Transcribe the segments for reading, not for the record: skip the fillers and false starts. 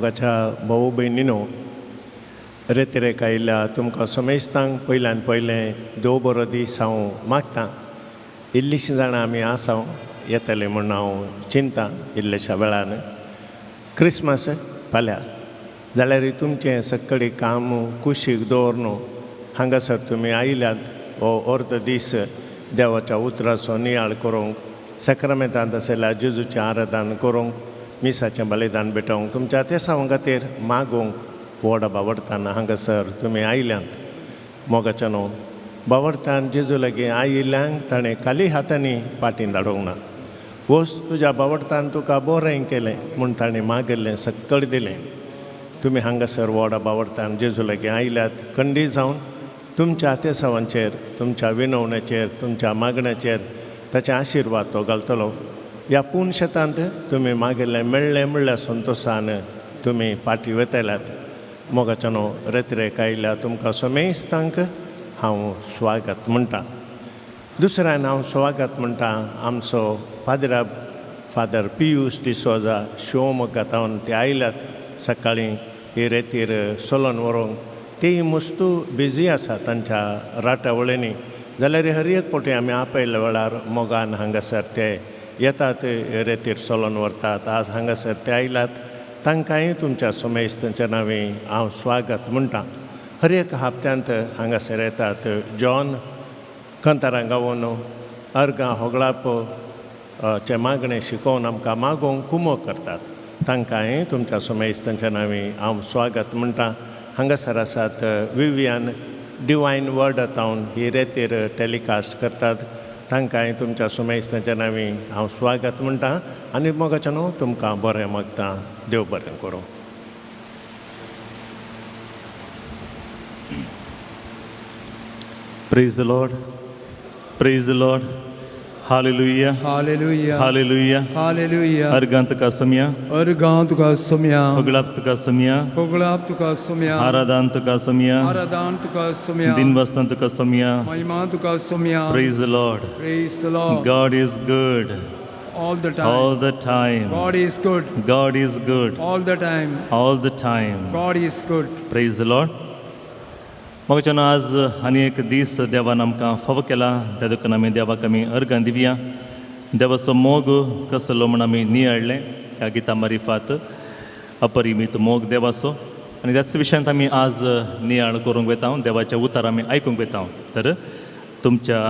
मोगाच्या भाऊ भयणीनो, रेतिरेक आयिल्ल्या तुमकां समेस्तांक पयल्यान पयलें देव बरो दीस हांव मागतां. इल्लीशीं जाणां आमी आसा येतले म्हूण हांव चिंता इल्लेशा वेळान. क्रिसमस फाल्यां जाल्यार तुमचें सगळें काम कुशीक दवर न्हू हांगासर तुमी आयल्यात हो अर्द दीस देवाच्या उतराचो नियाळ करूंक, सॅक्रामेंतांत आशिल्ल्या जेजूचें आराधन करूंक, मिसाचें बलिदान भेटोवंक, तुमच्या तेसांव खातीर मागूंक व्हड बावडतान हांगासर तुमी आयल्यात. मोगाच्या न्हू बावडतान जेजू लागीं आयिल्ल्यांक ताणें खाली हातांनी पाटीं धाडूंक ना. वच तुज्या बावडतान तुका बरें केलें म्हूण ताणें मागिल्लें सक्कड दिलें. तुमी हांगासर व्हड बावडतान जेजू लागीं आयल्यात खंडी जावन तुमच्या तेसावांचेर, तुमच्या विनवण्याचेर, तुमच्या मागण्याचेर ताचे आशिर्वाद तो घालतलो. ह्या पूण शेतांत तुमी मागिल्लें मेळ्ळें म्हणल्यार संतोशान तुमी पाटी वतल्यात. मोगाच्या न्हू रेतिरेक आयिल्ल्या तुमकां समेस्तांक हांव स्वागत म्हणटा. दुसऱ्यान हांव स्वागत म्हणटा आमचो पाद्राब फादर पियूस डिसोजा शिवमोग्गा ते आयल्यात सकाळीं ही रेतीर सोलोन व्हरूंक. तेय मस्तू बिजी आसा तांच्या राटावळींनी, जाल्यार हर एक फावटी आमी आपयल्ल्या वेळार मोगान हांगासर ते येतात, रेतीर सोलोन व्हरतात. आज हांगासर ते आयल्यात, तांकांय तुमच्या समेस्तांच्या नांवी हांव स्वागत म्हणटा. हर एक हप्त्यांत हांगासर येतात जॉन कंतारां गावोन अर्गां होगळाप चे मागणें शिकोवन आमकां मागोवंक कुमोक करतात. तांकांय तुमच्या समेस्तांच्या नांवी हांव स्वागत म्हणटा. हांगासर आसात विवियान डिवायन वर्ड तावन ही रेतीर टेलिकास्ट करतात, तांकांय तुमच्या सुमेस्तांच्या नांवी हांव स्वागत म्हणटा आनी मोगाच्या न्हू तुमकां बरें मागता. देव बरें करूं. Praise the Lord. Praise the Lord. Hallelujah. Hallelujah. Hallelujah. Hallelujah. अर्गां तुका सम्या, अर्गां तुका सम्या, होगळाप तुका सम्या, होगळाप तुका सम्या, आराधान तुका सम्या, आराधान तुका सम्या, दिनवास्तान तुका सम्या, महिमा तुका सम्या. Praise the Lord. Praise the Lord. God is good all the time. All the time. God is good. God is good all the time. All the time. God is good. Praise the Lord. मोगाच्यान आज आनी एक दीस देवान आमकां फावो केला, त्या देखून आमी देवाक आमी अर्गां दिवया. देवाचो मोग कसलो म्हूण आमी नियाळ्ळें ह्या गिता मारिफात, अपरिमीत मोग देवाचो. आनी त्याच विशयांत आमी आज नियाळ करूंक वता, देवाच्या उतार आमी आयकूंक वता. तर तुमच्या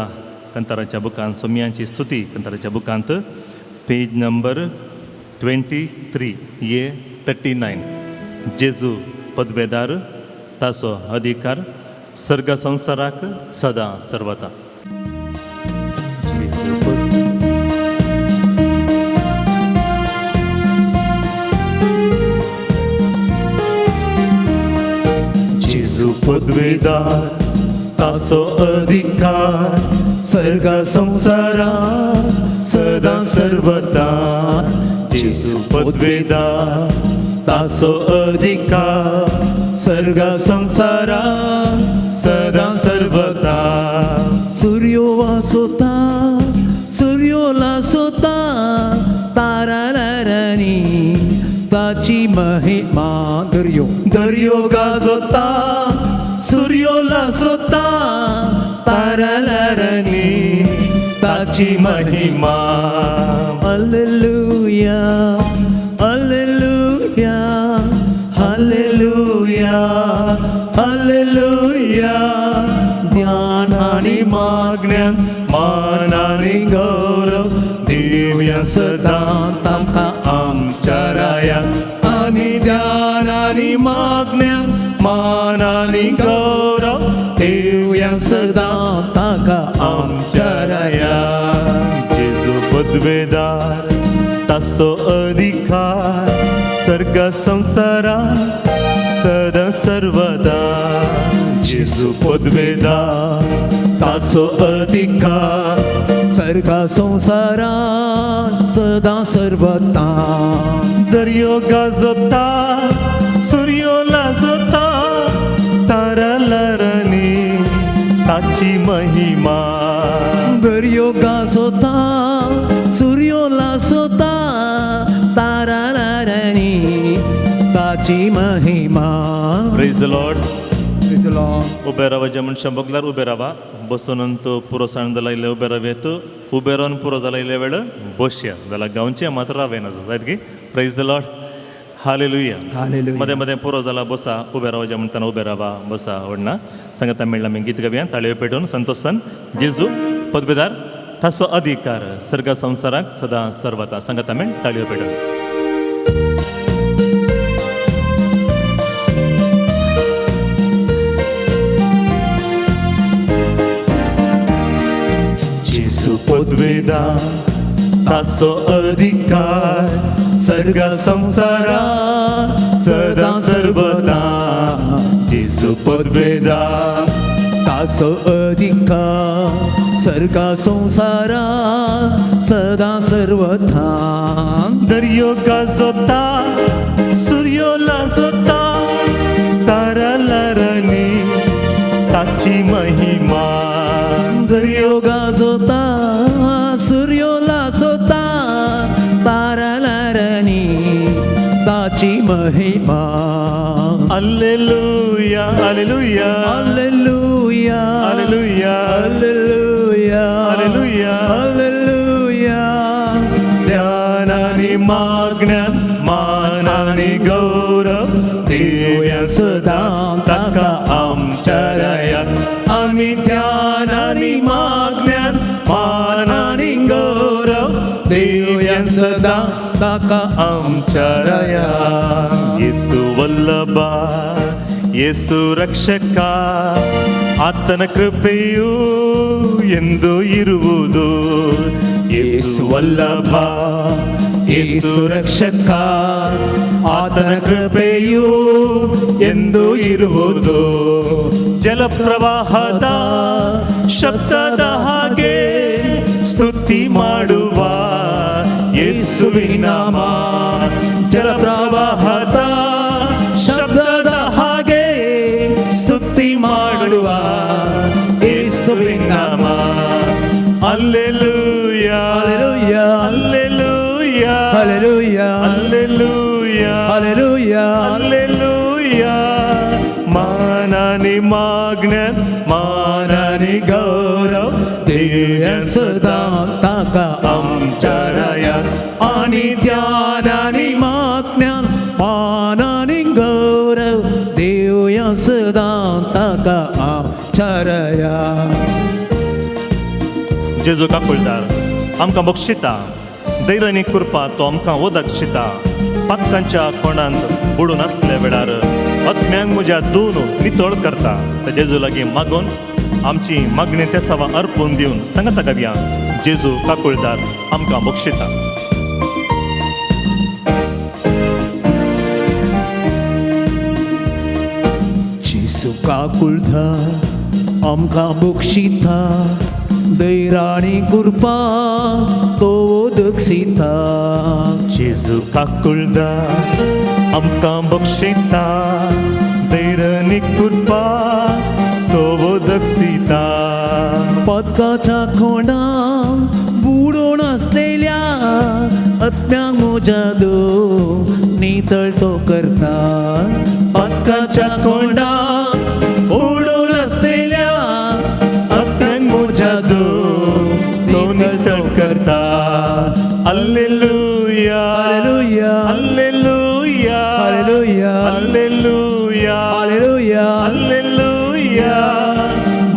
कंताराच्या बुकांत सोम्यांची स्तुती कंताराच्या बुकांत पेज नंबर 23 ए 39 जेजू पदवेदार ताचो अधिकार सर्ग संवसाराक सदां सर्वता. जेजू पदवेदार ताचो अधिकार सर्ग संवसाराक सदां सर्वता. जेजू पदवेदार ताचो अधिकार सर्ग संवसाराक सदां सर्वता. सूर्यो वासोता सूर्यो लासोता तारारानी ताची महिमा. दर्यो दर्यो गाजोता सूर्यो लासोता तारारानी ताची महिमा. Hallelujah hallelujah hallelujah hallelujah. ज्ञान आनी मागण्यान मान आनी गौरव दिवया सदां तांकां आमच्या राया. आनी ज्ञान आनी मागण्यान मान आनी गौरव दिवया सदां तांकां आमच्या राया. जेजू पदवेदार ताचो अधिकार सर्ग संवसाराक सदां सर्वदा. जेजू पदवेदार ताचो अधिकार सर्ग संवसाराक सदां सर्वता. दर्यो गाजोता सूर्यो लाजोता तारालारानी ताची महिमा. दर्यो गाजोता सूर्यो लासोता तारालारानी ताची महिमा. Praise the Lord. Praise the Lord. उबे रावा जे मनशां बगल्यार उबे रावा बसून तो पुरो साण जाला इल्ले उबे रावयत उबे रावन पुरो जाला इल्ले वेळ बसया जाल्यार गांवचें मात्र रावय नाजो जायत की. Praise the Lord. Hallelujah. Hallelujah. मदें मदें पुरो जाला बसा उबे रावा जे म्हणटाना उबे रावा बसा व्हडना सांगता मेळ्ळा आमी गीत गावया ताळयो पेटोवन संतोषान. जेजू पदवेदार ताचो अधिकार सर्ग संवसाराक सदां सर्वता सांगता मेळ ताळयो पेटोवन. जेजू पदवेदार ताचो अधिकार सर्ग संवसाराक सदां सर्वता. जेजू पदवेदार ताचो अधिकार सर्गा संवसारा सदां सर्वथा. दर्यो गाजोता सुर्यो लाजोता तारा लारांनी ताची महिमा. दर्यो गाजोता सुर्यो लाजोता तारा लारांनी ताची महिमा. Alleluia alleluia alleluia alleluia alleluia alleluia alleluia. ज्ञान आनी मागण्यान मान आनी गौरव दिवया सदां ताका आमच्या रायाक. आमी ध्यान आनी मागण्यान मान आनी गौरव दिवया सदां ताका आमच्या रायाक. येसू वल्लभा ಯೇಸು ರಕ್ಷಕ ಆತನ ಕೃಪೆಯು ಎಂದು ಇರುವುದು. ಯೇಸು ವಲ್ಲಭ ಯೇಸು ರಕ್ಷಕ ಆತನ ಕೃಪೆಯು ಎಂದು ಇರುವುದು. ಜಲಪ್ರವಾಹದ ಶಬ್ದದ ಹಾಗೆ ಸ್ತುತಿ ಮಾಡುವ ಯೇಸುವಿನ ನಾಮ. ಜಲಪ್ರವಾಹದ ಶಬ್ದದ ಹಾಗೆ ಸ್ತುತಿ ಮಾಡುವ ಯೇಸುವಿನ ನಾಮ. Alleluia alleluia alleluia alleluia alleluia alleluia alleluia. ಮಾನಾನಿ ಮಾಗ್ನ್ಯಾನ್ ಮಾನಾನಿ ಗೌರव Divya सदां ताका आमच्या रायाक. आनी ध्यानानी मागण्यान मानानी गौरव दिवया सदां ताका आमच्या रायाक. जेजू काकुळदार आमकां बक्षिता धैर्य कृपा तो आमकां वदक्षिता. पातकांच्या कोणांत बुडून आसल्या वेळार आत्म्यांक म्हज्या दोन नितळ करता. त्या जेजू लागीं मागून आमची मागणी त्या सवा अर्पून दिवन सांगता गावया. जेजू काकुळदार आमकां बक्षिता. जेजू काकुळदार आमकां बक्षिता दैराणी कृपा तो दक्षिता. जेजू काकुळदार आमकां बक्षिता दैराणी कृपा तो दक्षिता. पदकाच्या खोंडां बुडोवन आसलेल्या आत्म्यांक म्हज्या नितळ तो करता. पदकाच्या खोंडां बुडोवन आसलेल्या आत्म्यांक म्हज्या तो नितळ करता. Alleluia alleluia alleluia alleluia alleluia alleluia alleluia.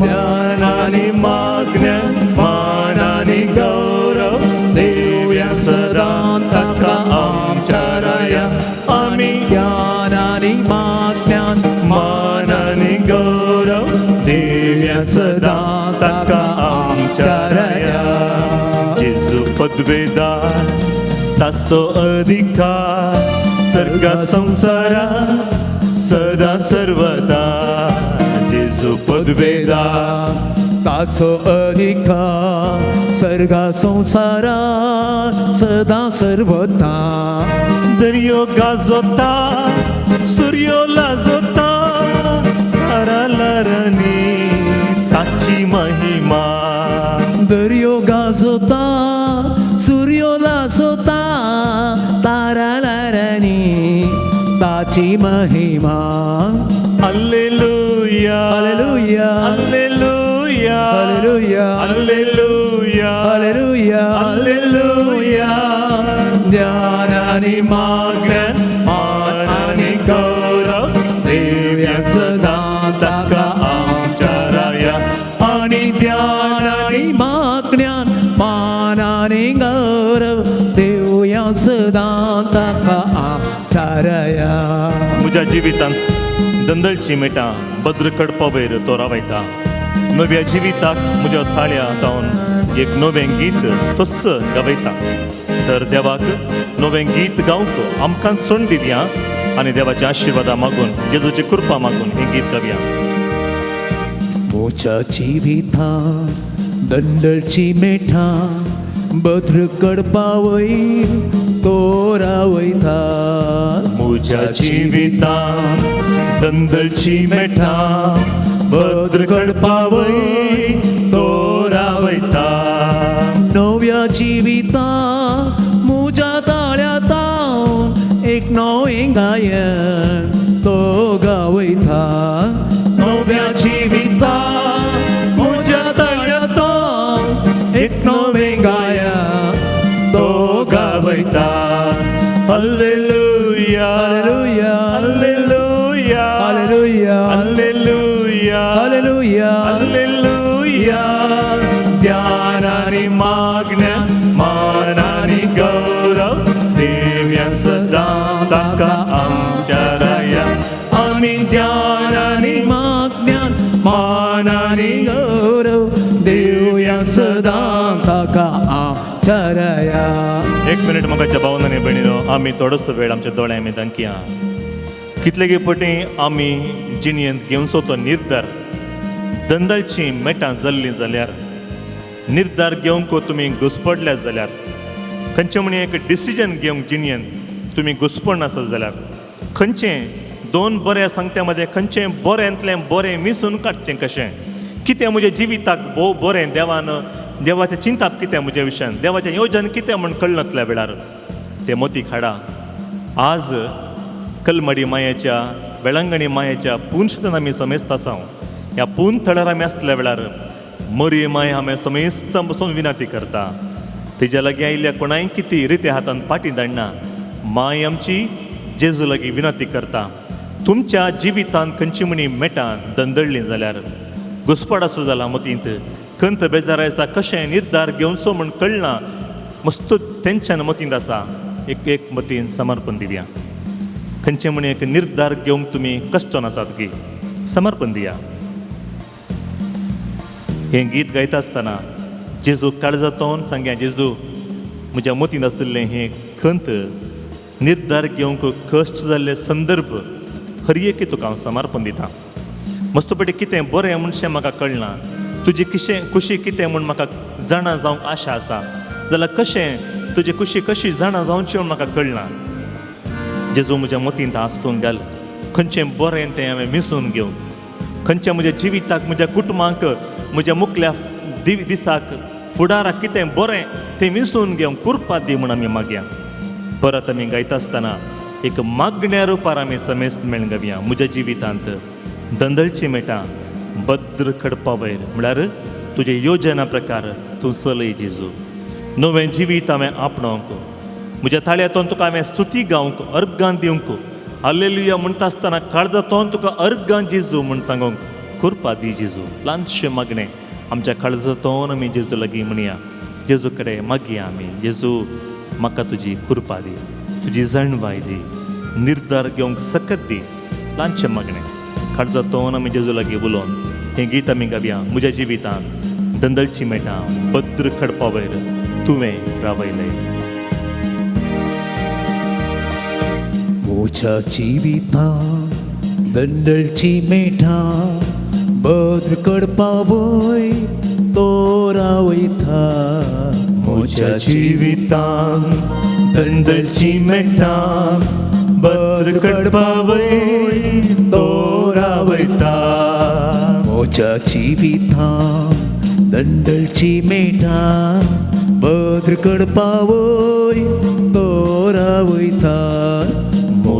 ज्ञानानी मागण्यान मानानी गौरव दिवया सदां ताका आमच्या रायाक. आमी ज्ञानानी मागण्यान मानानी गौरव दिवया सदां ताका आमच्या रायाक. जेजू पदवेदार ताचो अधिकार सर्गा संवसाराक सदां सर्वदा. जेजू पदवेदार ताचो अधिकार सर्गा संवसारा सदां सर्वता. दर्यो गाजोता सुर्यो लाजोता तारा लारांनी ताची महिमा. दर्यो गाजोता सुर्यो लाजोता तारा लारांनी ताची महिमा. Alleluia, hallelujah, alleluia, hallelujah, alleluia, hallelujah, alleluia. ज्ञान आनी मागण्यान मान आनी गौरव देव्या सदां ताका आमच्या राया. आनी ज्ञान आनी मागण्यान मान आनी गौरव देवया सदां ताका आमच्या राया. म्हज्या जिवितांत दंदलची मेटां भद्र कडपा वयर तो रावयता. नव्या जिविताक म्हज्या थाळ्या जावन एक नवें गीत तोच गावयता. तर देवाक नवें गीत गावंक आमकां सोण दिवया आनी देवाच्या आशिर्वादा मागून जेजूची कृपा मागून हें गीत गावया. म्हज्या जिवितांत दंडळची मेठां भद्र कडपा वयर तो रावयता. म्हज्या जिवितांत दंदलची मेठां भद्र कडपा वयर तो रावयता. नव्या जिवितांत म्हज्या ताळ्या तावन एक नवें गायन तो गावयता. नव्या जिवितांत म्हज्या ताळ्या तावन एक नवें गायन तो गावयता. Hallelujah, hallelujah, alleluia, hallelujah, alleluia, hallelujah, alleluia. ज्ञान आनी मागण्यान मान आनी गौरव देव्या सदां ताका आमच्या राया. आनी ज्ञान आनी मागण्यान मान आनी गौरव देवया सदां ताका आमच्या राया. एक मिनिट म्हाका भावनांनी भयणीनो, आमी थोडोसो वेळ आमच्या दोळ्यां आमी दांकया. कितले पटी आमी जिणेंत घेवचो तो निर्धार दंदलची मेटां जाल्लीं जाल्यार, निर्धार घेवंक तुमी घुसपडल्या जाल्यार, खंयचें म्हण एक डिसिजन घेवंक जिणेंत तुमी घुसपड आसत जाल्यार, खंयचें दोन बरें सांगत्या मदें खंयचें बरेंतलें बरें मिसून काडचें कशें, कितें म्हज्या जिविताक भोव बरें देवान देवाचें चिंताप कितें म्हज्या विशयान, देवाचें योजन कितें म्हण कळनातल्या वेळार तें मोती खाडा. आज कलमडी मायेच्या वेळांगणी मायेच्या पून आमी समेस्त आसा. ह्या पून थळार आमी आसल्या वेळार मरी माय आमी समेस्त बसून विनंती करता. तेज्या लागीं आयिल्ल्या कोणाय कितें रित्या हातान पाटी धाडना. माय आमची जेजू लागीं विनंती करता. तुमच्या जिवितांत खंयची म्हणी मेटां दंदळ्ळीं जाल्यार, घुसपड आसो जाला मतींत, खंत बेजार आसा, कशें निर्धार घेवचो म्हण कळना, मस्त टेंशन मतींत आसा, एक एक मतीन समर्पण दिवया. खंयचें म्हण एक निर्धार घेवंक तुमी कश्ट नासात की समर्पण दिया. हें गीत गायता आसतना जेजू काळजातोन सांग्या, जेजू म्हज्या मतींत आशिल्लें हें खंत निर्धार घेवंक कश्ट जाल्ले संदर्भ हर एके तुका हांव समर्पण दिता. मस्तपटी कितें बरें म्हणशें म्हाका कळना, तुजी किशें खुशी कितें म्हूण म्हाका जाणा जावंक आशा आसा, जाल्यार कशें तुजी खुशी कशी जाणा जावची म्हूण म्हाका कळना. जेजू म्हज्या मतींत आसतून घाल, खंयचें बरें तें हांवें मिसून घेवन, खंयच्या म्हज्या जिविताक म्हज्या कुटुंबाक म्हज्या मुखल्या दिसाक फुडाराक कितें बरें तें मिसून घेवन कृपा दी म्हूण आमी मागया. परत आमी गायता आसतना एक मागण्या रुपार आमी समेस्त मेळून गावया. म्हज्या जिवितांत दंदळची मेटां भद्र खडपा वयर म्हळ्यार तुजे योजना प्रकार तूं चलय जेजू. नवें जिवीत हांवें आपणावंक, म्हज्या थाळ्यांतून तुका हांवें स्तुती गावंक, अर्गां दिवंक, हालेलुया म्हणटा आसतना काळजांतून तुका अर्गां जेजू म्हूण सांगूंक कृपा दी जेजू. ल्हानशें मागणें आमच्या काळजांतून आमी जेजू लागीं म्हणया. जेजू कडेन मागया आमी, जेजू म्हाका तुजी कृपा दी, तुजी जाणवाय दी, निर्धार घेवंक सकत दी. ल्हानशें मागणें काळजांतून आमी जेजू लागीं उलोवन हें गीत आमी गावया. म्हज्या जिवितांत दंदलची मेटां भद्र खडपा वयर तुवें रावयलें. म्हज्या जिवितांत दंडळची मेठां भद्र कडपा वयर तो रावयता. म्हज्या जिवितांत दंदलची मेटां भद्र कडपा वयर तो रावयता. म्हज्या जिवितांत दंडळची मेठां भद्र कडपा वयर तो रावयता.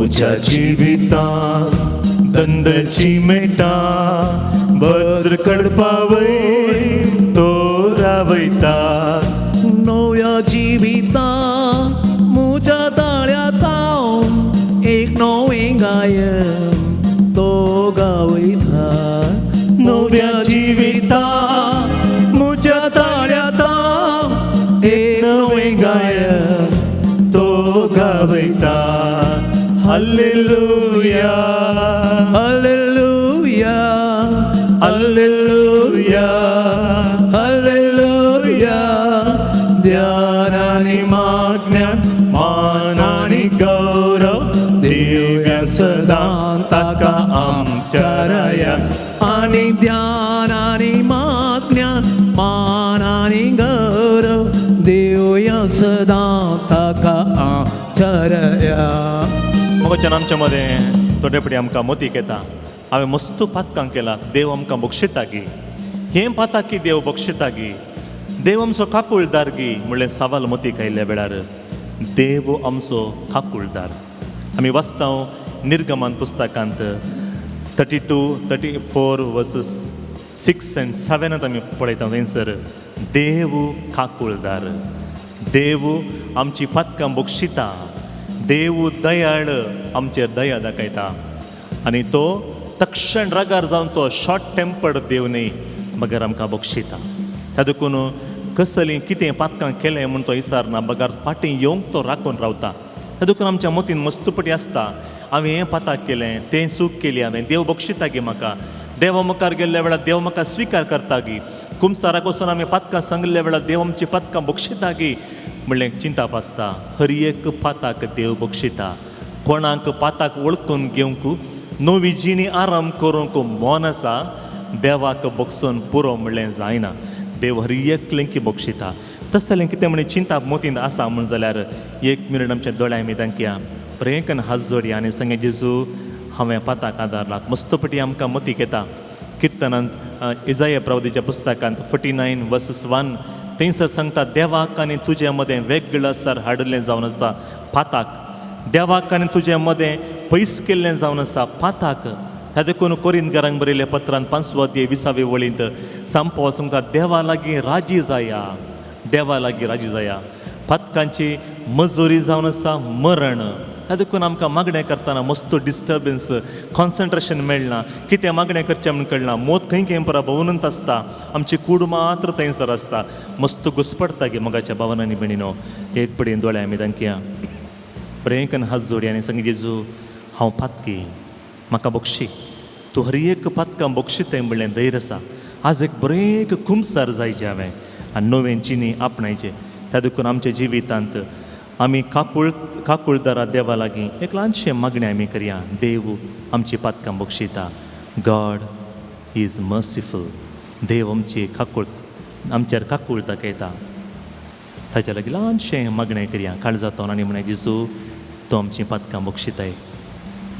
म्हज्या जिवितांत दंदलची मेटा भद्र कडपावय तो रावयता. नव्या जिविता म्हज्या ताळ्या जावन एक नवें गायन तो गावयता. नव्या जिविता म्हज्या ताळ्या जावन एक नवें गायन तो गावयता. Hallelujah hallelujah hallelujah hallelujah. ध्यान आनी मागण्यान मान आनी गौरव दिव्या सदां ताका आमच्या राया. आनी ध्यान आनी मागण्यान मान आनी गौरव देवया सदां ताका आमच्या राया. मोगाच्यान आमच्या मदें थोडे फावटी आमकां मतीक येता हांवें मस्त पातकां केला, देव आमकां बक्षिता गी, हें पाताकी देव बक्षिता गी, देव आमचो काकुळदार गी म्हणलें सवाल मतीक आयिल्ल्या वेळार देव आमचो काकुळदार. आमी वाचता निर्गमन पुस्तकांत 32, 34 वर्सेस 6 आनी 7 आमी पळयता. थंयसर देव काकुळदार, देव आमची पातकां बक्षिता, देव दयाळ आमचेर दया दाखयता आनी तो तक्षण रागार जावन तो शॉर्ट टेम्पर्ड देव न्हय बगर आमकां बक्षिता. त्या देखून कसलीं कितें पातकां केलें म्हूण तो विसारना, बगर फाटीं येवंक तो राखून रावता. त्या देखून आमच्या मतीन मस्तपटी आसता हांवें हें पाताक केलें, तें चूक केली हांवें, देव बक्षिता गी म्हाका, देवा मुखार गेल्ल्या वेळार देव म्हाका स्विकार करता गी, कुमसाराक वचून आमी पातकां सांगिल्ल्या वेळार देव आमची पातकां बक्षिता गी म्हणलें चिंताप आसता. हर एक पाताक देव बक्षिता. कोणाक पाताक वळखून घेवंक नवी जिणी आराम करूंक मन आसा, देवाक बक्षून पुरो म्हणलें जायना. देव हर एकलेंकी बक्षिता. तशें जाल्यार कितें म्हण चिंताप मतींत आसा म्हण जाल्यार एक मिनट आमच्या दोळ्या मिदांकया प्रेंकन हात जोडया आनी सांगे जेजू हांवें पाताक आदारला. मस्तपटी आमकां मतीक येता किर्तनांत इजाया प्रवदीच्या पुस्तकांत 49 वर्सेस 1 थंयसर सांगता देवाक आनी तुजे मदें वेगळो सर हाडिल्लें जावन आसा पाताक, देवाक आनी तुजे मदें पयस केल्लें जावन आसा पाताक. त्या देखून कोरिंदकारांक बरयल्ल्या पत्रान 5वो अध्याय 20वे वळींत सांपो सांगता देवा लागीं राजी जाया, देवा लागीं राजी जाया. पातकांची मजुरी जावन आसा मरण. त्या देखून आमकां मागणें करतना मस्त डिस्टर्बन्स, कॉन्सन्ट्रेशन मेळना, कितें मागणें करचें म्हूण कळना, मोत खंय खंय परा भोंवनूच आसता, आमची कूड मात्र थंयसर आसता, मस्त घुसपडटा गे मोगाच्या भावनांनी भयणीनो. एक पडीन दोळ्या आमी तांकया प्रेंकन हात जोडी आनी सांगी जेजू हांव पातकी, म्हाका बक्षी, तूं हर एक पातकां बक्षिताय म्हणलें धैर्य आसा. आज एक बरें कुमसार जायचें हांवें आनी नवें जिणी आपणायचें. त्या देखून आमच्या जिवितांत आमी काकुळदारा देवा लागीं एक ल्हानशें मागणें आमी करया, देव आमची पातकां बक्षिता. गॉड is merciful. देव आमची काकूळ आमचेर काकूळ दाखयता. ताच्या लागीं ल्हानशें मागणें करया काळजांतल्यान आनी म्हणा जेजू तूं आमची पातकां बक्षिताय,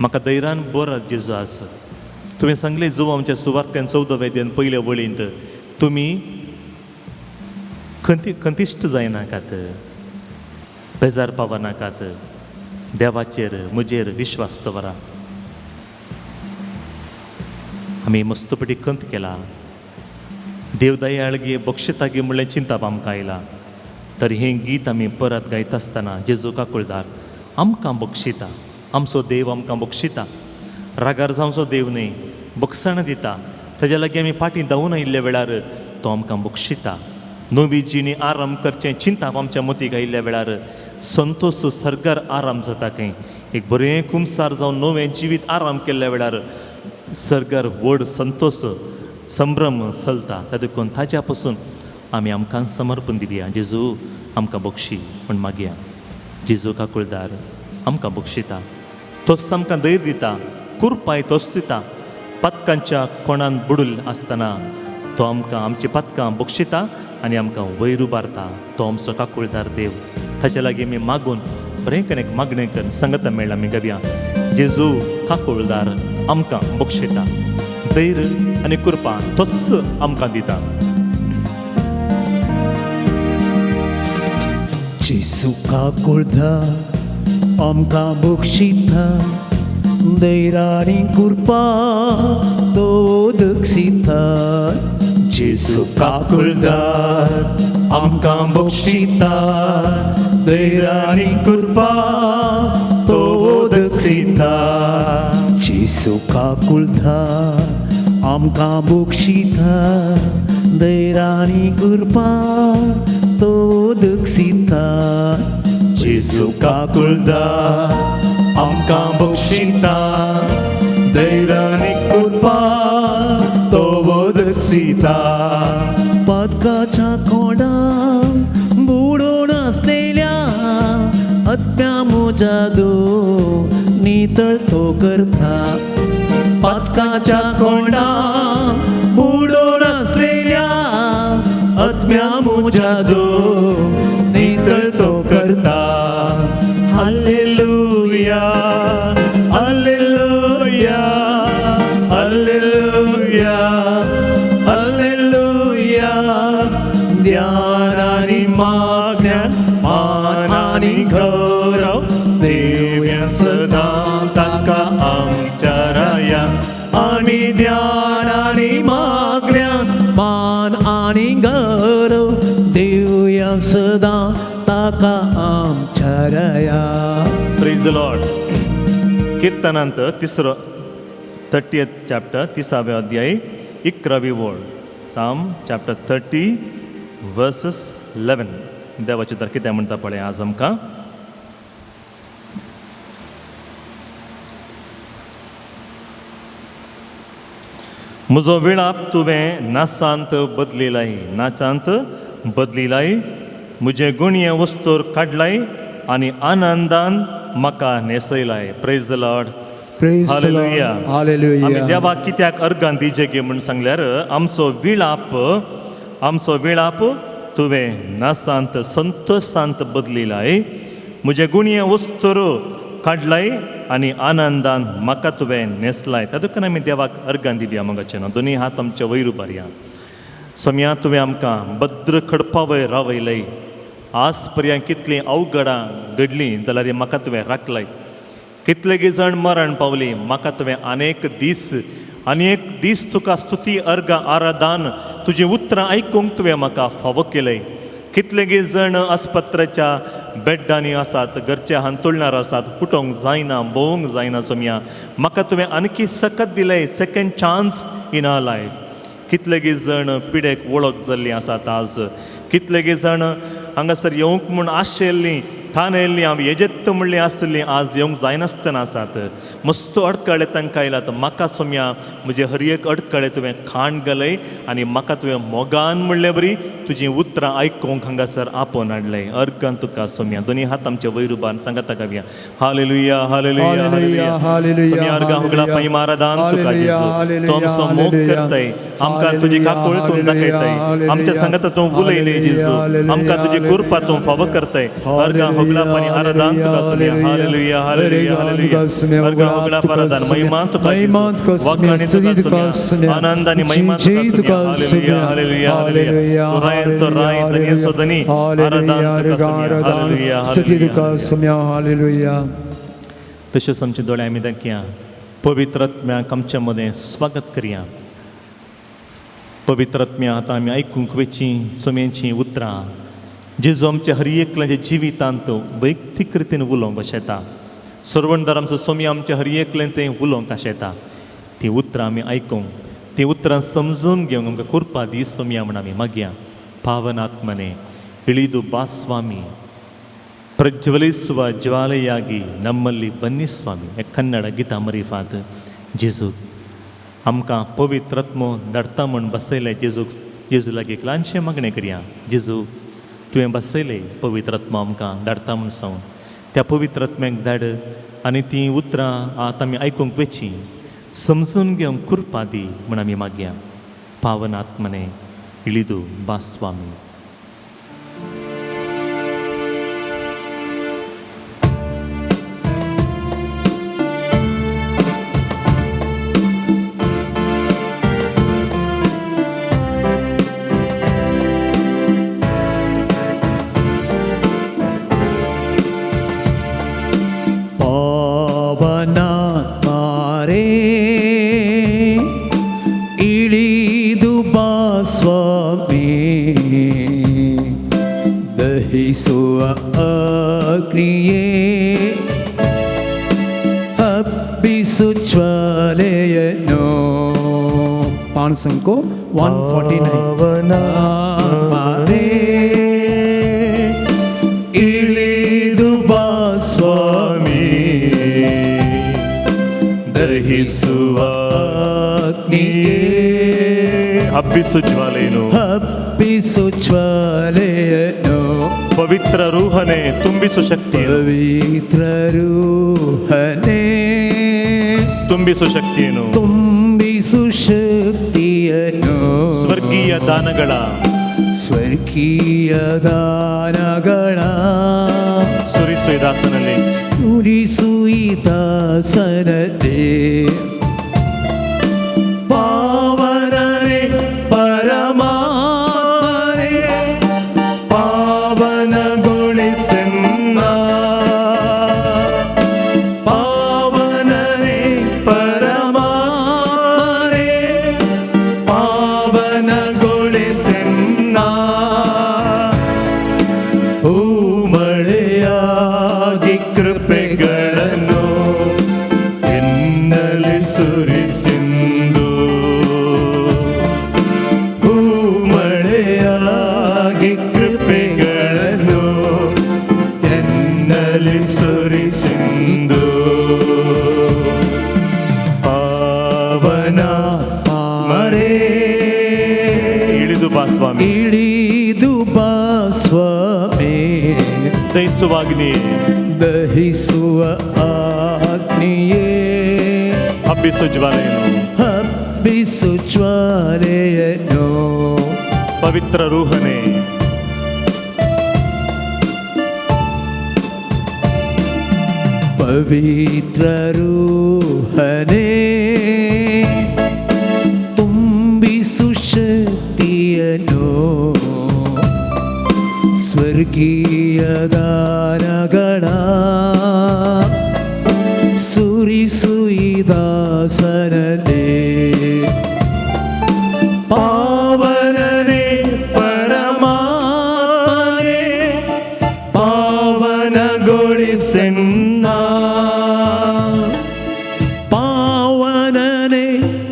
म्हाका धैर्यान बरत जेजू आस. तुवें सांगलें जुव आमच्या सुवार्थ्यान 14व्या अध्यायान पयल्या वळींत तुमी खंतिश्ट जायनाकात, बेजार पावनाकात, देवाचेर म्हजेर विश्वास दवरा. आमी मस्तपटी खंत केला, देव दयाळ गे बक्षिता गे म्हणलें चिंताप आमकां आयला. तर हें गीत आमी परत गायता आसतना जेजू काकुळदार आमकां बक्षिता, आमचो देव आमकां बक्षिता. रागार जावचो देव न्हय, बक्षाण दिता. ताज्या लागीं आमी फाटीं धांवून आयिल्ल्या वेळार तो आमकां बक्षिता. नवी जिणी आराम करचें चिंताप आमच्या मतीक आयिल्ल्या वेळार संतोश सरकार आराम जाता खंय. एक बरें कुमसार जावन नवें जिवीत आराम केल्ल्या वेळार सरकार व्हड संतोश संभ्रम चलता. त्या देखून ताज्या पासून आमी आमकां समर्पण दिवया. जेजू आमकां बक्षी म्हण मागया. जेजू काकुळदार आमकां बक्षिता, तोच आमकां धैर्य दिता, कुरपाय तोच दिता. पातकांच्या कोणान बुडूल आसतना तो आमकां आमची पातकां बक्षिता आनी आमकां वयर उबारता. तो आमचो काकुळदार देव. ताच्या लागीं आमी मागून बरें करून एक मागणें करून सांगता मेळ्ळा आमी गावया. जेजू काकुळदार आमकां बक्षिता, धैर्य आनी कृपा तोच आमकां दिता. जेजू काकुळदार आमकां बक्षिता दैराणी कृपा तो दक्षिता जेजू काकुळदार आमकां बक्षिता दैराणी कृपा तो दक्षिता जेजू काकुळदार आमकां बक्षिता दैराणी कृपा तो दक्षिता जेजू काकुळदार आमकां बक्षिता दैराणी कृपा तो दक्षिता पदकाच्या कोणाक बुडोवन आसलेल्या आत्म्या म्हज्या दो नितळ तो करता पातकाच्या कोणाक बुडोवन आसलेल्या आत्म्या म्हज्या दो नितळ तो करता. Hallelujah hallelujah hallelujah hallelujah. ध्यान आनी मागण्यान मान आनी गौरव देव्या सदां ताका आमच्या राया. आनी ध्यान आनी मागण्यान मान आनी गौरव देवया सदां ताका आमच्या राया. Praise the Lord. कीर्तनांत तिसरो 30th chapter 30व्या अध्याय 11वी ओळ. साम चॅप्टर 30 वर्सस 11. देवाचें तर कितें म्हणटा पळय आज आमकां. म्हजो विळाप तुवें नाचांत बदलिलाय, नाचांत बदलिलाय, म्हजें गुणये वस्तूर काडलाय आनी आनंदान म्हाका न्हेसयलाय. Praise the Lord. Hallelujah. आमी देवाक कित्याक अर्गां दिजे गे म्हूण सांगल्यार आमचो विळाप, आमचो विळाप तुवें नासांत संतोशांत बदलिलाय, म्हजें गुणये वस्तूर काडलाय आनी आनंदान म्हाका तुवें न्हेसलाय. तातूंत आमी देवाक अर्गां दिवया मगाचें न्हू. दोनी हात आमचे वयर उबारया. सोम्या तुवें आमकां भद्र खडपा वयर रावयलय. आज पर्यंत कितलीं अवघडां घडलीं जाल्यार म्हाका तुवें राखलाय. कितले जाण मरण पावली म्हाका तुवें अनेक दीस अनेक दीस तुका स्तुती अर्गां आराधान तुजीं उतरां आयकूंक तुवें म्हाका फावो केलय. कितले जाण आस्पत्रेच्या बेड्डांनी आसात, घरचे हांतुळणार आसात, उठोवंक जायना, भोवंक जायना. सोम्या म्हाका तुवें आणखी सकत दिलय, second chance in our life. कितले जाण पिडेक वळख जाल्लीं आसात आज, कितले जाण हांगासर येवंक म्हूण आशेल्लीं थान येयल्लीं आमी येजेत्त म्हणली आसतली आज येवंक जायनासतना आसात. मस्त अडकळे तांकां आयलात. म्हाका सोम्या म्हजे हर एक अडकळे तुवें खाण घालय आनी म्हाका तुवें मोगान म्हणले बरी तुजीं उतरां आयकूंक हांगासर आपोवन हाडलय. अर्गान तुका सोम्या. दोनी हात आमचे वयर उबारून सांगाता गावया. हालेलुया हालेलुया हालेलुया. सोम्या अर्गां हुगळा पांय मारादान तुका जेजू. तो आमचो मोग करताय, आमकां तुजी काकूळ तूं दाखयताय, आमच्या सांगाता तूं उलयले जेजू, आमकां तुजी कृपा तूं फावो करताय. अर्गां होगळा पाणी आराधान तुका सोम्या. हालेलुया हालेलुया हालेलुया. अर्गां होगळा पारादान महिमा तुका जेजू, वाखाणी तुका सोम्या, आनंद आनी महिमा तुका सोम्या. हालेलुया हालेलुया हालेलुया. तूं रायांचो राय, धनयांचो धनी, आराधान तुका सोम्या. हालेलुया हालेलुया हालेलुया. तशेंच आमचे दोळे आमी दाखया. पवित्र आत्म्याक आमच्या मदें स्वागत करया. पवित्र आत्म्या आतां आमी आयकूंक वेचीं सोम्यांचीं उतरां जेजू आमच्या हर एकल्याच्या जिवितांत वैयक्तीक रितीन उलोवंक आशेता. सर्वणदार आमचो सोम्या आमच्या हर एकल्यान तें उलोवंक आशेता. तीं उतरां आमी आयकूंक, तीं उतरां समजून घेवंक आमकां कृपा दी सोम्या म्हूण आमी मागया. पावन आत्मने ಇಳಿದು ಬಾ ಸ್ವಾಮಿ, ಪ್ರಜ್ವಲಿಸುವ ಜ್ವಾಲೆಯಾಗಿ ನಮ್ಮಲ್ಲಿ ಬನ್ನಿ ಸ್ವಾಮಿ. ಕನ್ನಡ ಗೀತಾ ಮರಿಫಾತ್. जेजू आमकां पवित्र आत्मो धाडटा म्हूण बसयलें जेजूक. जेजू लागीं एक ल्हानशें मागणें करया. जेजू तुवें बसयलें पवित्र आत्मो आमकां धाडटा म्हूण सांगून त्या पवित्र आत्म्याक धाड आनी तीं उतरां आतां आमी आयकूंक वेचीं समजून घेवंक कृपा दी म्हूण आमी मागया. पावन आत्मने इळिदू बा स्वामी. ಮಾರೇ ಇಳಿದು ಬಾ ಸ್ವಾಮಿ ದಹಿಸುವ ಅಗ್ನಿಯೇ ಹಬ್ಬಿಸು ಜ್ವಾಲೆಯನ್ನು. ಪಾಣಸಂಕು 149. ಮಾರೇ ಇಳಿದು ಬಾ ಸ್ವಾಮಿ ದಹಿಸುವ ಅಗ್ನಿಯೇ ಹಬ್ಬಿಸು ಜ್ವಾಲೆಯನ್ನು, ಹಬ್ಬಿಸು ಜ್ವಾಲೆಯನ್ನು, ಪವಿತ್ರ ರೂಹನೆ ತುಂಬಿಸು ಶಕ್ತಿಯನ್ನು, ಪವಿತ್ರ ರೂಹನೆ ತುಂಬಿಸು ಶಕ್ತಿಯನ್ನು, ತುಂಬಿಸು ಶಕ್ತಿಯನ್ನು, ಸ್ವರ್ಗೀಯ ದಾನಗಳ ಸ್ವರ್ಗೀಯ ದಾನಗಳ ಸುರಿಸು ಈ ದಾಸನಲ್ಲಿ, ಸುರಿಸು ಈ ದಾಸನದೇ. ಪಾವನರೇ ಪರಮಾತ್ಮನೇ ಪಾವನಗೊಳಿಸೆನ್ನ, ಪಾವನರೇ ಪರಮಾತ್ಮನೇ ಪಾವನಗೊಳಿಸೆನ್ನ, ಹೂಮಳೆಯಾಗಿ ಕೃಪೆಗಳನ್ನು ಎನ್ನಲಿ ಸುರಿಸಿಂದು, ಹೂಮಳೆಯಾಗಿ ಕೃಪೆಗಳನ್ನು ಎನ್ನಲಿ ಸುರಿಸಿಂದು, ಪಾವನ ಮರೇ ಇಳಿದು ಬಾ ಸ್ವಾಮಿ, ಇಳಿದು ಬಾ ಸ್ವಾಮಿ, ದಹಿಸುವಾಗ್ನಿಯೇ ದಹಿಸುವ ಅಗ್ನಿಯೇ ಹಬ್ಬಿಸು ಜ್ವಾಲೆಯನ್ನು, ಹಬ್ಬಿಸು ಜ್ವಾಲೆಯನ್ನು, ಪವಿತ್ರ ರೂಹನೆ ಪವಿತ್ರ ರೂಹನೆ ತುಂಬಿಸು ಶಕ್ತಿಯನ್ನು, ಸ್ವರ್ಗೀಯ ದಾನಗಳ ಸುರಿಸು ಈ ದಾಸನದೇ. ಪಾವನನೇ ಪರಮಾತ್ಮನೇ ಪಾವನಗೊಳಿಸೆನ್ನ, ಪಾವನನೇ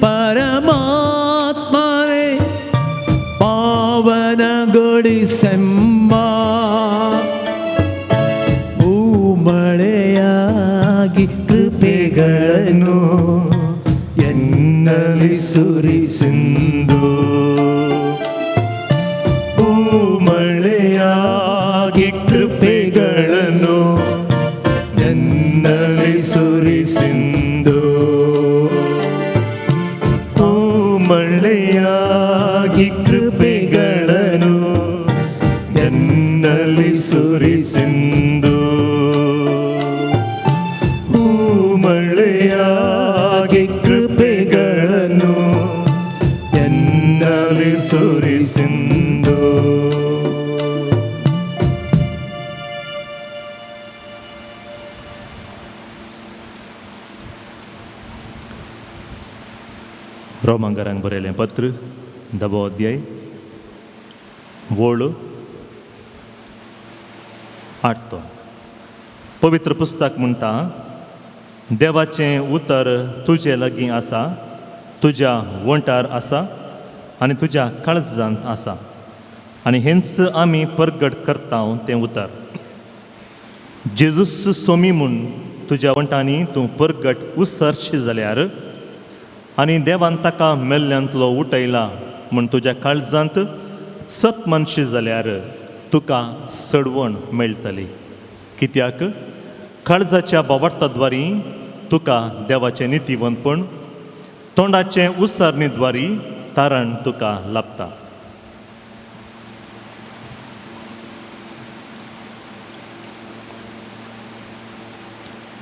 ಪರಮಾತ್ಮನೇ ಪಾವನಗೊಳಿಸೆಮ್ಮ, ಹೂಮಳೆಯಾಗಿ ಕೃಪೆಗಳನ್ನು ಎನ್ನಲಿ ಸುರಿಸಿಂದು, ಹೂಮಳೆಯಾಗಿ ಕೃಪೆಗಳನ್ನು ಎನ್ನಲಿ ಸುರಿಸಿಂದು, ಹೂಮಳೆಯಾಗಿ ಕೃಪೆಗಳನ್ನು ಎನ್ನಲಿ ಸುರಿಸಿಂದು, ಹೂಮಳೆಯಾಗಿ ಕೃಪೆಗಳನ್ನು ಎನ್ನಲಿ ಸುರಿಸಿಂದು. रोमांगारांक बरयलें पत्र, 10वो अध्याय, वोळ 8. पवित्र पुस्तक म्हणटा, देवाचें उतर तुजे लागीं आसा, तुज्या वंटार आसा आनी तुज्या काळजांत आसा, आनी हेंच आमी परगट करता तें उतर. जेजूस सोमी म्हूण तुज्या वंटांनी तूं परगट उसरशी जाल्यार आनी देवान ताका मेल्ल्यांतलो उठयला म्हूण तुज्या काळजांत सत मानशी जाल्यार तुका सडवण मेळटली. कित्याक काळजाच्या बावार्थाद्वारी तुका देवाचें नितीवंतपण, तोंडाचें उसारणीद्वारी तारण तुका लाभता.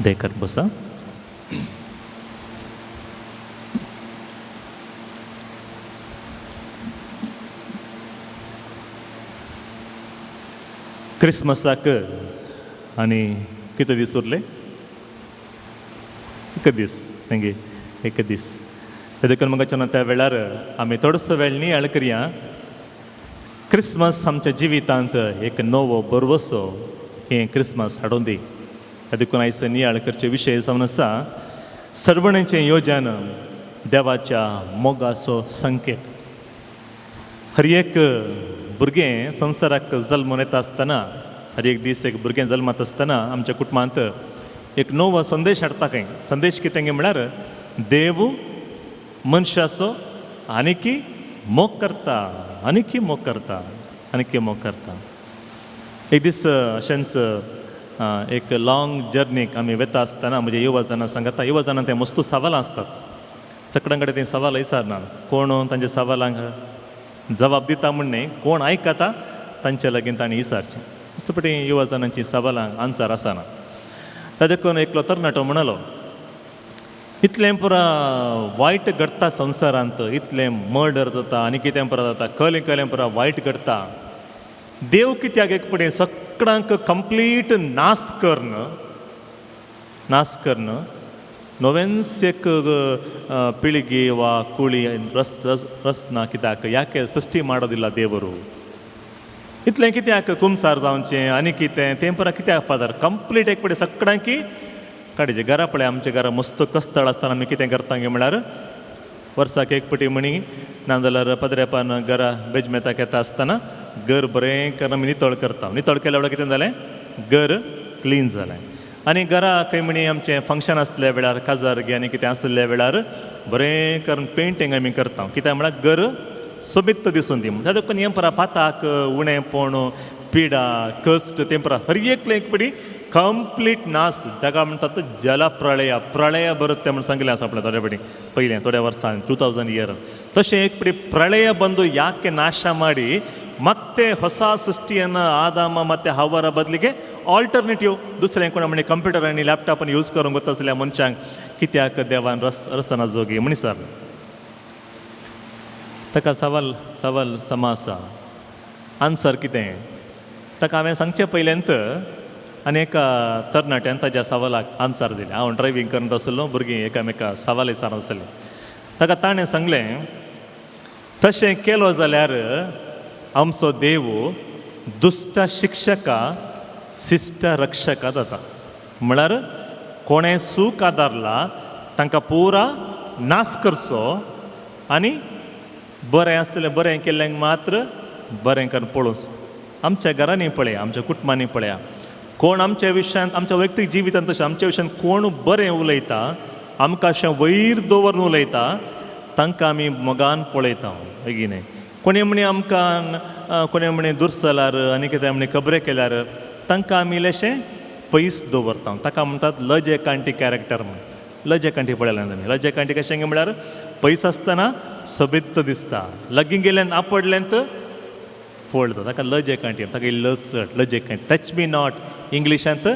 देकर बसा. क्रिसमसाक आनी कितले दीस उरले? एक दीस. Thank you. एक दीस. ते देखून म्हाका त्या वेळार आमी थोडोसो वेळ नियाळ करया. क्रिसमस आमच्या जिवितांत एक नवो बरवसो हें क्रिसमस हाडून दी. त्या देखून आयज नियाळ करचे विशय जावन आसा सर्वणेचें योजन देवाच्या मोगाचो संकेत. हर एक भुरगें संवसाराक जल्मून येता आसतना, हर एक दीस एक भुरगें जल्मात आसतना आमच्या कुटुंबांत एक नवो संदेश हाडटा. खंय संदेश कितें म्हळ्यार देव मनशाचो आनीकी मोग करता, आनीकी मोग करता, आनीकी मोग करता. एक दीस अशेंच एक लाँग जर्नीक आमी वता आसतना म्हजे युवा जाणां सांगता, युवा जाणां तें मस्तू सवालां आसतात, सगळ्यां कडेन तीं सवालां विचारना, कोण तांच्या सवालांक जबाब दिता म्हण न्ही, कोण आयकता तांचे लागीं तांणी विचारचें. मस्त पटी युवा जाणांची सवालांक आन्सर आसना. त्या देखून एकलो तरणाटो म्हणालो, इतलें पुरा वायट घडटा संवसारांत, इतलें मर्डर जाता आनी कितें पुरा जाता, कलें कलें पुरा वायट घडटा, देव कित्याक एक पटी सगळ्यांक कंप्लीट नाश करून, नाश करून नवेंच एक पिळगी वा कुळी रस रचना कित्याक याके सृश्टी ಮಾಡೋದಿಲ್ಲ ದೇವರು, इतलें कित्याक कुमसार जावचें आनी कितें तें पुरा कित्याक फादर कंप्लीट एक पटी सगळ्यांकी काडचें. घरा पळय आमच्या घरा मस्त कस्तळ आसतना आमी कितें करता गे म्हळ्यार वर्साक एक पटी म्हणी नाजाल्यार पदरेपान घरा बेजमेताक येता आसतना घर बरें करून आमी नितळ करता. नितळ केल्या वेळार कितें जालें, घर क्लीन जालें. आनी घरा खंय म्हणी आमचें फंक्शन आसल्या वेळार, काजार गे आनी कितें आसल्या वेळार बरें करून पेंटींग आमी करता, कित्याक म्हळ्यार घर सोबीत दिसून दी. त्या देखून हें परा पाताक उणेपण पिडा कश्ट तें परा हर एकलें एक पटी कंप्लीट नाश, जाका म्हणटात जलप्रळय, प्रळय बರುತ್ತೆ म्हण सांगिल्लें आसा आपल्या थोड्या पटी पयलें थोड्या वर्सान 2000 इयर. तशें एक पटी ಪ್ರಳಯ ಬಂದು ಯಾಕೆ ನಾಶ ಮಾಡಿ ಮತ್ತೆ ಹೊಸ ಸೃಷ್ಟಿಯನ್ನು ಆದಾಮ ಮತ್ತು ಹವರ ಬದಲಿಗೆ ಆಲ್ಟರ್ನೇಟಿವ್ दुसरें कोण म्हणजे कंप्युटर आनी लॅपटॉपान यूज करूंक वता मनशांक कित्याक देवान रस रसना जोगी म्हणी सर ताका सवाल सवाल समा आसा. आन्सर कितें ताका हांवें सांगचें पयल्यांत आनी एका तरणाट्यान ताज्या सवालाक आन्सर दिलें. हांव ड्रायवींग करत आसलो, भुरगीं एकामेका सवाल विचारत आसलें. ताका ताणें सांगलें, तशें केलो जाल्यार आमचो देव दुश्ट शिक्षका शिश्ट रक्षका जाता, म्हळ्यार कोणें सूख आदारला तांकां पुरा नाश करचो आनी बरें आसतलें बरें केल्ल्यांक मात्र बरें करून पळोवचो. आमच्या घरांनी पळया, आमच्या कुटुंबांनी पळया, कोण आमच्या विशयांत आमच्या वैयक्तीक जिवितांत तशें आमच्या विशयांत कोण बरें उलयता, आमकां अशें वयर दवरून उलयता, तांकां आमी मोगान पळयता बेगीन न्हय. कोणी म्हणी आमकां कोणी म्हणी दुरसलार आनी कितें म्हणी खबरे केल्यार तांकां आमी इल्लेशें पयस दवरता. ताका म्हणटात लजे कांटी कॅरेक्टर म्हण. लजे कांटी पळयला आमी, लजे कांटी कशें म्हळ्यार पयस आसतना सोबीत दिसता, लागीं गेल्यान आपडल्यान फोडटा, ताका लजे कांटी, ताका लज लजे कांटी. टच मी not, इंग्लिशांत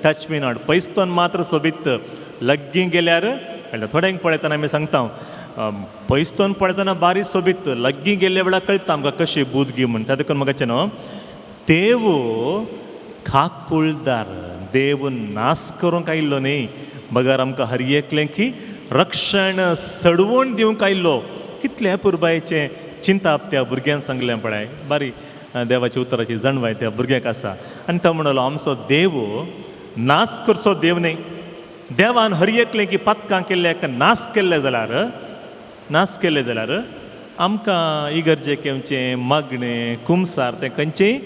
टच मी not, पयसतोन मात्र सोबीत, लागीं गेल्यार कळटा. थोड्यांक पळयतना आमी सांगता, पयसतोन पळयतना बारी सोबीत, लागीं गेल्ल्या वेळार कळटा आमकां कशी बुदगी म्हण. त्या देखून म्हाका न्हू देव काकुळदार, देव नाश करूंक आयिल्लो न्ही, बगर आमकां हर एकलें की रक्षण सडवण दिवंक आयिल्लो. कितलें पुरबायेचें चिंताप त्या भुरग्यान सांगलें पळय, बारी देवाच्या उतराची जाणवाय त्या भुरग्याक आसा. आनी तो म्हणलो आमचो देव नाश करचो देव न्ही, देवान हर एकलें की पातकां केल्ल्याक नाश केल्लें जाल्यार, नाश केल्लें जाल्यार आमकां इगर्जेक येवचें मागणें कुमसार तें खंयचेंय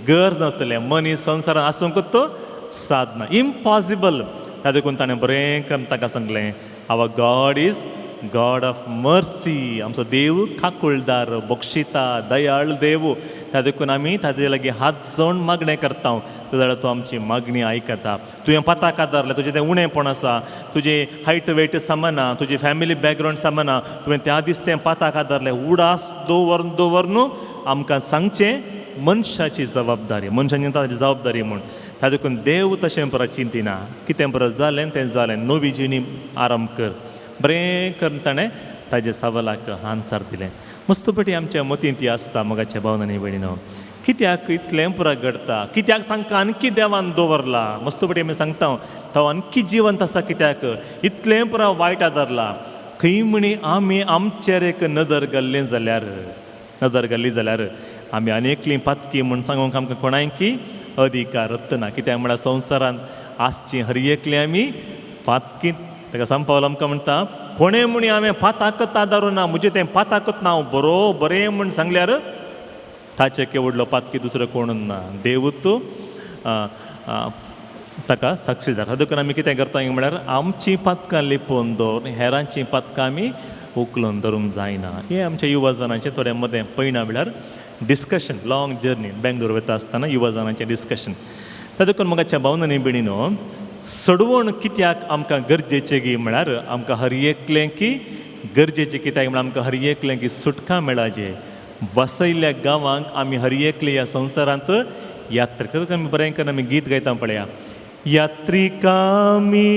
गरज नासतलें. मनीस संवसारांत आसूंक तो साधना इम्पॉसिबल. त्या देखून ताणें बरें करून ताका सांगलें, our God is God of mercy, आमचो देव काकुळदार, बक्षिता, दयाळ देव. त्या देखून आमी ताजे लागीं हात जोड मागणें करता, जाल्यार तो आमची मागणी आयकता. तुवें पताक आदारलें, तुजें तें उणेंपण आसा, तुजें हायट वेट सामाना, तुजी फॅमिली बॅकग्रावंड सामाना, तुवें त्या दीस तें पताक आदारलें. उडास दवरून दवरून आमकां सांगचें मनशाची जबाबदारी, मनशाची ताजी जबाबदारी म्हूण. त्या देखून देव तशें परत चिंतिना, कितें परत जालें तें जालें, नवी जिणी आरंभ कर. बरें करून ताणें ताजे सवालाक आन्सर दिलें. मस्तपटी आमच्या मतींत ती आसता मोगाच्या भावनांनी भयणीनो, कित्याक इतलें पुरा घडटा, कित्याक तांकां आणखी देवान दवरला. मस्तपटी आमी सांगता तो आणखी जिवंत आसा कित्याक इतलें पुरा वायट आदारला. खंय म्हणी आमी आमचेर एक नदर घाल्ली जाल्यार, नदर घाल्ली जाल्यार आमी आनी एकलीं पातकी म्हूण सांगूंक आमकां कोणायकी अधिकार ना. कित्याक म्हळ्यार संवसारांत आसची हर एकली आमी पातकी. ताका संपावल आमकां म्हणटा कोणें म्हणी हांवें पाताकत आदारू ना, म्हजें तें पाताकत ना, हांव बरो बरें म्हूण सांगल्यार ताचे केवडलो पातकी दुसरो कोण ना, देवूत ताका साक्षीदार. देखून आमी कितें करता म्हळ्यार आमचीं पातकां लिपोवन दवर, हेरांचीं पातकां आमी उखलून धरूंक जायना. हें आमच्या युवा जणांचें थोड्या मदें पयणा म्हळ्यार डिस्कशन, लाँग जर्नी बेंगलोर वता आसतना युवा जणांचें डिस्कशन. त्या देखून मोगाच्या भावनांनी भयणीनो, सडवण कित्याक आमकां गरजेचें गी म्हळ्यार आमकां हर एकलें की गरजेचें कित्याक म्हळ्यार आमकां हर एकलें की सुटका मेळाचे. बसयल्ल्या गांवांक आमी हर एकले ह्या संवसारांत यात्रा करता. आमी बरें करून आमी गीत गायता पळया, यात्रिकामी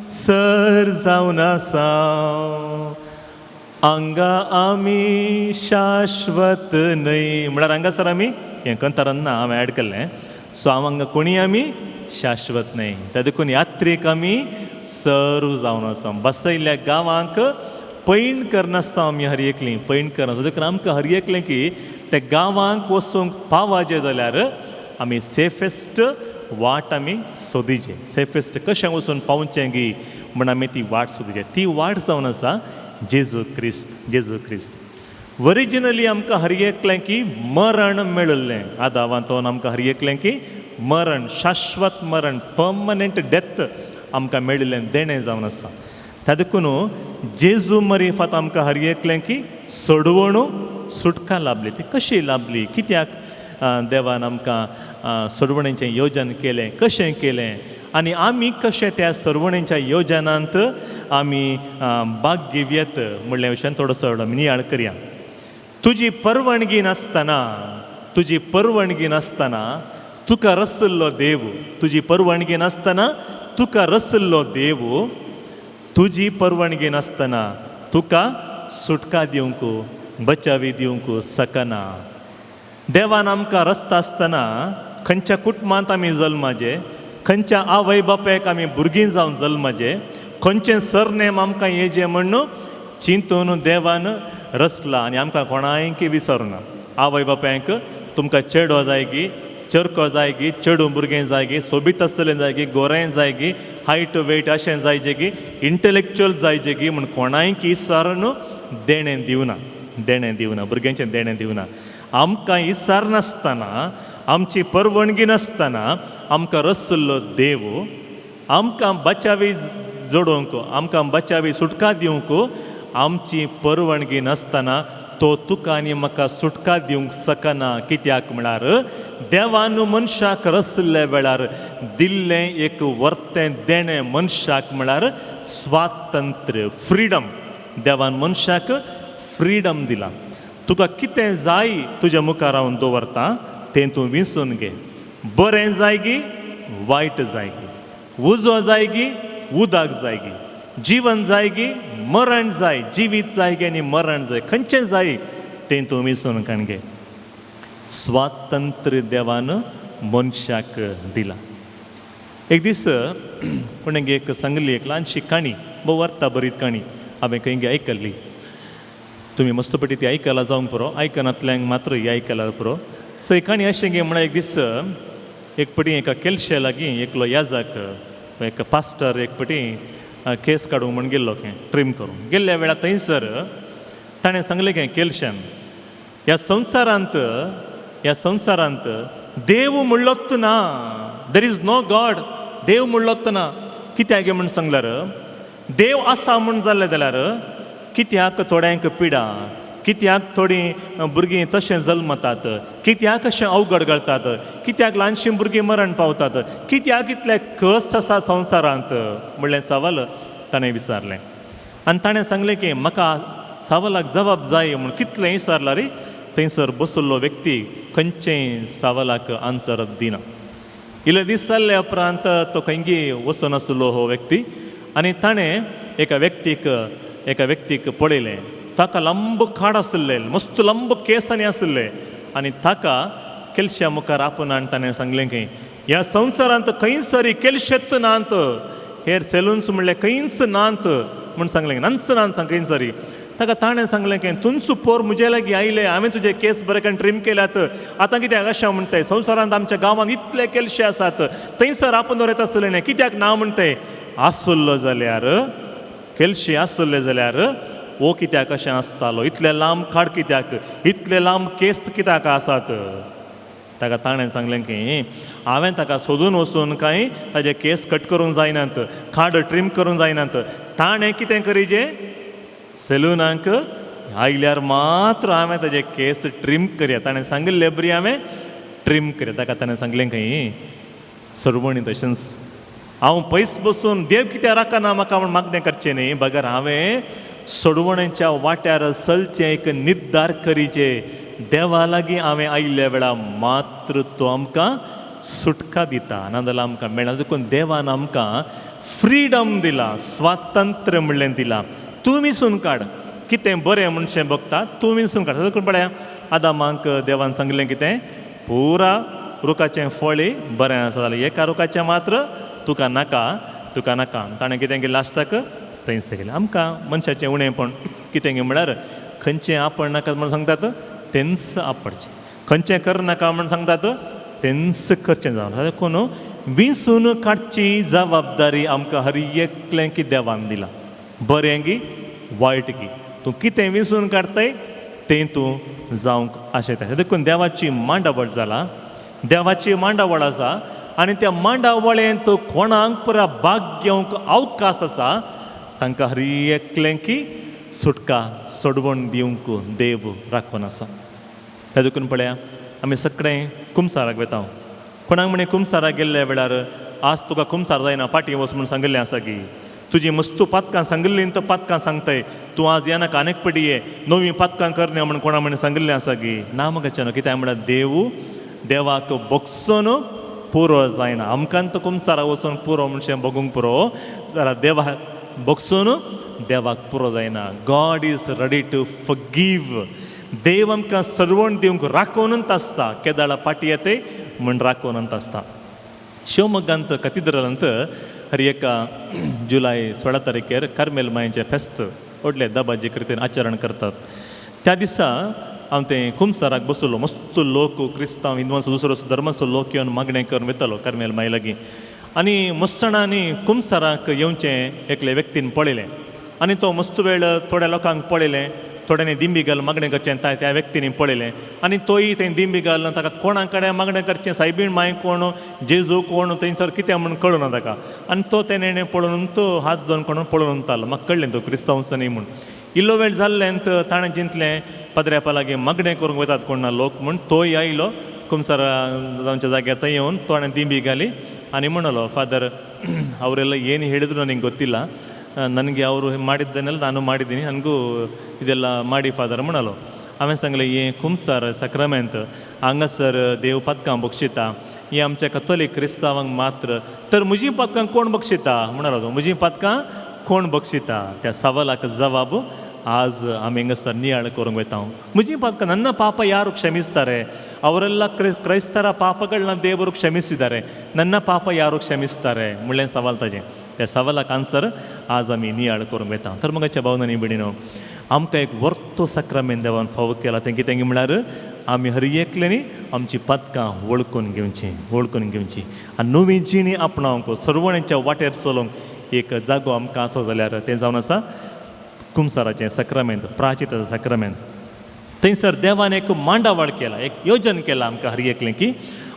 सर जावन आसा हांगा आमी शाश्वत न्हय. म्हळ्यार हांगासर आमी हें कंतारान ना हांवें एड केल्लें, सो हांव हांगा कोणी आमी शाश्वत न्हय. त्या देखून यात्रीक आमी सर्व जावन आसा. बसयल्ल्या गांवांक पैण करनासता आमी हर एकलीं पैण करनासता. देखून आमकां हर एकलें की त्या गांवांक वचूंक पावाचें जाल्यार आमी सेफेस्ट वाट आमी सोदीचे. सेफेस्ट कशें वचून पावचें गी म्हण आमी ती वाट सोदीचे. ती वाट जावन आसा जेजू क्रिस्त. जेजू क्रिस्त ओरिजिनली आमकां हर एकलें की मरण मेळिल्लें. आदावांतून आमकां हर एकलें की मरण, शाश्वत मरण, पर्मनंट डेथ आमकां मेळिल्लें देणें जावन आसा. त्या देखून जेजू मरिफात आमकां हर एकलें की सोडवणू सुटका लाभली. ती कशी लाभली, कित्याक देवान आमकां सोडवणेचें योजन केलें, कशें केलें आनी आमी कशें त्या सोडवणेच्या योजनांत आमी भाग घेवयेत म्हणल्या विशयान थोडोसो आमी नियाळ करया. तुजी परवानगी नासतना, तुजी परवानगी नासतना तुका रसल्लो देव, तुजी परवानगी नासतना तुका रसल्लो देव, तुजी परवानगी नासतना तुका सुटका दिवंक, बचावी दिवंक शकना. देवान आमकां रस्ता आसतना खंयच्या कुटुंबांत आमी जल्माचे, खंयच्या आवय बापायक आमी भुरगीं जावन जल्माचे, खंयचें सरनेम आमकां येजें म्हण चिंतून देवान रचला आनी आमकां कोणायकी विसरना. आवय बापायक तुमकां चेडो जाय की चरको जाय की चेडूं भुरगें जाय की सोबीत आसतलें जाय की गोरें जाय की हायट वेट अशें जायचें की इंटलेक्चुअल जायचें की म्हण कोणायकी विसरून देणें दिवना, देणें दिवना, भुरग्यांचें देणें दिवना. आमकां विसरनासतना, आमची परवानगी नासतना आमकां रसल्लो देव आमकां बचावी जोडोवंक, आमकां बचावी सुटका दिवंक आमची परवानगी नासतना तो तुका आनी म्हाका सुटका दिवंक शकना. कित्याक म्हळ्यार देवान मनशाक रसल्ल्या वेळार दिल्लें एक वर्तें देणें मनशाक म्हळ्यार स्वातंत्र्य, फ्रिडम. देवान मनशाक फ्रिडम दिला. तुका कितें जाय तुज्या मुखार हांव दवरता तें तूं विंचून घे. बरें जाय गी वायट जाय गी, उजो जाय गी उदक जाय गी, जीवन जाय गी मरण जाय, जिवीत जाय गी आनी मरण जाय, खंयचें जाय तें तूं विंचून काण घे. स्वातंत्र्य देवान मनशाक दिला. एक दीस कोणें एक सांगली एक ल्हानशी काणी, भोव अर्था बरीत काणी हांवें खंय आयकल्ली. तुमी मस्तपटी ती आयकला जावंक पुरो, आयकनातल्यांक मात्र ही आयकला पुरो. सो ही काणी अशें गे म्हळ्यार एक दीस एक पटी एका केलशे लागीं एकलो याजक, एक पास्टर एक पटी केस काडूंक म्हण गेल्लो, खें ट्रीम करूंक गेल्ल्या वेळार थंयसर ताणें सांगलें खें केलशान, ह्या संवसारांत, ह्या संवसारांत देव म्हणलोच ना, there is no God, देव म्हणलोच ना. कित्याक गे म्हण सांगल्यार देव आसा म्हूण जालें जाल्यार कित्याक थोड्यांक पिडा, कित्याक थोडीं भुरगीं तशें जल्मतात, कित्याक अशें अवघड घालतात, कित्याक ल्हानशीं भुरगीं मरण पावतात, कित्याक इतले कश्ट आसा संवसारांत म्हणलें सवाल ताणें विचारलें. आनी ताणें सांगलें की म्हाका सवालाक जबाब जाय म्हूण कितलें विचारलां रे, थंयसर बसल्लो व्यक्ती खंयचेय सवालाक आन्सर दिना. इल्ले दीस जाल्ले उपरांत तो खंयगी वचून आसलो हो व्यक्ती आनी ताणें एका व्यक्तीक पळयलें. ताका लांब खाड आशिल्लें, मस्त लांब केस आनी आशिल्ले आनी ताका केलश्या मुखार आपोवन आनी ताणें सांगलें की ह्या संवसारांत खंयसर केलशेत नात, हेर सेलून्स म्हणल्यार खंयच नात, म्हूण सांगलें नन्स नान सांगीन सरी ताका ताणें सांगलें की तुमचो पोर म्हजे लागीं आयले हांवें तुजे केस बरे करून ट्रीम केल्यात आतां कित्याक अशें म्हणटाय संवसारांत आमच्या गांवांत इतले केलशे आसात थंयसर आपूण दवरत आसतलें न्ही कित्याक ना म्हणटाय आसुल्लो जाल्यार केलशी आसुल्ले जाल्यार वो कित्याक अशें आसतालो इतले लांब खाड कित्याक इतले लांब केस कित्याक आसात ताका ताणें सांगलें की हांवें ताका सोदून वचून कांय ताजे केस कट करूंक जायनात खाड ट्रीम करूंक जायनात ताणें कितें करीजे सेलुनाक आयल्यार मात्र हांवें ताजे केस ट्रीम करया ताणें सांगिल्ले बरी हांवें ट्रीम करया ताका ताणें सांगलें खंय सरवणी तशेंच हांव पयस बसून देव कित्याक राखना म्हाका म्हूण मागणें करचें न्ही बगर हांवें सोडवणेच्या वाट्यार चलचें एक निर्धार करीचे देवा लागीं हांवें आयिल्ल्या वेळार मात्र तो आमकां सुटका दिता नाजाल्यार आमकां मेळना देखून देवान आमकां फ्रिडम दिला स्वातंत्र्य म्हणलें दिलां तूं विसून काड कितें बरें म्हणशें बघता तूं विसून काड देखून पळया आदामाक देवान सांगलें कितें पुरा रुखाचें फळी बरें आसा जाल्यार एका रुखाचें मात्र तुका नाका तुका नाका ताणें कितें केलें लास्टाक थंयसर गेलें आमकां मनशाचें उणेंपण कितें म्हळ्यार खंयचें आपण नाका म्हूण सांगतात तेंच आपडचें खंयचें कर नाका म्हूण सांगतात तेंच करचें जावन देखून विसून काडची जबाबदारी आमकां हर एकलें की देवान दिला बरें की वायट की तूं कितें विसून काडटाय तें तूं जावंक आशेता देखून देवाची मांडावळ जाला देवाची मांडावळ आसा आनी त्या मांडावळेंत कोणाक पुरा भाग घेवंक अवकाश आसा तांकां हर एकलें की सुटका सोडवण दिवंक देव राखून आसा त्या देखून पळया आमी सगळें कुमसाराक वता कोणाक म्हणे कुमसाराक गेल्ल्या वेळार आज तुका कुमसार जायना पाटी वच म्हूण सांगिल्लें आसा की तुजी मस्तू पातकां सांगिल्लीं तर पातकां सांगताय तूं आज येनाका आनेक पटी ये नवीं पातकां करना म्हूण कोणा म्हणे सांगिल्लें आसा की ना मगाच्यान कित्याक म्हळ्यार देव देवाक बगसून पुरो जायना आमकां तर कुमसारा वचून पुरो म्हणशें बगूंक पुरो जाल्यार देवाक बगसून देवाक पुरो जायना. God is ready to forgive. देव आमकां सर्वण दिवंक राखोवनूच आसता केदाळा पाटी येते म्हण राखोवनूच आसता. शिवमोग्गांत कथिद्रलांत हर एका जुलय 16 तारखेर कार्मेल मायेचें फेस्त व्हडले दबाजे कृतीन आचरण करतात. त्या दिसा हांव तें कुमसाराक बसलो मस्त लोक क्रिस्तांव हिंदवांचो दुसरो धर्माचो लोक येवन मागणें करून वतालो कार्मेल माये लागीं. आनी मस्तणांनी कुमसाराक येवचें एकले व्यक्तीन पळयलें आनी तो मस्त वेळ थोड्या लोकांक पळयलें थोड्यांनी दिंबी घाल मागणें करचें त्या व्यक्तींनी पळयलें आनी तोय थंय दिंबी घाल ताका कोणा कडेन मागणें करचें सायबीण माय कोण जेजू कोण थंयसर कितें म्हूण कळूना ताका. आनी तो तेणें पळोवन तो हात जावन कोण पळोवन उरतालो म्हाका कळ्ळें तो क्रिस्तांव न्ही म्हूण. इल्लो वेळ जाल्लें ताणें जिंतलें पदऱ्यापा लागीं मागणें करूंक वतात कोण ना लोक म्हूण तोय आयलो कुमसारा जावच्या जाग्यार थंय येवन ताणें दिंबी घाली ಆನಿ म्हणलो ಫಾದರ್ ಅವರೆಲ್ಲ ಏನು ಹೇಳಿದ್ರು ನನಗೆ ಗೊತ್ತಿಲ್ಲ, ನನಗೆ ಅವರು ಮಾಡಿದ್ದನ್ನೆಲ್ಲ ನಾನು ಮಾಡಿದ್ದೀನಿ, ನನಗೂ ಇದೆಲ್ಲ ಮಾಡಿ ಫಾದರ್ म्हणलो. हांवें सांगलें हें कुमसार साक्रामेंत हांगासर देव पातकां बक्षिता, हें आमच्या कथोलीक क्रिस्तांवांक मात्र, तर म्हजीं पातकां कोण बक्षिता म्हणलो तो, म्हजीं पातकां कोण बक्षिता. त्या सवालाक जवाब आज आमी हांगासर नियाळ करूंक वता. म्हजीं ಪಾತಕ ನನ್ನ ಪಾಪ ಯಾರು ಕ್ಷಮಿಸ್ತಾರೆ? ಅವರೆಲ್ಲ ಕ್ರೈಸ್ತರ ಪಾಪಗಳನ್ನ ದೇವರು ಕ್ಷಮಿಸಿದ್ದಾರೆ, ನನ್ನ ಪಾಪ ಯಾರು ಕ್ಷಮಿಸ್ತಾರೆ म्हणलें सवाल ताजें. त्या सवालाक आन्सर आज आमी नियाळ करूंक वता. तर मगाच्या भावनांनी भयणीनो आमकां एक वर्तो साक्रामेंत देवान फावो केला तें कितें म्हळ्यार आमी हर एकल्यांनी आमची पातकां वळखून घेवची, वळखून घेवची आनी नवी जिणी आपणावंक सर्वणेच्या वाटेर चलोवंक एक जागो आमकां आसा जाल्यार तें जावन आसा कुमसाराचें साक्रामेंत, प्राचिताचें साक्रामेंत. थंयसर देवान एक मांडावळ केला, एक योजन केलां आमकां हर एकलें की,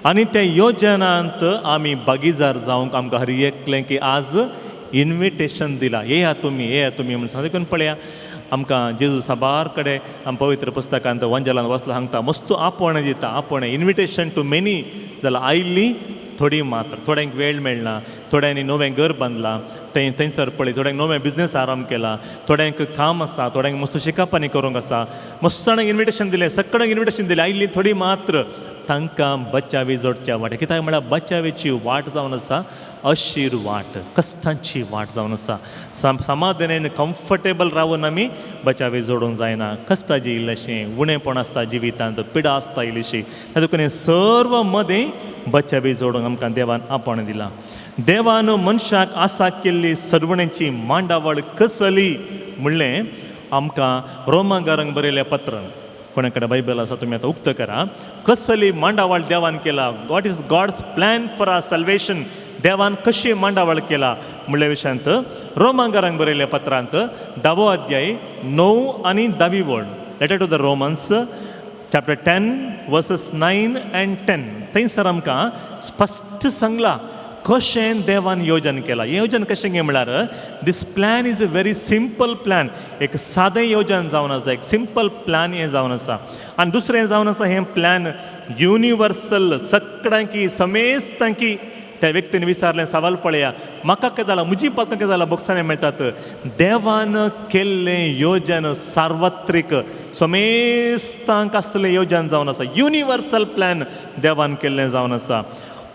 आनी त्या योजनांत आमी भागीदार जावंक आमकां हर एकलें की आज इन्विटेशन दिलां, येया तुमी, येया तुमी म्हूण सांगता. देखून पळया आमकां जेजू साबार कडेन आम पवित्र पुस्तकांत वंजलान वचला सांगता, मस्त आपोवणें दिता, आपोवणें इन्विटेशन टू मेनी जाल्यार आयिल्ली थोडी मात्र, थोड्यांक वेळ मेळना, थोड्यांनी नवें घर बांदलां थंय थंयसर पळय, थोड्यांक नवें बिजनेस आरंभ केला, थोड्यांक काम आसा, थोड्यांक मस्त शिकापानी करूंक आसा, मस्त जाणांक इन्विटेशन दिलें, सगळ्यांक इन्विटेशन दिलें, आयिल्ली थोडी मात्र तांकां बचावी जोडच्या वाट. कित्याक म्हळ्यार बचावेची वाट जावन आसा अशीर वाट, कश्टांची वाट जावन आसा. समाधानान कम्फर्टेबल रावन आमी बचावी जोडूंक जायना. कश्टाची इल्लेशें उणेपण आसता जिवितांत, पिडा आसता इल्लीशी, देखून सर्व मदें बचावी जोडूंक आमकां देवान आपोवणें दिलां. देवान मनशाक आसा केल्ली सरवणेची मांडावळ कसली म्हणलें आमकां रोमागारांक बरयल्ल्या पत्रान. कोणा कडेन बायबल आसा तुमी आतां उक्तो करा. कसली मांडावळ देवान केला, what is God's plan for our salvation, देवान कशी मांडावळ केला म्हणल्या विशयांत रोमांगारांक बरयल्ल्या पत्रांत 10वो अध्याय 9 आनी 10वी वळ, letter to the Romans chapter 10 verses 9 and 10, थंयसर आमकां स्पश्ट सांगलां कशें देवान योजन केलां. हें योजन कशें गे म्हळ्यार this plan is a very simple plan, एक सादें योजन जावन आसा, एक सिंपल प्लॅन हें जावन आसा. आनी दुसरें जावन आसा हें प्लॅन युनिवर्सल, सगळ्यांकी समेस्तांकी. त्या व्यक्तीन विचारलें सवाल, पळया म्हाका कितें जालां, म्हजी पात्रां कितें जालां बोक्सांनी मेळटात. देवान केल्लें योजन सार्वत्रीक समेस्तांक आसलें योजन जावन आसा, युनिवर्सल प्लॅन देवान केल्लें जावन आसा.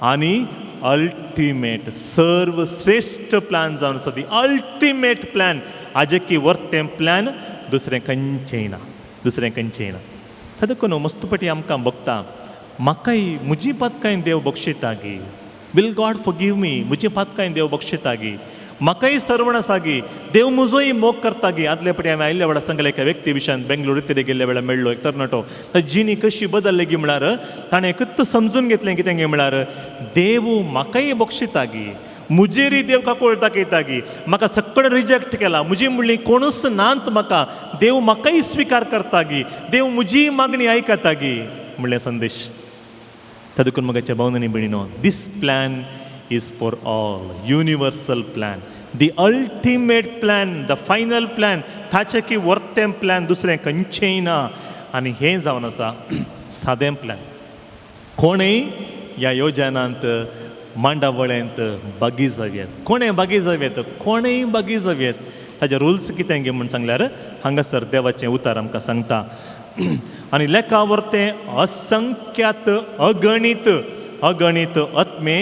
आनी अल्टिमेट सर्वश्रेश्ठ प्लॅन जावन आसा, दी अल्टिमेट प्लॅन, हाजे की वर्तें प्लॅन दुसरें खंयचेंय ना, दुसरें खंयचेंय ना. ताका देखून मस्तपटी आमकां बघता म्हाकाय म्हजी पातकाय देव बक्षिता गी, will God forgive मी, म्हजी पातकाय देव बक्षिता गी, म्हाकाय सर्वण आसा गी, देव म्हजोय मोग करता गी. आदले पटी हांवें आयिल्ल्या वेळार सांगलें एका व्यक्ती विशयान बेंगलोर रितीर गेल्ल्या वेळार मेळ्ळो एक तरणाटो, ताजी जिणी कशी बदल्ली गी म्हळ्यार ताणें एकूच समजून घेतलें कितें गी म्हळ्यार देव म्हाकाय बक्षिता गी, म्हजेरय देव काकूळ दाखयता गी, म्हाका सगळें रिजेक्ट केला, म्हजी म्हणली कोणूच नात म्हाका, देव म्हाकाय स्विकार करता गी, देव म्हजी मागणी आयकता गी म्हणलें संदेश. त्या देखून म्हज्या भावनांनी भयणीनो, this plan is for all, universal plan, the ultimate plan, the final plan, ताचें की वर्तें प्लॅन दुसरें खंयचेंय ना. आनी हें जावन आसा सादें प्लॅन. कोणूय ह्या योजनांत मांडावळेंत बागी जावयेत, कोणें बागी जावयेत, कोणेंय बागी जावयेत. ताजे रुल्स कितें गे म्हूण सांगल्यार हांगासर देवाचें उतार आमकां सांगता. आनी लेखा वर्तें असंख्यात अगणीत अगणीत आत्मे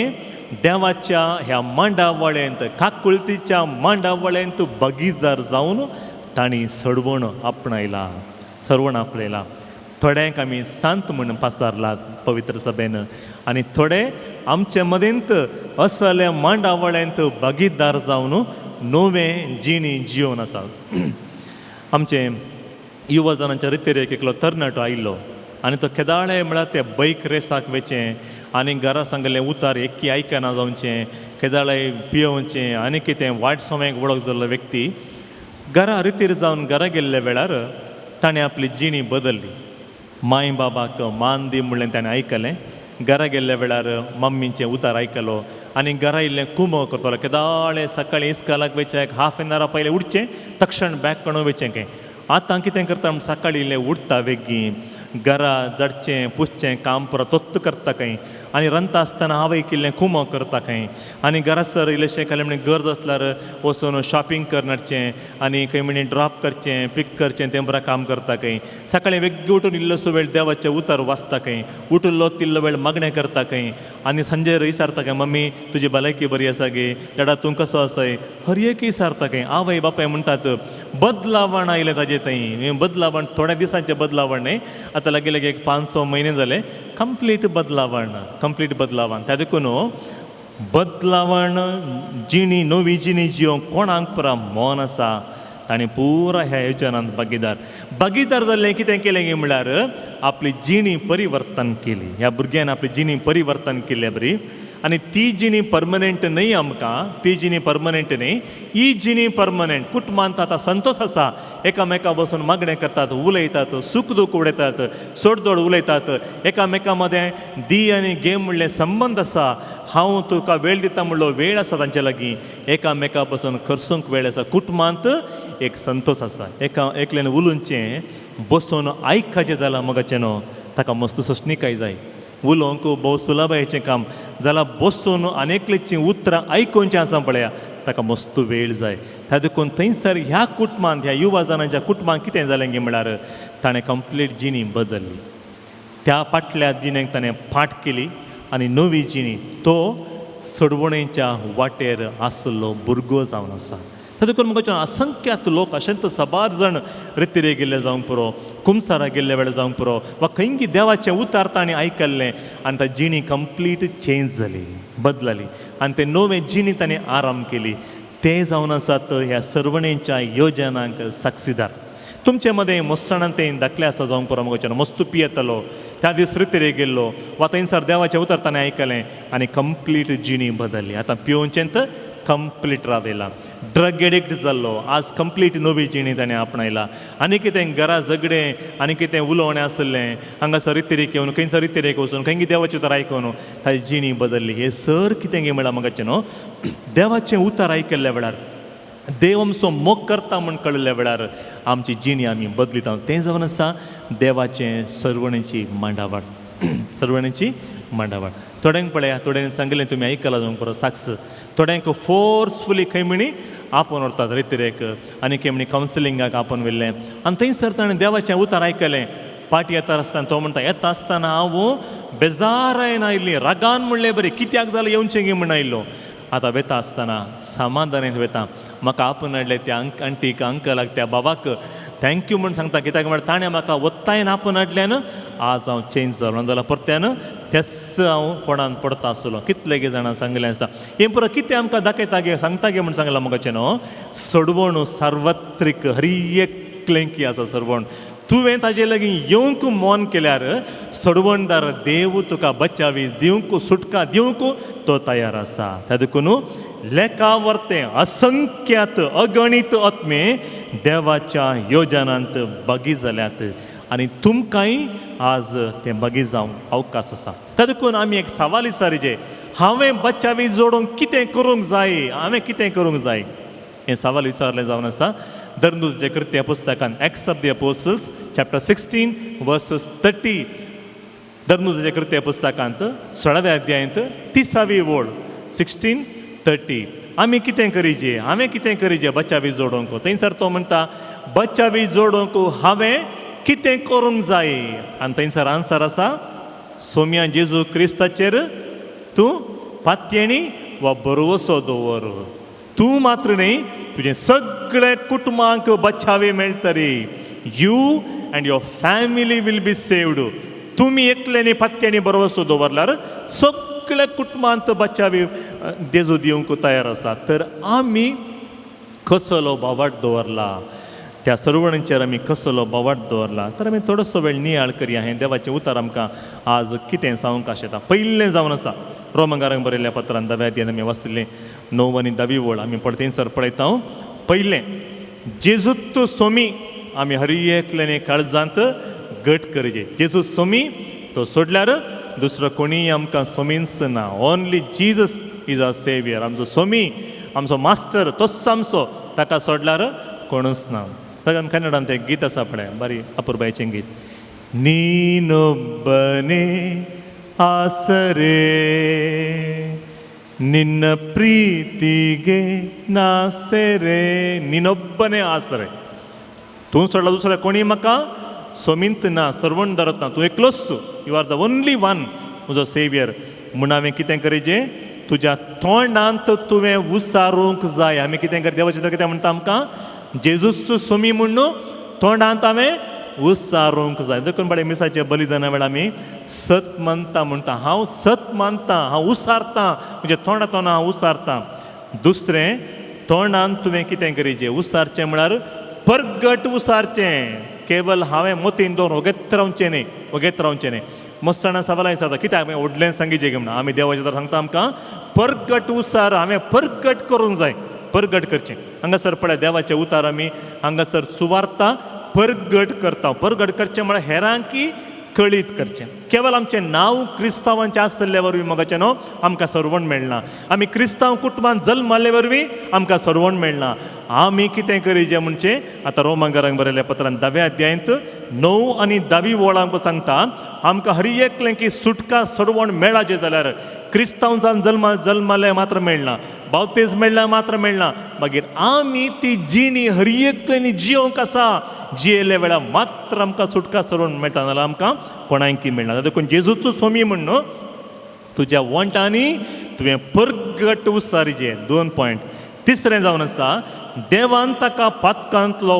देवाच्या ह्या मांडावळेंत काकुळतीच्या मांडावळेंत बगीदार जावन तांणी सडवण आपणायला, सरवण आपणायला. थोड्यांक आमी सांत म्हूण पासारलात पवित्र सभेन आनी थोडे आमचे मदेंत असले मांडावळेंत भागीदार जावन नवें जिणी जियोवन आसा. आमचे युवा जणांच्या रितीर एक एकलो तरणाटो आयिल्लो आनी तो केदाळे म्हळ्यार ते बैक रेसाक वचें आनी घरा सांगलें उतार एक्की आयकना जावचें, केदाळे पियोवचें आनी कितें वायट सवंयक वळख जाल्लो व्यक्ती घरा रितीर जावन घरा गेल्ल्या वेळार ताणें आपली जिणी बदल्ली. माय बाबाक मान दी म्हणलें ताणें आयकलें, घरा गेल्ल्या वेळार मम्मीचें उतार आयकलो आनी घरा इल्लें कुमो करतालो. केदाळे सकाळीं इस्कालाक वयचें एक हाफ एन आवर पयलें उठचें तक्षण बॅग काडून वयचें खंय. आतां कितें करता सकाळीं इल्लें उठता बेगीन, घरा जडचें पुसचें काम पुरो तोत्त करता खंय आनी रांदता आसतना आवयक इल्लें कुमो करता खंय आनी घरासर इल्लेशें खालें म्हण गरज आसल्यार वचून शॉपिंग कर हाडचें आनी खंय म्हणी ड्रॉप करचें पीक करचें तें बरें काम करता खंय. सकाळीं बेगीन उठून इल्लोसो वेळ देवाचें उतर वाचता खंय, उठुल्लो तिल्लो वेळ मागणें करता खंय आनी सांजे विचारता खंय, मम्मी तुजी भलायकी बरी आसा गे, डॅडा तूं कसो आसाय, हर एक विचारता खंय. आवय बापाय म्हणटात बदलावण आयलें ताजे थंय, बदलावण थोड्या दिसांचें बदलावण न्हय, आतां लागीं लागीं एक 5-6 म्हयने जाले कंप्लीट बदलावण, कंप्लीट बदलावण. त्या देखून बदलावण जिणी नवी जिणी जियोंक कोणाक पुरा मन आसा ताणें पुरा ह्या योजनांत भागीदार भागीदार जाल्लें. कितें केलें गे म्हळ्यार आपली जिणी परिवर्तन केली. ह्या भुरग्यान आपली जिणी परिवर्तन केल्ली बरी आनी ती जिणी परमनंट न्हय आमकां, ती जिणी परमनंट न्हय, ही जिणी परमनंट. कुटुंबांत आतां संतोश आसा, एकामेका बसून मागणें करतात, उलयतात, सूख दूख उडयतात, सोडदोड उलयतात, एकामेका मदें दी आनी गेम म्हणलें संबंद आसा. हांव तुका वेळ दिता म्हणलो वेळ आसा तांचे लागीं, एकामेका बसून खर्चूंक वेळ आसा. कुटुंबांत एक संतोश आसा. एका एकल्यान उलोवचें बसून आयकाचें जाल्यार मगाचें न्हू ताका मस्त सोंसणीकाय जाय. उलोवंक भोव सुलभायेचें काम जाल्यार बसून आनी एकल्याचीं उतरां आयकुचें आसा पळया ताका मस्त वेळ जाय. त्या देखून थंयसर ह्या कुटुंबांत ह्या युवा जाणांच्या कुटुंबांत कितें जालें गे म्हळ्यार ताणें कंप्लीट जिणी बदल्ली. त्या फाटल्या जिणेक ताणें फाट केली आनी नवी जिणी तो सोडवणेच्या वाटेर आशिल्लो भुरगो जावन आसा. त्या देखून म्हाका असंख्यात लोक अशेंच साबार जाण रितीरे गेल्ले जावंक पुरो, कुमसारा गेल्ले वेळार जावंक पुरो वा खंयकी देवाचें उतार ताणें आयकल्लें आनी ता जिणी कंप्लीट चेंज जाली, बदलली. आनी ते नवे जिणी ताणें आराम केली. ते जावन आसात ह्या सर्वणेच्या योजनांक साक्षीदार. तुमचे मदें मोस्साणान ते धाकले आसा जावंक पुरो मोगाच्यान मस्तू पियेतलो त्या दीस रितेर गेल्लो वा थंयसर देवाचें उतर ताणें आयकलें आनी कंप्लीट जिणी बदल्ली. आतां पिवचें तर कंप्लीट रावयला. ड्रग एडिक्ट जाल्लो आज कंप्लीट नवी जिणी ताणें आपणायला. आनी कितें घरा झगडें आनी कितें उलोवणें आसलें हांगासर रितेरेक येवन खंयसर रितेरेक वचून खंय देवाचें उतर आयकून ताजी जिणी बदल्ली. हें सर कितें गे म्हळ्यार मोगाचें न्हू देवाचें उतर आयकल्ल्या वेळार देव आमचो मोग करता म्हूण कळिल्ल्या वेळार आमची जिणी आमी बदलिता. तें जावन आसा देवाचें सर्वणेची मांडावळ. सर्वणेची मांडावळ. थोड्यांक पळया थोड्यांनी सांगलें तुमी आयकलां जावंक पुरो साक्ष. थोड्यांक फोर्सफुली खंय म्हणी आपोवन व्हरतात रितिरेक आनी खंय म्हणी कावन्सिलिंगाक आपोवन व्हेल्लें आनी थंयसर ताणें देवाचें उतर आयकलें. पाटी येता आसतना तो म्हणटा येता आसतना हांव बेजारायन आयिल्ली रागान म्हणलें बरें कित्याक जालें येवचें गे म्हण आयिल्लो. आतां वेता आसतना समाधानान वेता म्हाका आपोवन हाडलें त्या आंटीक अंकलाक त्या बाबाक thank you म्हूण सांगता कित्याक म्हळ्यार ताणें म्हाका वत्तायन आपोवन हाडल्यान आज हांव चेंज जालो ना जाल्यार परत्यान तेच हांव फोणान पडता आसलो. कितले गे जाणां सांगलें आसा हें पुरो कितें आमकां दाखयता गे सांगता गे म्हूण सांगलां मोगाचें न्हू. सोडवण सार्वत्रीक हर एकलेंकी आसा सर्वण. तुवें ताजे लागीं येवंक मोन केल्यार सोडवणदार देव तुका बचावी दिवंक सुटका दिवंक तो तयार आसा. त्या देखून लेखा वर्तें असंख्यात अगणीत आत्मे देवाच्या योजनांत बागी जाल्यात आनी तुमकांय आज तें बागी जावंक अवकाश आसा. त्या देखून आमी एक सवाल विचारचें हांवें बचावी जोडूंक कितें करूंक जाय हांवें कितें करूंक जाय हें सवाल विचारलें जावन आसा धर्मदूताच्या कृत्या पुस्तकान Acts of the Apostles chapter 16 verses 30. धर्मदूताच्या कृत्या पुस्तकांत 16व्या अध्यायांत 30वी ओळ 16:30. आमी कितें करीजे हांवें कितें करीजे बचावी जोडूंक. थंयसर तो म्हणटा बचावी जोडूंक हांवें कितें करूंक जाय आनी थंयसर आन्सर आसा सोम्या जेजू क्रिस्ताचेर तूं पातयेणी वा बरवसो दवर तूं मात्र न्ही तुजें सगळे कुटुंबांक बचावी मेळटली. You and your family will be saved. तुमी एकल्यानी पातयेणी बरवसो दवरल्यार सगळे कुटुंबांत बचावी जेजू दिवंक तयार आसा. तर आमी कसलो बावाट दवरला त्या सर्वणांचेर आमी कसलो बावाट दवरला तर आमी थोडोसो वेळ नियाळ करया. हें देवाचें उतर आमकां आज कितें सांगूंक आशेता. पयलें जावन आसा रोमंगारांक बरयल्ल्या पत्रान 10व्या अध्यायांत आमी वाचलें 9 आनी 10वी ओळ आमी परतेंसर पळयता. पयलें जेजूत सोमी आमी हर एकल्यानी काळजांत गट करचे. जेजू सोमी तो सोडल्यार दुसरो कोणीय आमकां सोमींच ना. Only Jesus is our saviour. आमचो सोमी आमचो मास्टर तोच आमचो ताका सोडल्यार कोणूच ना. ताका कन्नडान तें गीत आसा पळय बरी अपुरबायेचें गीत. ನೀನೊಬ್ಬನೇ ಆಸರೆ ನಿನ್ನ ಪ್ರೀತಿಗೆ ನಾ ಸೆರೆ. ನೀನೊಬ್ಬನೇ ಆಸರೆ तूं सोडला दुसऱ्या कोणी म्हाका सोमींत ना सर्वण धरत ना तूं एकलोच you are the only one म्हजो सेवियर. म्हूण हांवें कितें करीजे तुज्या तोंडांत तुवें उसारूंक जाय. आमी कितें कर देवाचें कितें म्हणटा आमकां जेजूस सोमी म्हूण तोंडांत हांवें उसारूंक जाय. देखून बाळे मिसाच्या बलिदाना वेळार आमी सत मानता म्हणटा हांव सत मानता हांव उसारतां म्हणजे तोंडा हांव उसारतां. दुसरें तोंडान तुवें कितें करीचें उसारचें म्हळ्यार परगट उसारचें. केवल हांवें मोतीन दवरून वगेत रावचें न्ही वगेत रावचें न्ही. मस्ताना सवालां विचारता कित्याक हांवें व्हडलें सांगीचें काय म्हणून आमी देवाचें तर सांगता आमकां परगट उसार हांवें परगट करूंक जाय परगट करचें. हांगासर पळय देवाचें उतार आमी हांगासर सुवार्ता परगट करता. परगट करचें म्हळ्यार हेरांकी कळीत करचें. केवल आमचें नांव क्रिस्तांवांचें आसतले वरवीं मोगाचें न्हू आमकां सर्वण मेळना. आमी क्रिस्तांव कुटुंबान जल्माल्ले वरवीं आमकां सर्वण मेळना. आमी कितें करीचें म्हणजे आतां रोमांगारांक बरयल्ल्या पत्रान 10व्या अध्यायांत 9 आनी 10वी ओळ सांगता आमकां हर एकलें की सुटका सर्वण मेळाचें जाल्यार क्रिस्तांव जावन जल्माले मात्र मेळना बावतेज मेळ्ळ्या मात्र मेळना मागीर आमी ती जिणी हर एकल्यांनी जियोंक आसा. जियेल्ल्या वेळार मात्र आमकां सुटका सर्वण मेळटा नाजाल्यार आमकां कोणायकी मेळना. देखून जेजूचो सोमी म्हण तुज्या वंटांनी तुवें परगट उसारीचें. 2 पॉयंट. तिसरें जावन आसा देवान ताका पातकांतलो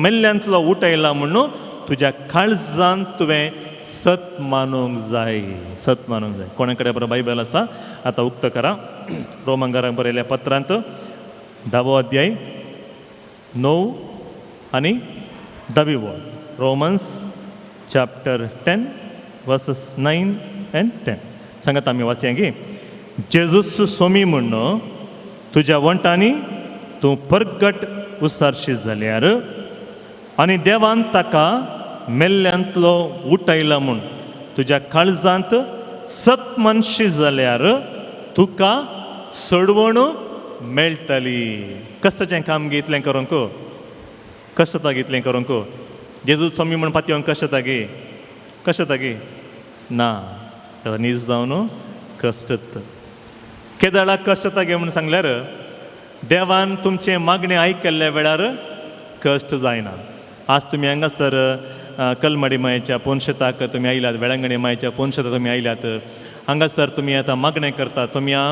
मेल्ल्यांतलो उठयला म्हणून तुज्या काळजान तुवें सत मानूंक जाय. सत मानूंक जाय. कोणा कडेन बरो बायबल आसा आतां उक्तो करा. रोमनकारांक बरयल्या पत्रांत धावो अध्याय 9 आनी 10वी वळ. Romans chapter 10 verses 9 and 10. सांगात आमी वाचया की जेजूस सोमी म्हण्ण तुज्या वंटांनी तूं परगट उसारशी जाल्यार आनी देवान ताका मेल्ल्यांतलो उठयला म्हूण तुज्या काळजांत सत मनशी जाल्यार तुका सोडवण मेळटली. कश्टाचें काम घेतलें करूंक, कश्टता घेतलें करूंक. जेजू स्वामी म्हण पातयेवंक कश्टता गे, कश्टता गे ना, ताका नीज जावन कश्टत. केदाळा कश्टता गे म्हूण सांगल्यार देवान तुमचें मागणें आयकल्ल्या वेळार कश्ट जायना. आज तुमी हांगासर कलमाडी मायेच्या पोनशेताक तुमी आयल्यात, वेळांगणी मायेच्या पोनशेताक तुमी आयल्यात. हांगासर तुमी आतां मागणें करतात, सोम्या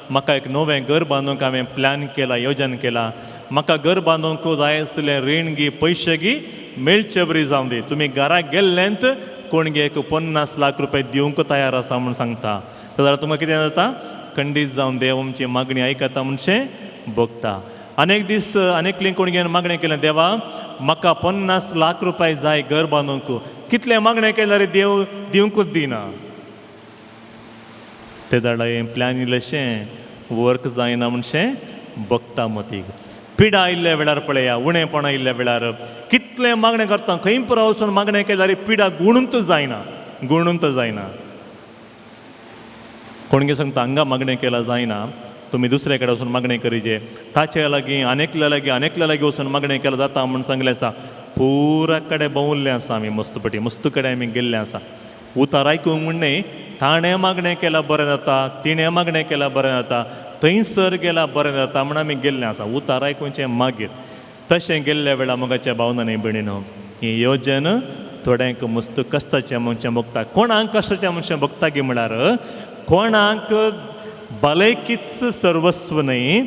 म्हाका एक नवें घर बांदूंक हांवें प्लॅन केला, योजन केला, म्हाका घर बांदूंक जाय आसलें रीण गी पयशे गी मेळचे बरी जावं दी. तुमी घरा गेल्लेंत कोण गे एक 50 लाख रुपया दिवंक तयार आसा म्हूण सांगता. जाल्यार तुमकां कितें जाता, खंडीत जावन देव आमची मागणी आयकता म्हणशें भोगता. अनेक दीस अनेकली कोण घेवन मागणें केलें, देवा म्हाका 50 लाख रुपया जाय घर बांदूंक. कितलें मागणें केल्यार देव दिवंकूच दिना. ते दाडा हें प्लॅन इल्लेशें वर्क जायना म्हणशें भोगता मतीक. पिडा आयिल्ल्या वेळार पळया, उणेपणां आयिल्ल्या वेळार कितलें मागणें करता, खंय पुरा वचून मागणें केल्यार पिडा गुणूंत जायना, गुणूंत जायना. कोणगे सांगता हांगा मागणें केलां जायना, तुमी दुसरे कडेन वचून मागणें करीजे, ताचे लागीं आनेकल्या लागीं आनेकल्या लागीं वचून मागणें केलां जाता म्हूण सांगलें आसा. पुरा कडेन भोंवल्लें आसा आमी, मस्त पटी मस्त कडेन आमी गेल्लें आसा. उतार आयकूंक म्हूण न्हय, ताणें मागणें केलां बरें जाता, तिणें मागणें केलां बरें जाता, थंयसर गेला बरें जाता म्हूण आमी गेल्लें आसा. उतार आयकुचें मागीर तशें गेल्ल्या वेळार मोगाच्या भावनांनी भयणीनो ही योजन थोड्यांक मस्त कश्टाचें म्हणचें भोगता. कोणाक कश्टाचें म्हणचें भोगता गी म्हळ्यार कोणाक भलायकीच सर्वस्व न्हय,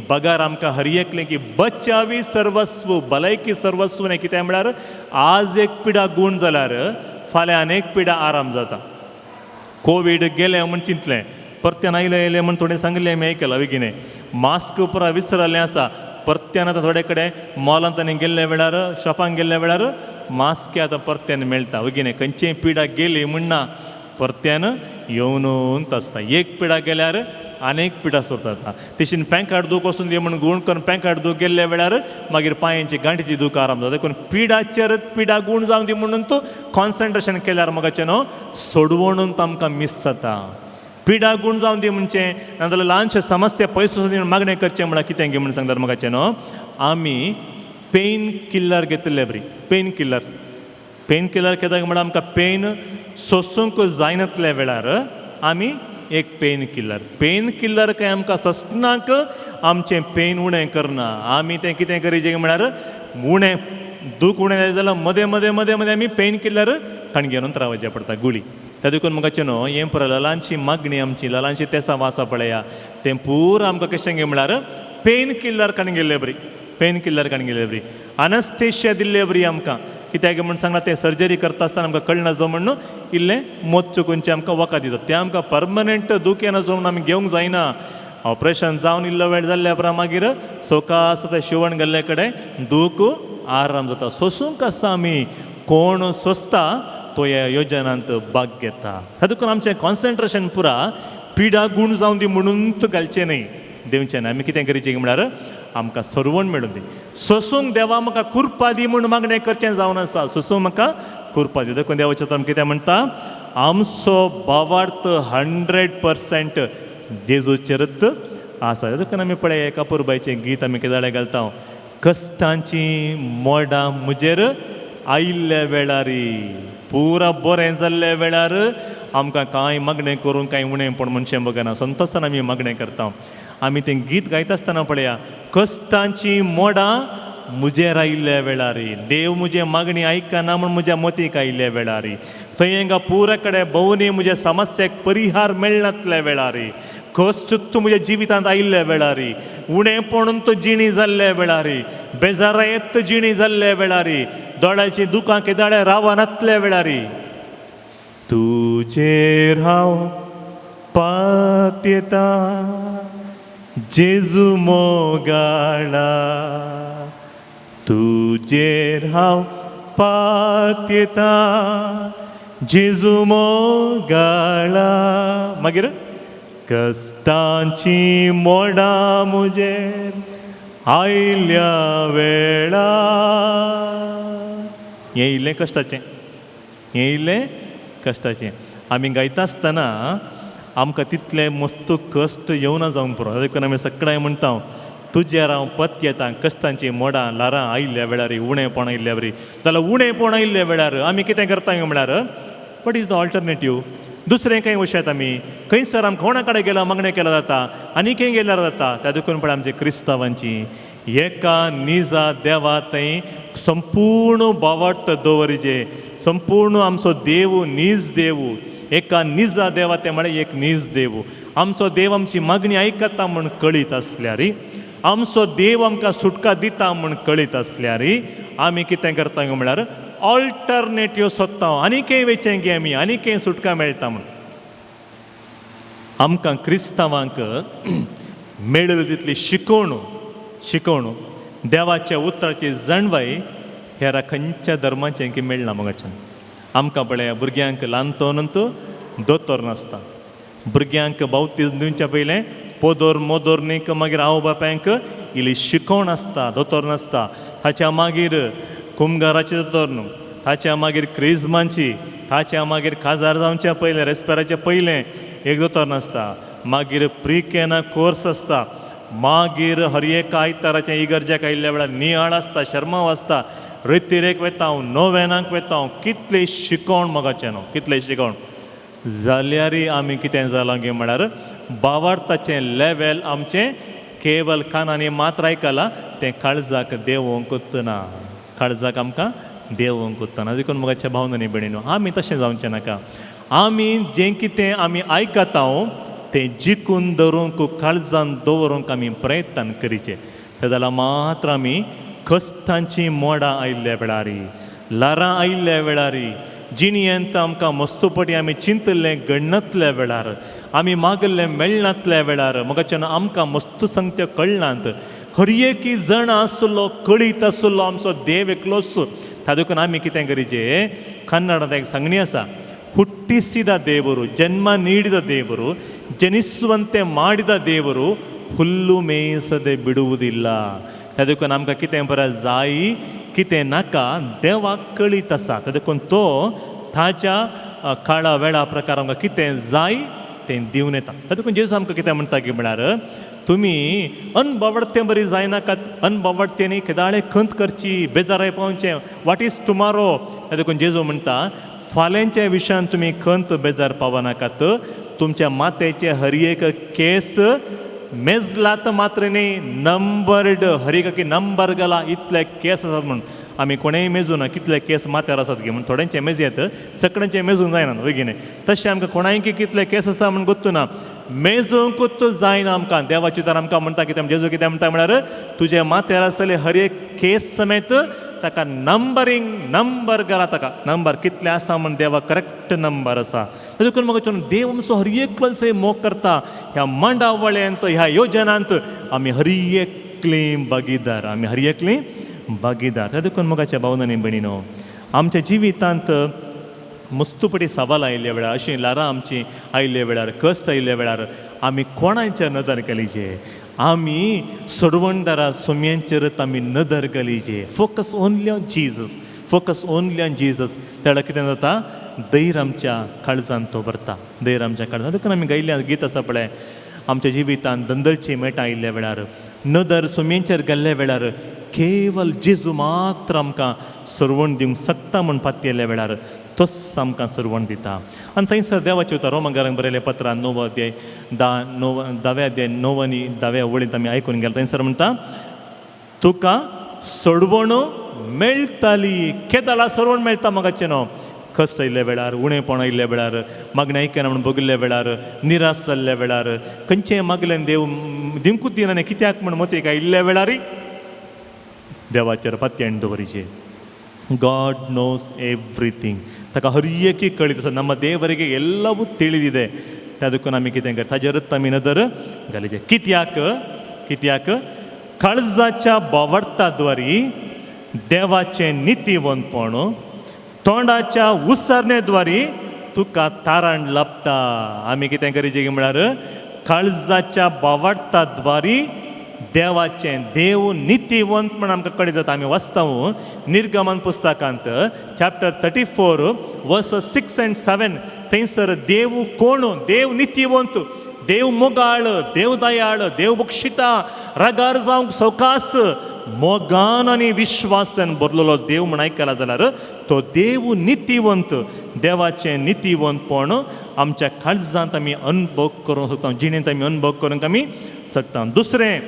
बगार आमकां हर एकलें की बचावी सर्वस्व, भलायकी सर्वस्व न्हय. कितें म्हळ्यार आज एक पिडा गूण जाल्यार फाल्यां आनी एक पिडा आराम जाता. कोवीड गेलें म्हूण चिंतलें, परत्यान आयलें आयलें म्हूण थोडें सांगलें आमी आयकलां बेगीन. मास्क पुरा विसरलें आसा, परत्यान आतां थोडे कडेन मॉलांत आनी गेल्ल्या वेळार शॉपांक गेल्ल्या वेळार मास्क आतां परत्यान मेळटा बेगीन. खंयचीय पिडा गेली म्हूण ना, परत्यान येवन आसता. एक पिडा गेल्यार अनेक पिडा सोदता. तशीन पेंकाट दूख वचून दी म्हूण गूण करून पेंकाट दूख गेल्ल्या वेळार मागीर पांयांची गांठीची दूख आराम जाता. देखून पिडाचेर पिडा गूण जावन दी म्हणून तूं कॉन्सन्ट्रेशन केल्यार मगाचें न्हू सोडवणून आमकां मीस जाता. पिडा गूण जावन दी म्हणचें नाजाल्यार ल्हानशे समस्या पयस वचून दी मागणें करचें म्हळ्यार कितें गे म्हूण सांगतात मगाचें न्हू आमी पेन किलर घेतिल्ले बरी. पेन किलर, पेन किलर कित्याक म्हळ्यार आमकां पेन सोसूंक जायनातल्या वेळार आमी एक पेन किलर. पेन किलर काय आमकां ससनाक आमचें पेन उणें करना. आमी तें कितें करीचें म्हळ्यार उणें दूख उणें जालें जाल्यार मदें मदें मदें मदें आमी पेन किलर काण घेवन रावचें पडटा गुळी. त्या देखून म्हाका न्हू हें पुरो ल्हानशी मागणी आमची ल्हानशी तेसां आसा पळया तें पुरो आमकां कशें गे म्हळ्यार पेन किलर काण गेल्ले बरी, पेन किलर काण गेल्ले बरी, अनस्थेशिया दिल्ले बरी आमकां. कित्याक म्हूण सांगलां तें सर्जरी करता आसतना आमकां कळना जो म्हण इल्लें मोत चुकूनचें आमकां वखद दितात, तें आमकां परमनंट दूख येना जो म्हूण आमी घेवंक जायना. ऑपरेशन जावन इल्लो वेळ जाल्ल्या उपरांत मागीर सोकास तें शिवण गेल्ले कडेन दूख आराम जाता. सोसूंक आसा आमी, कोण सोंसता तो ह्या योजनांत भाग घेता. तातूंत आमचें कॉन्सन्ट्रेशन पुरा पिडा गूण जावन दी म्हणून घालचें न्हय, दिवचें न्हय. आमी कितें करचें म्हळ्यार आमकां सरवण मेळून दी, सोसूंक देवा म्हाका कुरपा दी म्हूण मागणें करचें जावन आसा. सोसूंक म्हाका कुरपा दी. देखून देवाचें आमी कितें म्हणटा, आमचो भावार्थ 100% जेजूचेरच आसा. देखून आमी पळय कपूरबायचें गीत आमी केदाळे घालता, कश्टांची मोडां म्हजेर आयिल्ल्या वेळारी, पुरा बरें जाल्ल्या वेळार आमकां कांय मागणें करूंक कांय उणें पण मनशें बगना, संतोसान आमी मागणें करता. आमी तें गीत गायता आसतना पळया, कश्टांची मोडां म्हजेर आयिल्ल्या वेळारी, देव म्हजें मागणी आयकना म्हूण म्हज्या मतीक आयिल्ल्या वेळारी, थंय हांगा पुरा कडेन भोंवनी म्हज्या समस्याक परिहार मेळनातल्या वेळारी, कश्ट तूं म्हज्या जिवितांत आयिल्ल्या वेळारी, उणेपणून तो जिणी जाल्ल्या वेळारी, बेजारायत जिणी जाल्ल्या वेळारी, दोळ्याची दुकां केदाळे रावनातल्या वेळारी, तुजेर हांव पातयेता, जेजू मोगाळा तुजेर हांव पातयेता जेजू मोगाळा. मागीर कश्टांची मोडां म्हजेर आयल्या वेळा. हें इल्लें कश्टाचें, हें इल्लें कश्टाचें. आमी गायता आसतना आमकां तितलें मस्त कश्ट येवना जावंक पुरो. देखून आमी सगळ्यांक म्हणटा तुजेर हांव पत्येता कश्टांची मोडां ल्हारां आयिल्ल्या वेळार, उणेपण आयिल्ल्या वरी. जाल्यार उणेपण आयिल्ल्या वेळार आमी कितें करता म्हळ्यार what is the alternative? दुसरें खंय वशात आमी, खंयसर आमकां कोणा कडेन गेला मागणें केल्यार जाता आनी खंय गेल्यार जाता. त्या देखून पळय आमचे क्रिस्तांवांची एका निजा देवा थंय संपूर्ण भावार्थ दवरिजे. संपूर्ण आमचो देव नीज देव, एका निजा देवा तें म्हळ्यार एक नीज देव. आमचो देव आमची मागणी आयकता म्हूण कळीत आसल्यार, आमचो देव आमकां सुटका दिता म्हूण कळीत आसल्यार आमी कितें करता म्हळ्यार ऑल्टरनेटीव सोदता आनी खंय वयचें गे आमी आनी खंय सुटका मेळटा म्हूण. आमकां क्रिस्तांवांक मेळ्ळी तितली शिकवण, शिकवण देवाच्या उतराची जाणवाय हेरा खंयच्या धर्माचें की मेळना मगाच्यान. आमकां पळय भुरग्यांक ल्हानतोनंत दोतोर नासता, भुरग्यांक बावतीज दिवच्या पयलें पोदोर मोदोर न्ही मागीर आवय बापायंक इल्ली शिकवण आसता, दोतोर नासता. ताच्या मागीर कुमगाराची दोतोर न्हू, ताच्या मागीर क्रिजमांची, ताच्या मागीर काजार जावच्या पयलें रेस्पेराचें पयलें एक दोतोर नासता, मागीर प्रिकेना कोर्स आसता, मागीर हर एक आयताराचें इगर्जेक आयिल्ल्या वेळार नियाळ आसता, शर्माव आसता, रितिरेक वेता हांव, नोवेनाक वेता हांव. कितलें शिकवण मोगाचें न्हू, कितलें शिकवण. जाल्यारय आमी कितें जालां गे म्हळ्यार भावार्थाचें लेवल आमचें केवल कानांनी मात्र आयकलां तें काळजाक देंवोवंक ना, काळजाक आमकां देंवोवंक ना. देखून मोगाच्या भावनांनी भयणीनो आमी तशें जावचें नाका. आमी जें कितें आमी आयकता तें जिखून दवरूंक, काळजान दवरूंक आमी प्रयत्न करीचे. ते जाल्यार मात्र आमी कश्टांची मोडां आयिल्ल्या वेळार, ल्हारां आयिल्ल्या वेळार, जिणयेंत आमकां मस्तपटी आमी चिंतल्लें घडनातल्या वेळार, आमी मागल्लें मेळनातल्या वेळार मोगाच्यान आमकां मस्त सांगत्यो कळनात. हर एकी जण आसलो कळीत आसलो आमचो देव एकलोच. त्या देखून आमी कितें करीचे, कन्नडांत एक सांगणी आसा, ಹುಟ್ಟಿಸಿದ ದೇವರು, ಜನ್ಮ ನೀಡಿದ ದೇವರು, ಜನಿಸುವಂತೆ ಮಾಡಿದ ದೇವರು ಹುಲ್ಲು ಮೇಯಿಸದೆ ಬಿಡುವುದಿಲ್ಲ. त्या देखून आमकां कितें बरें जाय कितें नाका देवाक कळीत आसा. त्या देखून तो ताच्या काळा वेळा प्रकार आमकां कितें जाय तें दिवन येता. त्या देखून जेजू आमकां कितें म्हणटा की म्हळ्यार तुमी अनबावडते बरी जायनाकात, अनबावडते केदाळे खंत करची, बेजाराय पावचें, what is tomorrow. त्या देखून जेजू म्हणटा फाल्यांच्या विशयान तुमी खंत बेजार पावनाकात. तुमच्या माथ्याचे हर एक केस मेजलात मात्र न्ही, नंबर्ड, हर एक नंबर घाला इतले केस आसात म्हूण. आमी कोणेय मेजूना कितले केस माथ्यार आसात गे म्हूण, थोड्यांचे मेजयत, सगळ्यांचे मेजूंक जायना बेगीन. तशें आमकां कोणायकी कितले केस आसा म्हूण गोत्तुना, मेजूंकूच जायना आमकां. देवाची तर आमकां म्हणटा कितें, जेजू कितें म्हणटा म्हळ्यार तुजे माथ्यार आसतले हर एक केस समेत ताका नंबरींग, नंबर घाला, ताका नंबर कितले आसा म्हूण देवा करेक्ट नंबर आसा. देखून म्हाका देव आमचो हर एकलो मोग करता. ह्या मांडावळ्यांत, ह्या योजनांत आमी हर एकली भागीदार, आमी हर एकली भागीदार. देखून मोगाच्या भावनांनी भयणीनो आमच्या जिवितांत मस्तुपटी सवाल आयिल्ल्या वेळार, अशीं ल्हारां आमचीं आयिल्ल्या वेळार, कश्ट आयिल्ल्या वेळार आमी कोणाच्या नदर घालीचे, आमी सोडवणदारा सोम्यांचेरच आमी नदर घालीचे. Focus only on Jesus, focus only on Jesus. त्या कितें जाता, धैर्य आमच्या काळजान तो भरता, धैर्य आमच्या काळजान. देखून आमी गायिल्लें गीत आसा पळय, आमच्या जिवितांत दंदळची मेटां आयिल्ल्या वेळार, नदर सोम्यांचेर गेल्ल्या वेळार केवल जेजू मात्र आमकां सरवण दिवंक शकता म्हूण पातयेल्ल्या वेळार तोच आमकां सरवण दिता. आनी थंयसर देवाचें उतर रोमकारांक बरयलें पत्रान 9 अध्याय 10 अध्याय 9 आनी 10 वळींत आमी आयकून गेले. थंयसर म्हणटा तुका सोडवण मेळटाली. केदाळा सोडवण मेळटा मोगाचें न्हू, कश्ट आयिल्ल्या वेळार, उणेपण आयिल्ल्या वेळार, मागणें आयकना म्हूण बगिल्ल्या वेळार, निराश जाल्ल्या वेळार, खंयचें मागलें देव दिवंकूच दिना न्ही कित्याक म्हूण मतीक आयिल्ल्या वेळार देवाचेर पातयेन दवरिचें. God knows everything. ತಾಕ ಹರಿಯಕ್ಕೆ ಕಳಿತ ನಮ್ಮ ದೇವರಿಗೆ ಎಲ್ಲವೂ ತಿಳಿದಿದೆ. त्या देखून आमी कितें कर ताजेरच आमी नदर घालीचे. कित्याक कित्याक काळजाच्या बोवार्था द्वारी देवाचें नितीवंतपण, तोंडाच्या उसारणे द्वारी तुका तारण लाभता. आमी कितें करीचे म्हळ्यार काळजाच्या बोवार्था द्वारी देवाचें देव नितीवंत म्हण आमकां कडेन जाता. आमी वाचता निर्गमन पुस्तकांत चॅप्टर 34 वर्स 6 आनी 7, थंयसर देव कोण, देव नितीवंत, देव मोगाळ, देव दयाळ, देव बक्षिता, रागार जावंक सवकास, मोगान आनी विश्वासान भरलेलो देव म्हण आयकला जाल्यार तो देव नितीवंत. देवाचें नितीवंतपण आमच्या काळजांत आमी अनुभव करूंक शकता, जिणेंत आमी अनुभव करूंक आमी शकता. दुसरें,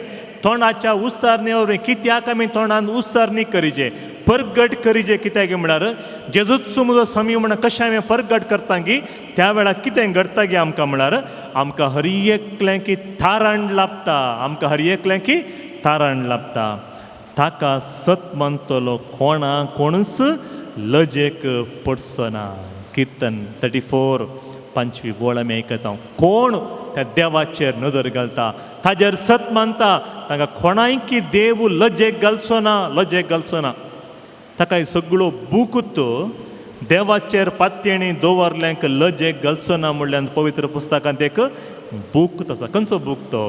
तोंडाच्या उसारणे वरवीं. कित्याक आमी तोंडान उसारणी करीचे, परगट करीचे? कित्याक म्हळ्यार जेजूच म्हजो समी म्हण कशें हांवें परगट करता की त्या वेळार कितें घडटा की आमकां म्हळ्यार आमकां हर एकलें की तारण लाभता, आमकां हर एकलें की तारण लाभता. ताका सत मानतलो कोणा कोणूच लजेक पडचो ना. किर्तन 34 5वी वळ आमी आयकता. कोण त्या देवाचेर नदर घालता, ताजेर सत मानता, तांकां कोणायकी देव लजेक घालचो ना, लजेक घालचो ना. ताका सगळो बूक देवाचेर पातयेणी दवरल्यांक लजेक घालचो ना म्हणल्यार पवित्र पुस्तकांत एक बूक आसा. खंयचो बूक तो?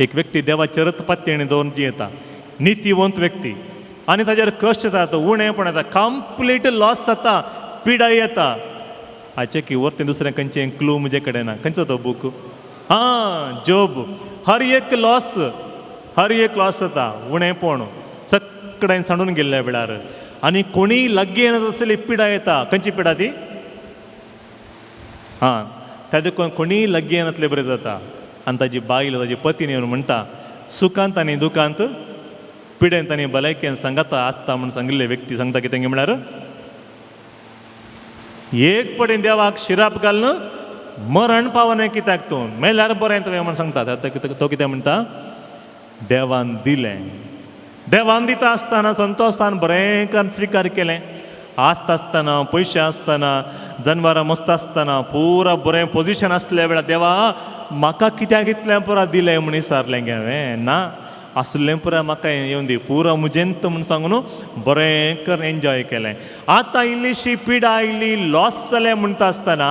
एक व्यक्ती देवाचेरच पातयेणी दवरून जियेता, नितीवंत व्यक्ती, आनी ताजेर कश्ट येता, उणेपण येता, कंप्लीट लॉस जाता, पिडाय येता. हाचे की वरतें दुसरें खंयचें क्लू म्हजे कडेन ना. खंयचो तो बूक? आं, जोब. हर एक लॉस, हर एक लॉस जाता, उणेपण सगळ्यान सांडून गेल्ल्या वेळार आनी कोणीय लागीं येना तसली पिडा येता. खंयची पिडा ती? आं, त्या देखून कोणीय लागीं येनातले बरें जाता. आनी ताजी बायल, ताजी पतीन येवन म्हणटा, सुखांत आनी दुखांत, पिडेंत आनी भलायकेन सांगाता आसता म्हूण सांगिल्ले व्यक्ती सांगता कितें म्हळ्यार एक पडेन देवाक शिराप घालून मरण पावना कित्याक तूं, मेल्यार बरें तुवें म्हण सांगता. तो कितें म्हणटा? देवान दिलें, देवान दिता आसतना संतोशान बरें करून स्विकार केलें. आसता आसतना, पयशे आसतना, जनवरां मस्त आसतना, पुरा बरें पोजिशन आसल्या वेळार देवा म्हाका कित्याक इतलें पुरा दिलें म्हण विचारलें गे हांवें? ना, आसलें पुरा म्हाका येवन दी, पुरा म्हजेंत म्हूण सांगून बरें करून एन्जॉय केलें. आतां इल्लीशी पिडा आयली, लॉस जालें म्हणटा आसतना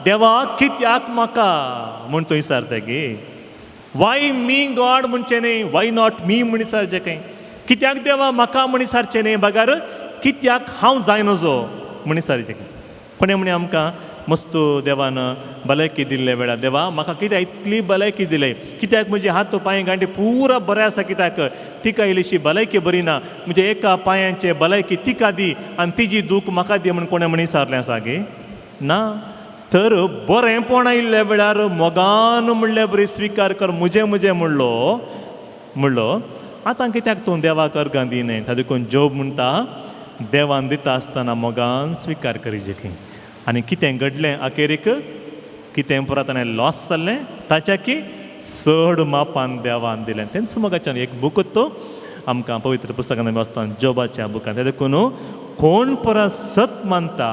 देवा कित्याक म्हाका म्हूण तूं विचारता गे? वाय मी गॉड म्हणचें न्ही, why not me म्हण विचारचें खंय. कित्याक देवा म्हाका म्हण विचारचें न्ही, बगर कित्याक हांव जायनजो म्हण विचारचें खंय. कोणें म्हणी आमकां मस्त देवान भलायकी दिल्ले वेळार देवा म्हाका कित्याक इतली भलायकी दिले, कित्याक म्हजे हात पांय गांठी पुरा बरें आसा, कित्याक तिका इल्लीशी भलायकी बरी ना, म्हजे एका पांयांचे भलायकी तिका दी आनी तिजी दूख म्हाका दी म्हण कोणें म्हणी विचारलें आसा गे? ना. तर बरेंपण आयिल्ल्या वेळार मोगान म्हणल्या बरी स्विकार कर, म्हजें म्हजें म्हणलो म्हणलो. आतां कित्याक तूं देवाक अर्गां दिनाय? ताका देखून जोब म्हणटा देवान दिता आसतना मोगान स्विकार करीचे खंय. आनी कितें घडलें अखेरीक? कितें पुरा ताणें लॉस जाल्लें ताच्या की चड मापान देवान दिलें. तेंच मोगाच्यान एक बूक तो आमकां पवित्र पुस्तकान वाचता, जोबाच्या बुकान. ते देखून कोण पुरा सत मानता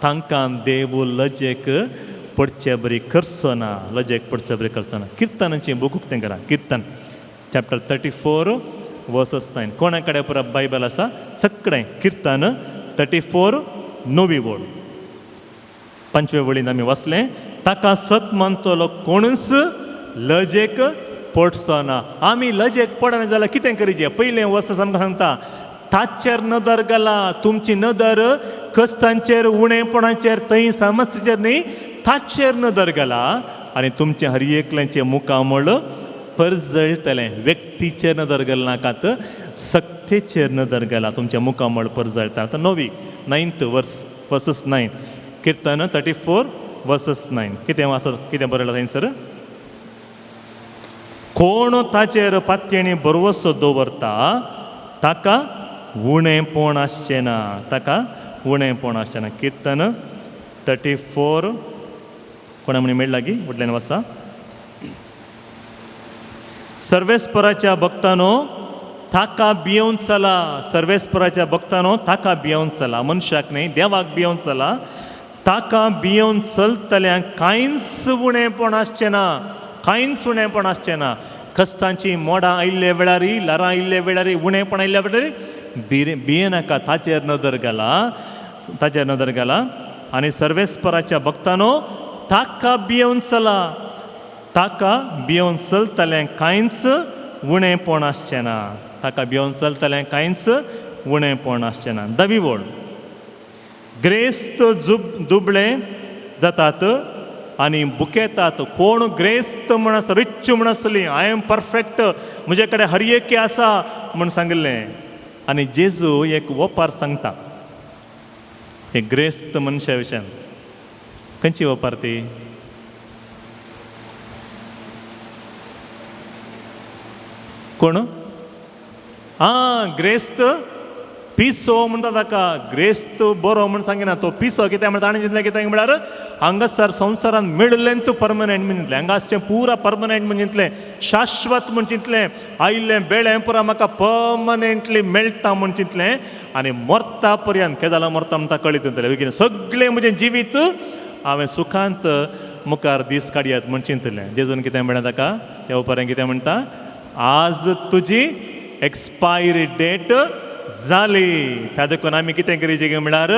तांकां देव लजेक पडचे बरी करचो ना, लजेक पडचे बरी करचो ना. किर्तनाची बूक उक्तें करा, किर्तन चॅप्टर 34 वर्सस 9. कोणा कडेन पुरा बायबल आसा सगळें? किर्तन 34 9वी वळ, 5वे वळीन आमी वाचलें, ताका सत मानतलो कोणूच लजेक पडचो ना. आमी लजेक पडना जाल्यार कितें करीचें? पयलें वर्स आमकां सांगता ताचेर नदर घाला, तुमची नदर कश्टांचेर, उणेपणाचेर, थंय समस्येचेर न्ही, ताचेर नदर घाला आनी तुमचें हर एकल्याचें मुखामळ परजळटलें. व्यक्तीचेर नदर घालनाकात, सक्तेचेर नदर घाला, तुमचें मुखामळ परजळटा. आतां 9th verse, versus 9, Kirtan 34 versus 9. कितें आसा, कितें बरयलां थंयसर? कोण ताचेर पातयेणी भरवसो दवरता ताका उणेपण आसचें ना, ताका उणेपण आसचें ना. किर्तन 34 कोणा म्हणी मेळ्ळा गी? वडल्यान वाचा. सर्वेस्पराच्या भक्तानो ताका भियोवन चला, सर्वेस्पराच्या भक्तानो ताका भियोवन चला, मनशाक न्ही देवाक भियोवन चला. ताका भियोवन चलतल्यांक कांयच उणेंपण आसचें ना, कांयच उणेंपण आसचें ना. कश्टांची मोडां आयिल्ले वेळार, ल्हारां आयिल्ले वेळार, उणेंपण आयिल्ल्या वेळार भियेनाका, ताचेर नदर घाला, ताचेर नदर घाला. आनी सर्वेस्पराच्या भक्तानो ताका भियोवन चला, ताका भियोवन चलतल्यांक कांयच उणेंपण आसचें ना, ताका भियोवन चलतल्यांक कांयच उणेंपण आसचें ना. धवी वळ, ग्रेस्त दुबळे जातात आनी बुकेतात. कोण ग्रेस्त म्हण आसता, रिच म्हण आसली, I am perfect, म्हजे कडेन हर एक आसा म्हण सांगिल्लें. आनी जेजू एक ओपार सांगता एक ग्रेस्त मनशा विशयान. खंयची ओपार ती? कोण? आं, ग्रेस्त पिसो म्हणटा ताका. ग्रेस्त बरो म्हण सांगिना तो, पिसो कित्याक म्हणटा ताणें चिंतलें कित्याक म्हळ्यार हांगासर संवसारान मेळिल्लें तूं परमनंट म्हण चिंतलें, हांगा आसचें पुरा परमनंट म्हण चिंतलें, शाश्वत म्हण चिंतलें, आयिल्लें बेळें पुरा म्हाका परमनंटली मेळटा म्हण चिंतलें. आनी मरता पर्यंत केदाला मरता म्हणटा कळीत जालें बेगीन सगळें म्हजें जिवीत हांवें सुखांत मुखार दीस काडयात म्हण चिंतलें. जेजून कितें म्हणलें ताका त्या उपरांत कितें म्हणटा, आज तुजी एक्सपायरी डेट जाली. त्या देखून आमी कितें करीचे काय म्हळ्यार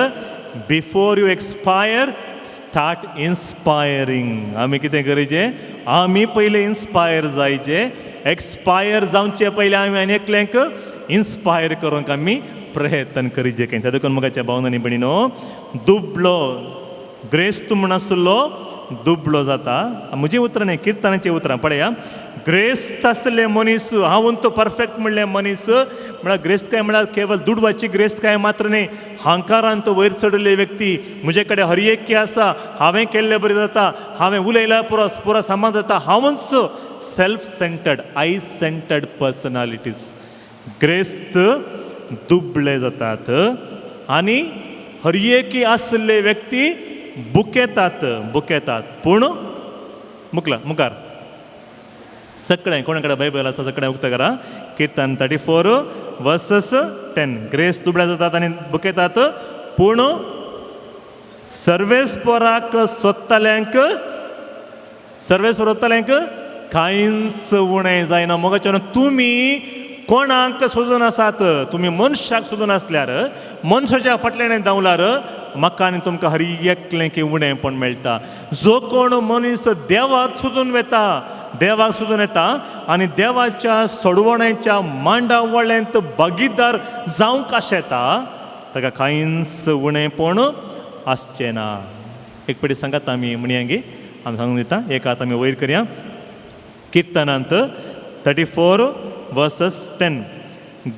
before you expire start inspiring. आमी कितें करीचे, आमी पयलीं इन्स्पायर जायचे, एक्सपायर जावचे पयलीं आमी आनी एकल्यांक इन्स्पायर करूंक आमी प्रयत्न करीचे काय. त्या देखून मुखाच्या भावनांनी भयणीनो, दुबळो ग्रेस्त म्हण आसलो दुबळो जाता. म्हजी उतरां न्ही, किर्तनाचीं उतरां पळया. ग्रेस्त आसले मनीस, हांव तो परफेक्ट म्हणलें मनीस म्हळ्यार ग्रेस्त काय म्हळ्यार केवळ दुडवाची ग्रेस्त काय मात्र न्ही, हांकारान तो वयर चडिल्ले व्यक्ती, म्हजे कडेन हर एक आसा, हांवें केल्लें बरें जाता, हांवें उलयल्यार पुरो पुरो सामान जाता, हांवूच self centred, I centred personalities. ग्रेस्त Dubale जातात आनी हर एकी आसले व्यक्ती बुकेतात, बुकेतात. पूण मुकला मुखार सगळें कोणा कडेन बायबल आसा सगळें उक्तें करा. किर्तन 34:10. ग्रेस दुबळे जातात आनी बुकेतात, पूण सर्वेस्पराक सोदतल्यांक, सर्वेस्पर सोदतल्यांक कांयच उणें जायना. मोगाच्यान तुमी कोणाक सोदून आसात, तुमी मनशाक सोदून आसल्यार, मनशाच्या फाटल्यान धांवल्यार म्हाका आनी तुमकां हर एकलें की उणेंपण मेळटा. जो कोण मनीस देवाक सोदून वेता, देवाक सोदून येता आनी देवाच्या सोडवण्याच्या मांडावळ्यांत भागीदार जावंक आशेता ताका कांयच उणेंपण आसचें ना. एक पटी सांगात आमी म्हणया, आमी सांगून दिता, एक हात आमी वयर करया. किर्तनांत 34:10.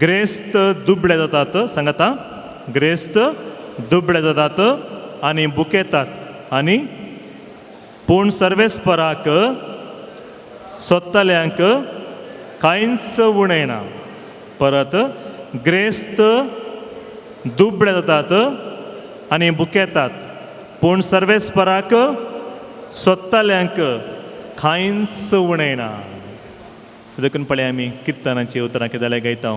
ग्रेस्त दुबळे जातात, सांगता, ग्रेस्त दुबळे जातात आनी बुकेतात, आनी पूण सर्वेस्पराक सोदतल्यांक कांयच उणें ना. परत ग्रेस्त दुबळे जातात आनी बुकेतात, पूण सर्वेस्पराक सोदतल्यांक कांयच उणें ना. देखून पळय आमी किर्तनाची उतरां कितें जाल्यार गायता,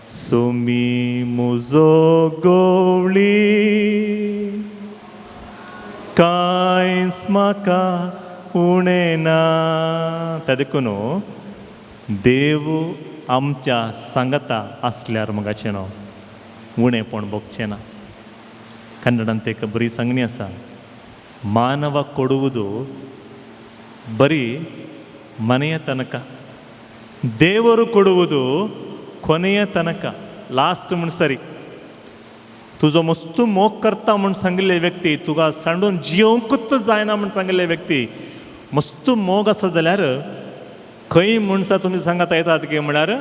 सुमी मुजो गोवळी कांयच म्हाका उणें ना. त्या देखून देव आमच्या सांगता आसल्यार मगाचें न्हू उणेंपण भोगचें ना. कन्नडांत एक बरी सांगणी आसा, मानव ಕೊಡುವುದು ಬರೀ ಮನೆಯ ತನಕ, ದೇವರು ಕೊಡುವುದು ಕೊನೆಯ ತನಕ. लास्ट म्हण सरी तुजो मस्तू मोग करता म्हूण सांगिल्ले व्यक्ती, तुका सांडून जियोवंकूच जायना म्हूण सांगिल्ले व्यक्ती, मस्तू मोग आसा जाल्यार खंय मनशां तुमी सांगात येतात की म्हळ्यार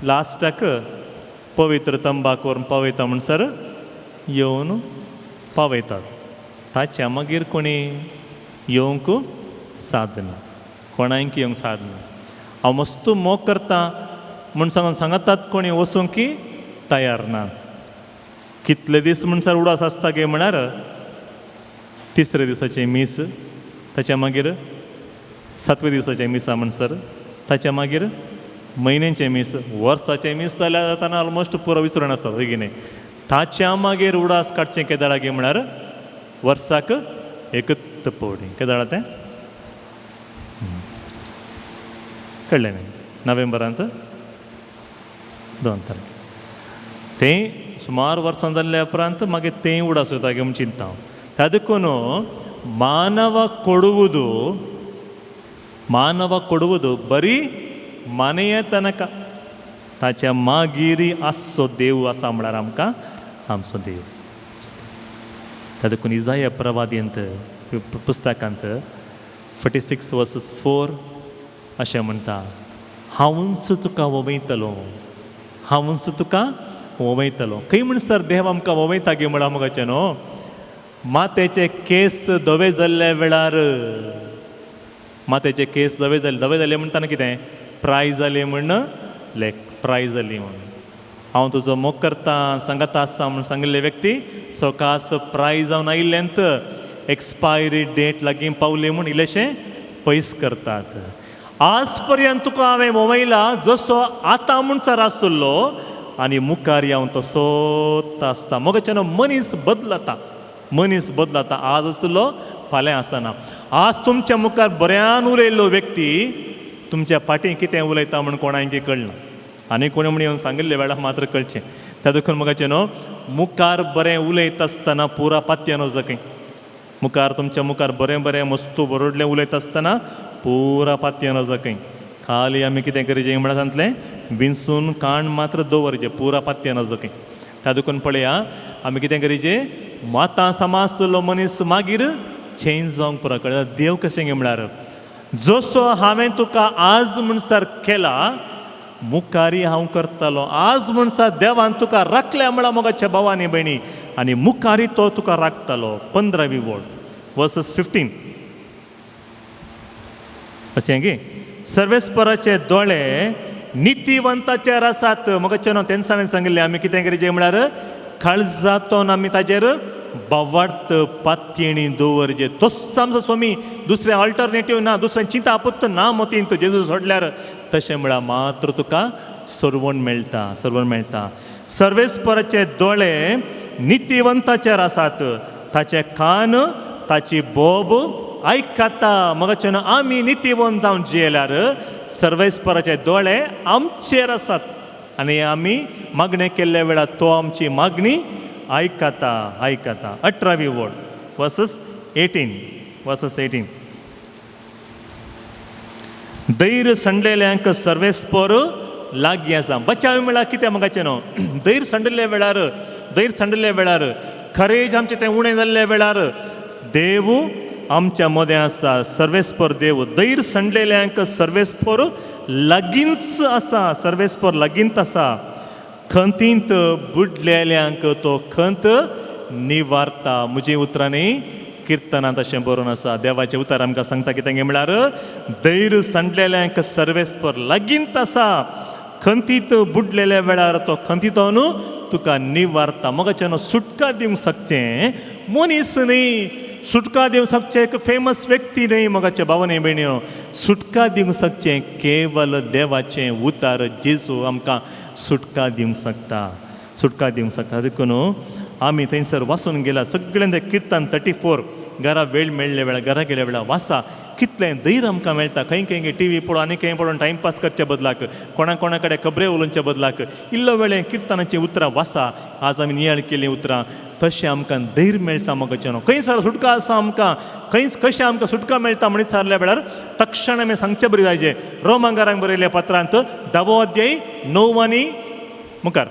लास्टाक पवित्र तंबाक व्हरून पावयता म्हणसर येवन पावयतात. ताच्या मागीर कोणी येवंक सादना, कोणाक येवंक सादना. हांव मस्तू मोग करता म्हूण सांगून सांगतात कोणी वचूंक की तयार नात. कितले दीस म्हणसर उडास आसता गे म्हळ्यार तिसरे दिसाचें मीस, ताच्या मागीर सातवे दिसाचें मिसा म्हणसर, ताच्या मागीर म्हयन्याचें मीस, वर्साचें मीस जाल्यार जाताना ऑलमोस्ट पुरो विसरून आसता बेगीन. ताच्या मागीर उडास काडचें केदाळा गे म्हळ्यार वर्साक एकच पवटी. कितें जालां तें कळ्ळें न्ही? नोव्हेंबरांत 2 तारखे तें सुमार वर्सां जाल्ल्या उपरांत मागीर तें उडास वता म्हूण चिंता हांव. त्या देखून मानव ಕೊಡುವುದು, मानव ಕೊಡುವುದು बरी मानये तनक ताच्या मागीर आसचो देव आसा म्हळ्यार आमकां आमचो देव. त्या देखून इजाया प्रवादींत पुस्तकांत 46:4 अशें म्हणटा, हांवूच तुका वोवयतलो, हांवूच तुका वोवयतलो. खंय म्हणसर देव आमकां वोवयता गे म्हळ्यार मोगाचें न्हू, मातेचे केस धवे जाल्ल्या वेळार, मातेचे केस धवे जाले, धवे जाले म्हणटाना कितें प्राय जाली म्हण लेख, प्राय जाली म्हण हांव तुजो मोग करता सांगता आसा म्हूण सांगिल्ले व्यक्ती सकास प्राय जावन आयिल्ल्यांत एक्सपायरी डेट लागीं पावली म्हूण इल्लेशें पयस करतात. आज पर्यंत तुका हांवें वोवयला जसो आतां म्हणसर आसलो आनी मुखार हांव तसोच आसता. मोगाच्यान मनीस बदलता, मनीस बदलता. आज आसलो फाल्यां आसना. आज तुमच्या मुखार बऱ्यान उलयल्लो व्यक्ती तुमच्या फाटीं कितें उलयता म्हूण कोणाक कळना आनी कोणी म्हण येवन सांगिल्ले वेळार मात्र कळचें. त्या देखून मोगाचें न्हू मुखार बरें उलयता आसतना पुरा पातयेन वचखंय, मुखार तुमच्या मुखार बरें बरें मस्तू बरोडलें उलयता आसतना पुरा पातयेन वचखंय. खाली आमी कितें करचें म्हळ्यार सांगतलें विंचून काण मात्र दवरचें, पुरा पातयेन वचखंय. त्या देखून पळया आमी कितें करचें, मातां समाजलो मनीस मागीर चेंज जावंक पुरो कळ्ळें. देव कशें गे म्हळ्यार जसो हांवें तुका आज म्हणसर केला मुखारी हांव करतलो. आज म्हणसर देवान तुका राखल्या म्हळ्यार मोगाच्या भावानी भयणी आनी मुखारी तो तुका राखतलो. 15वी वोळ वर्सस 15 अशें गे, सर्वेस्पराचे दोळे नितीवंताचेर आसात. मोगाचें न्हू तेन्ना हांवें सांगिल्लें आमी कितें करचें म्हळ्यार काळजातोन आमी ताजेर बावार्थ पातयेणी दवरचें. तोच आमचो स्वामी, दुसरें ऑल्टरनेटीव ना, दुसरें चिंता आपत्त ना मतींत जेजू सोडल्यार. तशें म्हळ्यार मात्र तुका सर्वण मेळटा, सर्वण मेळटा. सर्वेस्पराचे दोळे नितीवंताचेर आसात, ताचे कान ताची बोब आयकता. मोगाचें न्हू आमी नितीवंत जावन जियेल्यार सर्वेस्पराचे दोळे आमचेर आसात आनी आमी मागणें केल्ल्या वेळार तो आमची मागणी आयकता, आयकता. 18वी वोळ वर्सस 18, वर्सस 18. धैर्य सांडलेल्यांक सर्वेस्पर लागीं आसा. बचाव म्हळ्यार कितें मोगाचें न्हू, धैर्य सांडलेल्या वेळार, धैर्य सांडलेल्या वेळार, खरेज आमचें तें उणें जाल्ल्या वेळार देव आमच्या मदें आसा. सर्वेस्पर देव धैर्य सांडलेल्यांक सर्वेस्पर लागींच आसा, सर्वेस्पर लागींच आसा. खंतींत बुडलेल्यांक तो खंत निवारता. म्हजी उतरांनी किर्तनांत अशें बरोवन आसा. देवाचें उतर आमकां सांगता कितें म्हळ्यार धैर्य सांडलेल्यांक सर्वेस्पर लागींच आसा, खंतीत बुडलेल्या वेळार तो खंतींत तुका निवारता. मोगाचें न्हू सुटका दिवंक शकचें मनीस न्ही, सुटका दिवंक शकचें एक फेमस व्यक्ती न्ही. मोगाचे भावानी भयणीनो, सुटका दिवंक शकचें केवल देवाचें उतार जेजू आमकां सुटका दिवंक शकता, सुटका दिवंक शकता. देखून आमी थंयसर वाचून गेला सगळ्यां तें किर्तन 34 घरा वेळ मेळ्ळे वेळार घरा गेल्या वेळार वाचा, कितलें धैर्य आमकां मेळटा. खंय खंय टी व्ही पळोवन आनी खंय पळोवन टायमपास करचे बदलाक, कोणा कोणा कडेन खबरे उलोवचे बदलाक इल्लो वेळे किर्तनाचीं उतरां वाचा. आज आमी नियाळ केलीं उतरां, तशें आमकां धैर्य मेळटा. मोगाचें न्हू खंय सर सुटका आसा आमकां, खंय कशें आमकां सुटका मेळटा म्हणीत सारल्या वेळार तक्षण आमी सांगचें बरी जायचे. रोमांगारांक बरयल्ल्या पत्रांत 10वो अध्याय 9 आनी मुखार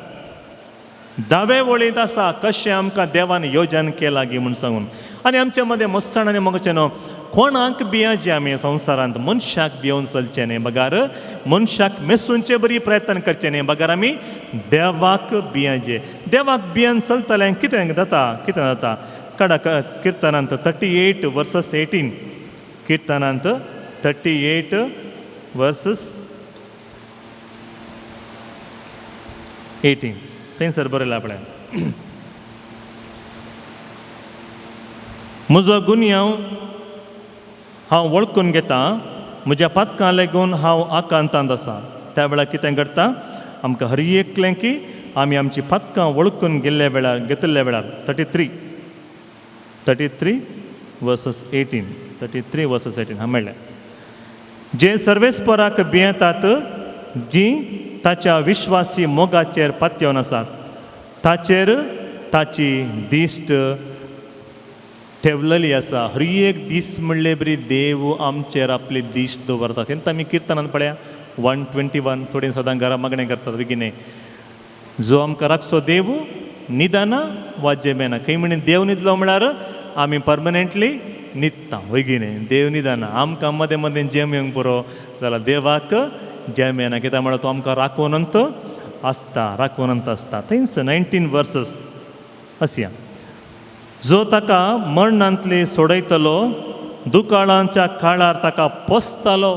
10वे वळींत आसा कशें आमकां देवान योजन केलां गी म्हूण सांगून. आनी आमच्या मदें मस्ताणांनी मोगाचें न्हू कोणाक भियाचें आमी संवसारांत मनशाक भियोवन चलचें न्ही, बगार मनशाक मेसूनचे बरी प्रयत्न करचें न्ही, बगार आमी देवाक भियाचें. देवाक भियान चलतलें कितें जाता, कितें जाता काडा किर्तनांत 38 वर्सस 18, किर्तनांत 38 वर्सस 18 थंयसर बरयलां आपणें, म्हजो गुन्यांव हांव वळखून घेता, म्हज्या पातकां लागून हांव आकांतांत आसा. त्या वेळार कितें घडटा आमकां हर एकलें की आमी आमची पातकां वळखून गेल्ल्या वेळार घेतिल्ल्या वेळार 33 33 verses 18, 33 verses 18 हा मेळ्ळें. जे सर्वेस्पराक भियेतात, जी ताच्या विश्वासी मोगाचेर पातयेवन आसात, ताचेर ताची दिश्ट ठेवलेली आसा. हर एक दीस म्हणले बरी देव आमचेर आपली दिश्ट दवरता. तेन्ना आमी किर्तनान पळया 121, थोडीं सदां घरा मागणें करतात बेगिने, जो आमकां राखचो देव न्हिदना वा जेमेना. खंय म्हणी देव न्हिदलो म्हळ्यार आमी परमनंटली न्हिदता वयगिने. देव न्हिदना, आमकां मदें मदें जेम येवंक पुरो जाल्यार देवाक जेम येना. कित्याक म्हळ्यार तो आमकां राखोवनंत आसता, राखोवनंत आसता. थंयच 19 वर्सस आसया, जो ताका मरणांतली सोडयतलो, दुकाळांच्या काळार ताका पोसतालो,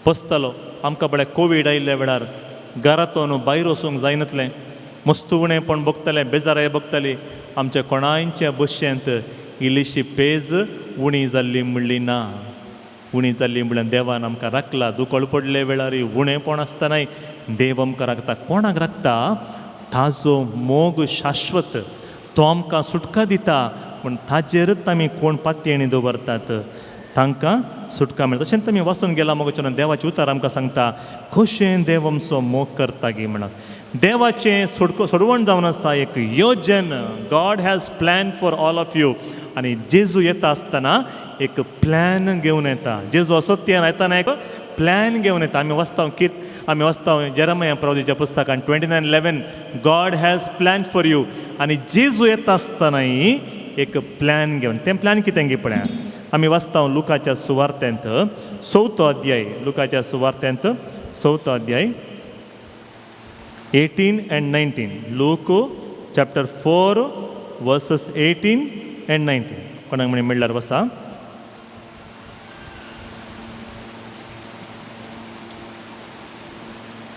पोसतालो. आमकां पळय कोवीड आयिल्ल्या वेळार घरांतून भायर वचूंक जायनातलें, मस्त उणेपण भोगतालें, बेजाराय भोगताली. आमच्या कोणायच्या बशेंत इल्लीशी पेज उणी जाल्ली म्हणली ना. उणी जाल्ली म्हणल्यार देवान आमकां राखला. दुकळ पडले वेळार उणेपण आसतनाय देव आमकां राखता. कोणाक राखता? ताजो मोग शाश्वत, तो आमकां सुटका दिता. पूण ताजेरच आमी कोण पातयेणी दवरतात तांकां सुटका मेळटा. तशेंच आमी वाचून गेला मोगाचें देवाचें उतर आमकां सांगता कशें देव आमचो मोग करता गी म्हणून. देवाचें सोडवण जावन आसा एक योजन. God has plan for all of you. आनी जेजू येता आसतना एक प्लॅन घेवन येता. जेजू असत्यान येतना एक प्लॅन घेवन येता. आमी वाचता आमी वाचता जेरमया प्रवादीच्या पुस्तकान 29:11, God has plan for you. आनी जेजू येता आसतनाय एक प्लॅन घेवन. तें प्लॅन कितें गी पळया आमी वाचता लुकाच्या सुवार्तेंत 4 अध्याय, लुकाच्या सुवार्तेंत 4 अध्याय 18 and 19, Luke chapter 4 verses 18 and 19. कोणाक म्हणी मेळ्ळ्यार बसा.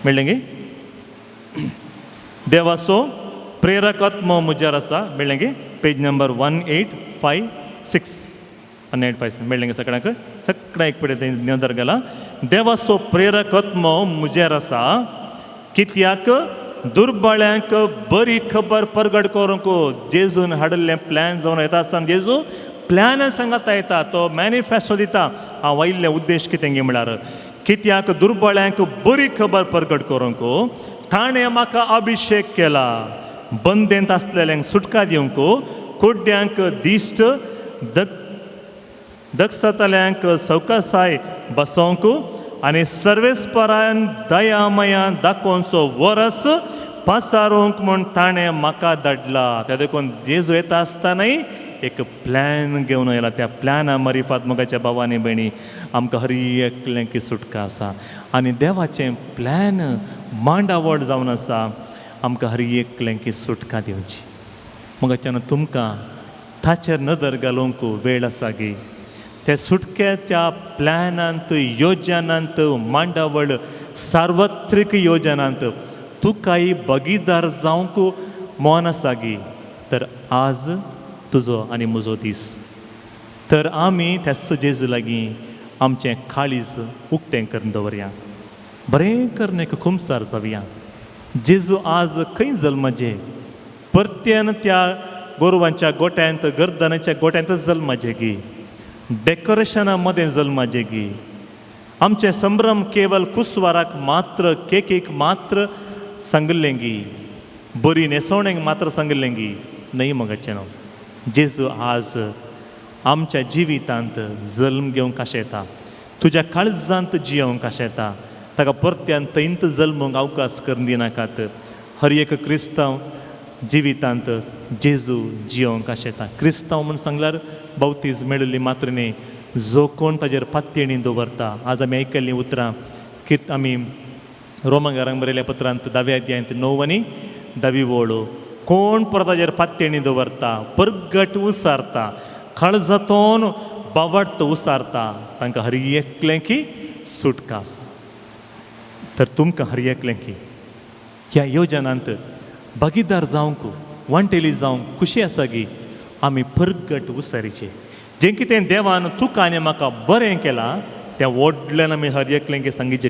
मेळ्ळें गे? देवाचो प्रेरक आत्मो म्हजेर आसा. मेळ्ळें गे? पेज नंबर 1856, 1856 मेळ्ळें गे सगळ्यांक? सगळ्या एक पडे नदर गेला. देवाचो प्रेरक आत्मो म्हजेर आसा, कित्याक दुर्बळ्यांक बरी खबर परगट करूंक. जेजून हाडिल्लें प्लॅन जावन येता आसतना जेजू प्लॅन सांगता येता, तो मॅनिफेस्टो दिता. हांव आयिल्ले उद्देश कितें गे म्हळ्यार कित्याक दुर्बळ्यांक बरी खबर परगट करूंक ताणें म्हाका अभिशेक केला, बंदेंत आसलेल्यांक सुटका दिवंक, कुड्ड्यांक दिश्ट, दक्षतल्यांक सवकासाय बसोवंक आनी सर्वेस्परान दयामया दाखोवचो वरस पासारूंक म्हूण ताणें म्हाका धाडला. त्या देखून जेजू येता आसतनाय एक प्लॅन घेवन आयला. त्या प्लॅना मरिफात मोगाच्या भावांनी भयणी आमकां हर एकल्यांक सुटका आसा. आनी देवाचें प्लॅन मांडावळ जावन आसा आमकां हर एकल्यांक सुटका दिवची. मोगाच्यान तुमकां ताचेर नदर घालूंक वेळ आसा गी? त्या सुटक्याच्या प्लॅनांत, योजनांत, मांडावळ सार्वत्रीक योजनांत तुकाय भागीदार जावंक मन आसा गी? तर आज तुजो आनी म्हजो दीस. तर आमी त्या जेजू लागीं आमचें काळीज उक्तें करून दवरया, बरें करून एक खुमसार जावया. जेजू आज खंय जल्माचे? परत्यान त्या गोरवांच्या गोट्यांत, गर्दनाच्या गोट्यांतच जल्माचे गी? डेकोरेशना मदें जल्माचे गी? आमचे संभ्रम केवल कुसवाराक मात्र, केकीक मात्र सांगलें गी, बरी न्हेसवणेक मात्र सांगलें गी? न्हय मगाचें न्हू. जेजू आज आमच्या जिवितांत जल्म घेवंक आशेता, तुज्या काळजांत जियोवंक आशेता. ताका परत्यान थंयत जल्मूंक अवकाश करून दिनाकात. हर एक क्रिस्तांव जिवितांत जेजू जियोवंक आशेता. क्रिस्तांव म्हूण सांगल्यार बावतीज मेळिल्ली मात्र न्ही, जो कोण ताजेर पातयेणी दवरता. आज आमी आयकल्लीं उतरां कित आमी रोमगारांक बरयल्या पत्रांत 10व्या अध्यायांत 9 आनी 10वी ओळ, कोण परत ताजेर पातयेणी दवरता, परगट उसारता, काळजातोन बावडत उसारता, तांकां हर एकलें की सुटका आसा. तर तुमकां हर एकलें की ह्या योजनांत भागीदार जावंक, वांटेली जावंक खुशी आसा गी? आमी परगट उसारीचे. जें कितें देवान तुका आनी म्हाका बरें केलां त्या व्हडल्यान आमी हर एकल्यांक सांगिचें,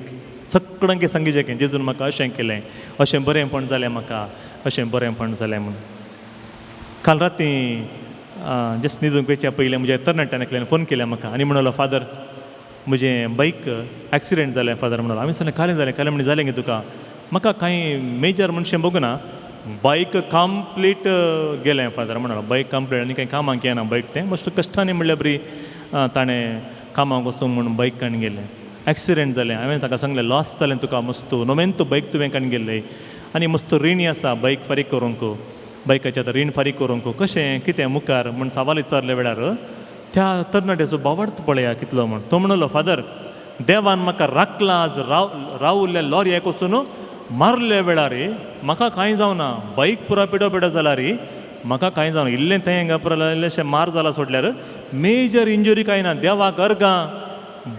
सगळ्यांक सांगिचें की जेजून म्हाका अशें केलें, अशें बरेंपण जालें म्हाका, अशें बरेंपण जालें म्हूण. काल राती जस्ट न्हिदूंक वयच्या पयलीं म्हज्या तरणाट्यान एकल्यान फोन केल्या म्हाका आनी म्हणलो, फादर म्हजें बायक एक्सिडेंट जालें फादर म्हणलो. हांवें सांगलें कालें जालें? कालें म्हण जालें गे तुका? म्हाका कांय मेजर म्हणशें बगूना, बायक कंप्लीट गेलें फादर म्हणलो. बायक कंप्लीट आनी कांय कामाक येना बायक, तें मस्त कश्टांनी म्हणल्यार बरी ताणें कामाक वचूंक म्हूण बायक काडून गेलें, एक्सिडेंट जालें. हांवें ताका सांगलें लॉस जालें तुका मस्त, नोमेन तूं बायक तुवें काडून गेल्लें आनी मस्त रिणी आसा बायक फारीक करूंक, बायकाचें आतां रीण फारीक करूंक कशें कितें मुखार म्हूण सवाल विचारल्या वेळार त्या तरणाट्याचो बावडत पळया कितलो म्हूण. तो म्हणलो, फादर देवान म्हाका राखला, आज रावल्ल्या लॉरयाक वचून मारल्या वेळार म्हाका कांय जावना, बायक पुरा पिडो पिडो जाला रे, म्हाका कांय जावना, इल्लें थंय हांगा पुरा इल्लेशें मार जाला सोडल्यार मेजर इंजुरी कांय ना, देवाक अर्गां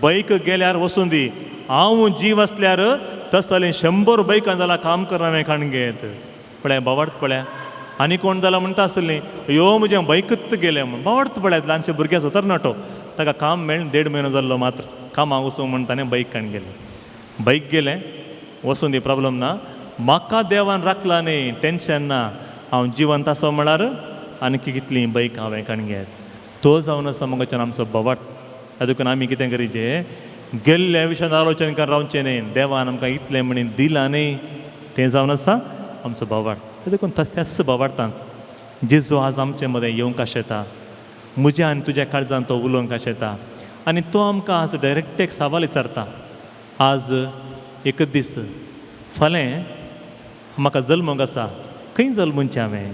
बायक गेल्यार वचून दी, हांव जीव आसल्यार तसलें 100 बायकां जाला काम करना हांवें काणगेत. पळया बावडत पळया. आनी कोण जाला म्हणटा आसलीं यो म्हजें बायकूच गेलें म्हूण. बावडत पळयात, ल्हानशे भुरग्याचो तरणाटो, ताका काम मेळ्ळें 1.5 म्हयनो जाल्लो मात्र, कामाक वचूंक म्हूण ताणें बायक काडून गेलें, बायक गेलें वचून दी प्रॉब्लम ना, म्हाका देवान राखला न्ही, टेंशन ना, हांव जिवंत आसा म्हळ्यार आनी कितलीं बायक हांवें काडून घेत. तो जावन आसा मगच्यान आमचो बावडत. देखून आमी कितें करीचे, गेल्ल्या विशयान आलोचन करून रावचें न्ही, देवान आमकां इतलें म्हणी दिलां न्ही, तें जावन आसा आमचो बावडत. देखून त्याच बावडटांत जेजू आज आमचे मदें येवंक आशेता, म्हज्या आनी तुज्या काळजान तो उलोवंक आशेता आनी तो आमकां आज डायरेक्ट एक सवाल विचारता. आज एक दीस फाल्यां म्हाका जल्मूंक आसा, खंय जल्मूंचें हांवें?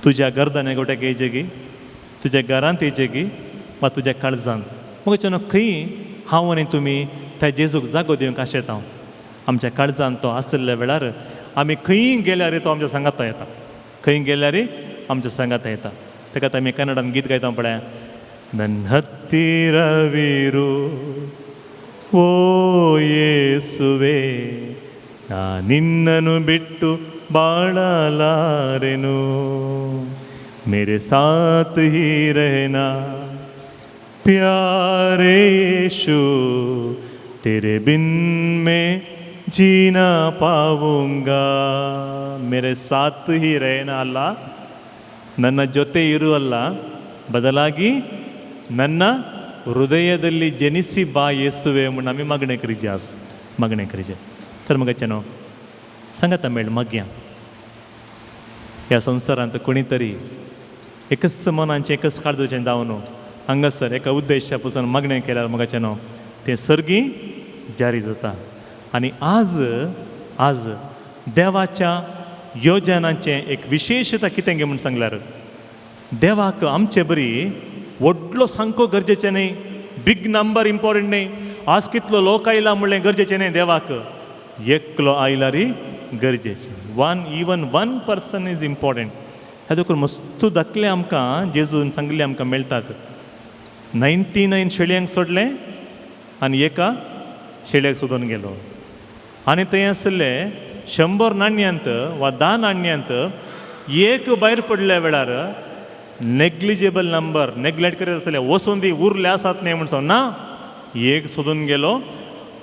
तुज्या गर्दने गोट्याक येयचें गी, तुज्या घरांत येयचें गी, वा तुज्या काळजांत? मगच्यान खंय हांव आनी तुमी त्या जेजूक जागो दिवंक आशेता. आमच्या काळजांत तो आशिल्ल्या वेळार आमी खंय गेल्यार तो आमच्या सांगाता येता, खंय गेल्यार आमच्या सांगाता येता. ताका आमी कन्नडान गीत गायता पळया, नन्हत्तीरवीरू ಓ ಯೇಸುವೆ ನಾನಿನ್ನನು ಬಿಟ್ಟು ಬಾಳಲಾರೆನು, ಮೇರೆ ಸಾಥ್ ಹಿ ರಹನಾ ಪ್ಯಾರೆ ಯೇಶು, तेरे बिन मैं जीना पाऊंगा, मेरे साथ ही रहना ಅಲ್ಲ, ನನ್ನ ಜೊತೆ ಇರುವಲ್ಲ, ಬದಲಾಗಿ ನನ್ನ ಹೃದಯದಲ್ಲಿ ಜನಿಸಿ ಬಾ ಯೇಸುವೆ म्हणून आमी मागणें करीचे आज, मागणें करीचे. तर मगाच्यानो सांगात मेळ मागया, ह्या संवसारांत कोणी तरी एकच मनाचें एकच काळजाचें जावन हांगासर एका उद्देशा पसून मागणें केल्यार मगाच्यानो तें सर्गी जारी जाता. आनी आज आज देवाच्या योजनाचें एक विशेशता कितें गे म्हूण सांगल्यार, देवाक आमचे बरी व्हडलो सांको गरजेचें न्ही, बीग नंबर इम्पॉर्टंट न्ही, आज कितलो लोक आयला म्हणलें गरजेचें न्ही, देवाक एकलो आयल्यार गरजेचें. One even one person is important. ह्या देखून मस्तू दाखले आमकां जेजून सांगिल्ले आमकां मेळटात. 99 शेळयांक सोडलें आनी एका शेळयाक सोदून गेलो. आनी थंय आसले 100 नाण्यांत वा 10 नाण्यांत एक भायर पडल्या वेळार नेग्लिजेबल नंबर नेग्लेक्ट करीत आसले, वचून दी उरले आसात न्ही म्हूण सांग ना, एक सोदून गेलो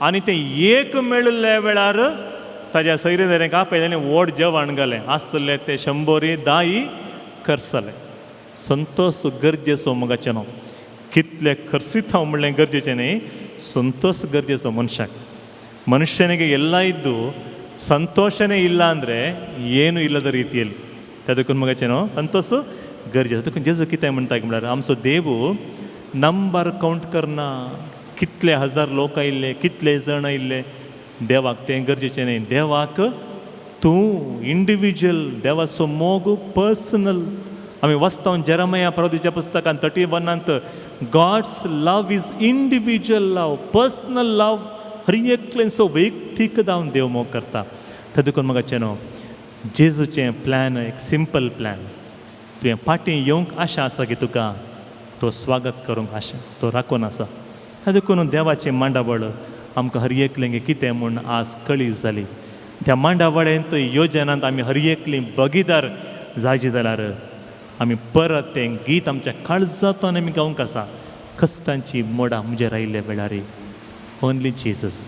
आनी तें एक मेळिल्ल्या वेळार ताज्या सैरे आपयलें आनी व्हड जेवण घालें, आसले ते 100 10 खर्च जालें. संतोष गरजेचो मगाचें न्हू, कितले खर्चित हांव म्हणलें गरजेचें न्ही, ಸಂತೋಷ ಗರ್ಜೆಸೋ ಮನುಷ್ಯಕ್ಕೆ. ಮನುಷ್ಯನಿಗೆ ಎಲ್ಲ ಇದ್ದು ಸಂತೋಷನೇ ಇಲ್ಲ ಅಂದರೆ ಏನೂ ಇಲ್ಲದ ರೀತಿಯಲ್ಲಿ. ಅದಕ್ಕೂ ಮಗಚೇನೋ ಸಂತೋಷ ಗರ್ಜೆ. ಅದಕ್ಕೂ जेजू कितें म्हणटा म्हणल्यार आमचो देव नंबर कावंट करना, कितले हजार लोक आयिल्ले, कितले जण आयिल्ले, देवाक तें गरजेचें न्ही. देवाक तूं इंडिविज्युअल, देवाचो मोग पर्सनल. आमी वाचता जेरमया प्रवतीच्या पुस्तकान 31 God's love is individual love, personal love. हर एकल्याचो वैयक्तीक जावन देव मोग करता. ते देखून म्हाका न्हू जेजूचें प्लॅन एक सिंपल प्लॅन, तुवें फाटीं येवंक आशा आसा की तुका तो स्वागत करूंक आशा तो राखून आसा. ते देखून देवाचें मांडावळ आमकां हर एकल्यांक कितें म्हूण आज कळी जाली. त्या मांडावळेंत योजनांत आमी हर एकली बगीदार जायची जाल्यार आमी परत तें गीत आमच्या काळजांतल्यान आमी गावंक आसा. कश्टांची मोडां म्हजेर आयिल्ल्या वेळार ओनली जेजस,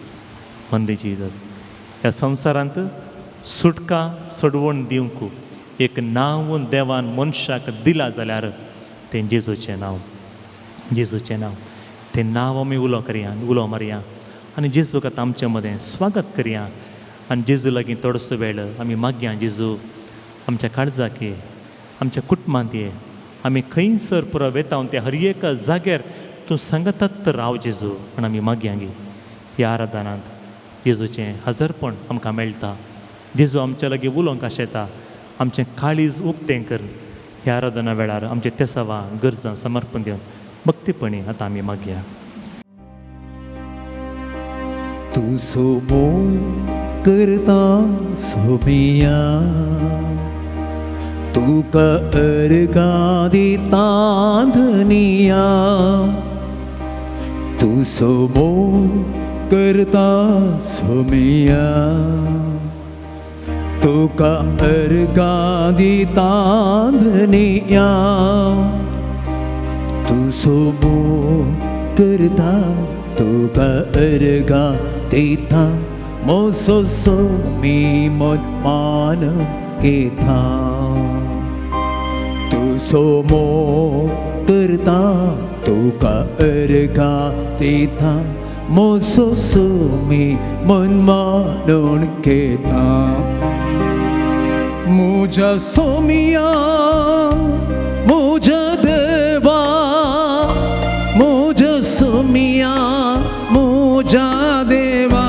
ओनली जेजस. ह्या संवसारांत सुटका सोडवण दिवंक एक नांव देवान मनशाक दिला जाल्यार तें जेजूचें नांव, जेजूचें नांव. तें नांव आमी उलो करया, उलो मारया आनी जेजूक आतां आमचे मदें स्वागत करया आनी जेजू लागीं थोडोसो वेळ आमी मागया, जेजू आमच्या काळजाक ये, आमच्या कुटुंबांत ये, आमी खंयसर पुरो वेता त्या हर एका जाग्यार तूं सांगतात राव जेजू म्हण आमी मागया गे. ह्या आराधनांत जेजूचें हजरपण आमकां मेळटा. जेजू आमच्या लागीं उलोवंक आशेता, आमचें काळीज उक्तें कर. ह्या आराधना वेळार आमचे तेसावां गरजां समर्पण दिवन भक्तीपणी आतां आमी मागया. तूं सोबो करता सोबिया, तुका अर्गां दिता धनिया, तूं सोबो करता सोमिया, तुका अर्गां दिता धनिया, तूं सोबो करता तुका अर्गां दिता, मोसो सोमी मन मान घेता, तूं सोमो करता तुका अर्गां दिता, मोसो सोमी मन मानून घेता, मुझा सोमिया मुझा देवा, मुझा सोमिया मुझा देवा,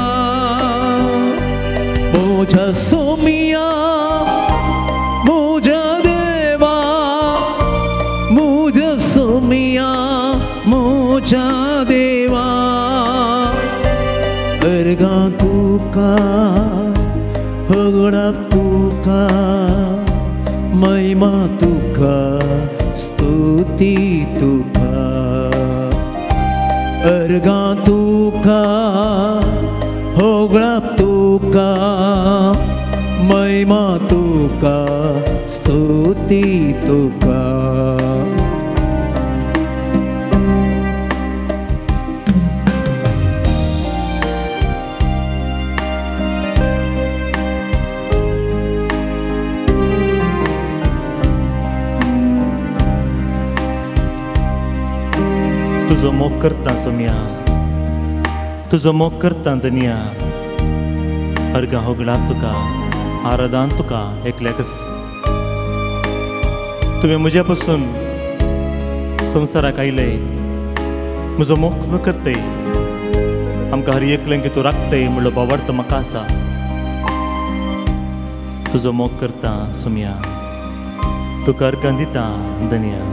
मुझा सोमिया मुझा देवा, मुझा सोमिया मुझा देवा, अर्गां तुका होगडाप तुका, महिमा तुका स्तुती तुका, अर्गां तुका होगडाप तुका, महिमा तुका स्तुती तुका. तुजो मोग करता सोमिया, तुजो मोग करता धनिया, अर्गां होगडाप तुका, आराधान तुका एकल्याकच. तुवें म्हज्या पासून संवसाराक आयले, म्हजो मोग करतय, आमकां हर एकल्यांक तूं राखतय म्हणलो भावार्थ म्हाका आसा. तुजो मोग करता सोमिया, तुका अर्गां दिता धनिया.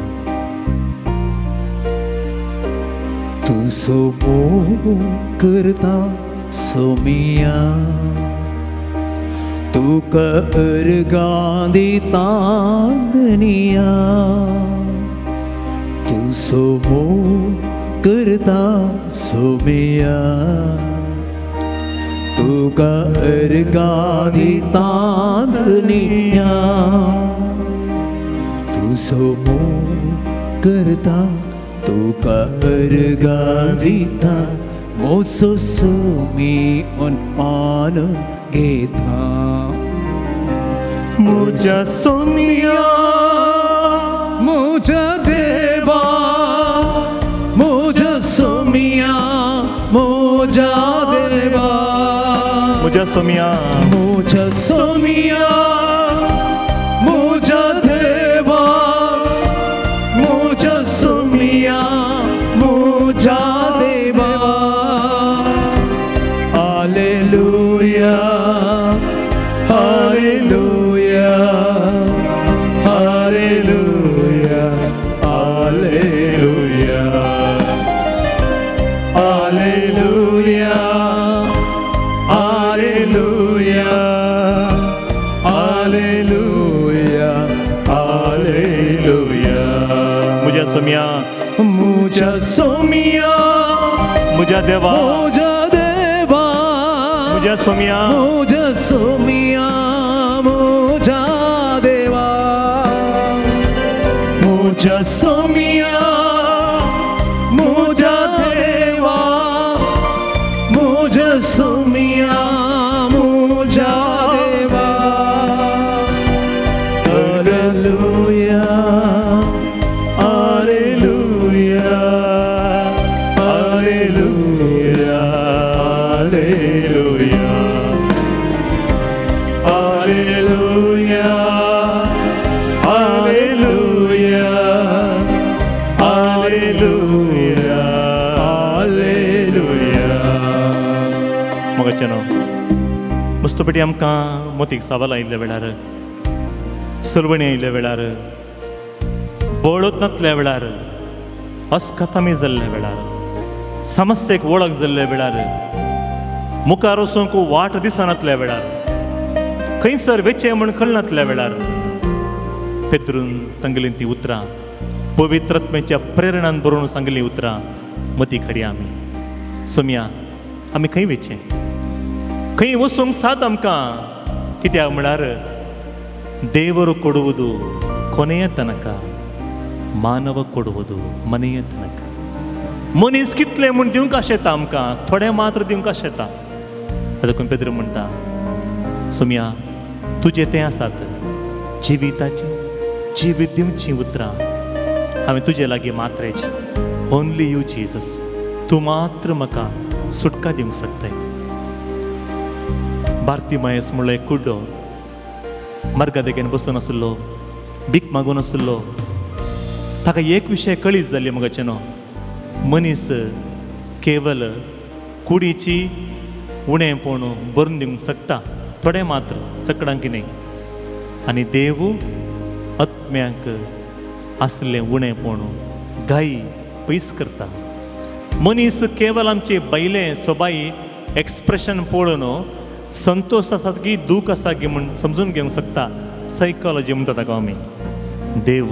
तूं सोबो करता सोमिया, तुका अर्गां दिता धनिया, तूं सोबो करता सोमिया, तुका अर्गां दिता धनिया, तूं सोबो करता तुका अर्गां दिता, मोसो सोमी मान घेता, मुझा सोमिया मुझा देवा, मुझा सोमिया मुझा देवा, मुझा सोमिया मुझा सोमिया मुझा देवा, मुझा सोमिया मुझा देवा, हालेलुया हालेलुया हालेलुया हालेलुया हालेलुया हालेलुया हालेलुया हालेलुया. मुझा सोमिया मुझा सोमिया मुझा देवा, मुझा देवा, मुझा सोमिया मुझा सोमिया मुझा देवा, मुझा सोमिया मुझा देवा, मुझा सोमिया मुझा देवा, हालेलुया. मोगाचें न्हू मस्तपटी आमकां मोतीक सावाल आयिल्ल्या वेळार, सलवणी आयिल्ल्या वेळार, बळत नातल्या वेळार, अस्कतामी जाल्ल्या वेळार, समस्येक वळख जाल्ल्या वेळार, मुखार वचूंक वाट दिसनातल्या वेळार, खंयसर वेचें म्हूण कळनातल्या वेळार पेत्रून सांगलीं ती उतरां, पवित्रत्म्याच्या प्रेरणान बरोवन सांगलीं उतरां मती खडी आमी. सोम्या, आमी खंय वेचें, खंय वचूंक साद आमकां? कित्याक म्हळ्यार ದೇವರು ಕೊಡುವುದು ಕೊನೆಯ ತನಕ, मानव ಕೊಡುವುದು ಮನೆಯ ತನಕ. मनीस कितले म्हूण दिवंक आशेता आमकां, थोडे मात्र दिवंक आशेता. देखून पेद्रू म्हणटा, सोम्या तुजें तें आसात जिविताची जिवीत दिवचीं उतरां हांवें तुजे लागीं मात्रेची. ओनली you Jesus, तूं मात्र म्हाका सुटका दिवंक शकताय. भारती मयेस म्हणलो एक कुड्डो मार्गा देगेन बसून आसलो, भीक मागून आसलो. ताका एक विशय कळीत जाली मगाचें न्हू, मनीस केवल कुडीची उणेपण भरून दिवंक शकता, थोडें मात्र, सगळ्यांक न्हय. आनी देव आत्म्याक आसलें उणेपण गाय पयस करता. मनीस केवल आमचे बैलें सोबाई एक्सप्रेशन पळोवन संतोश आसा की दूख आसा की म्हूण समजून घेवंक शकता. सायकॉलॉजी म्हणटा ताका आमी. देव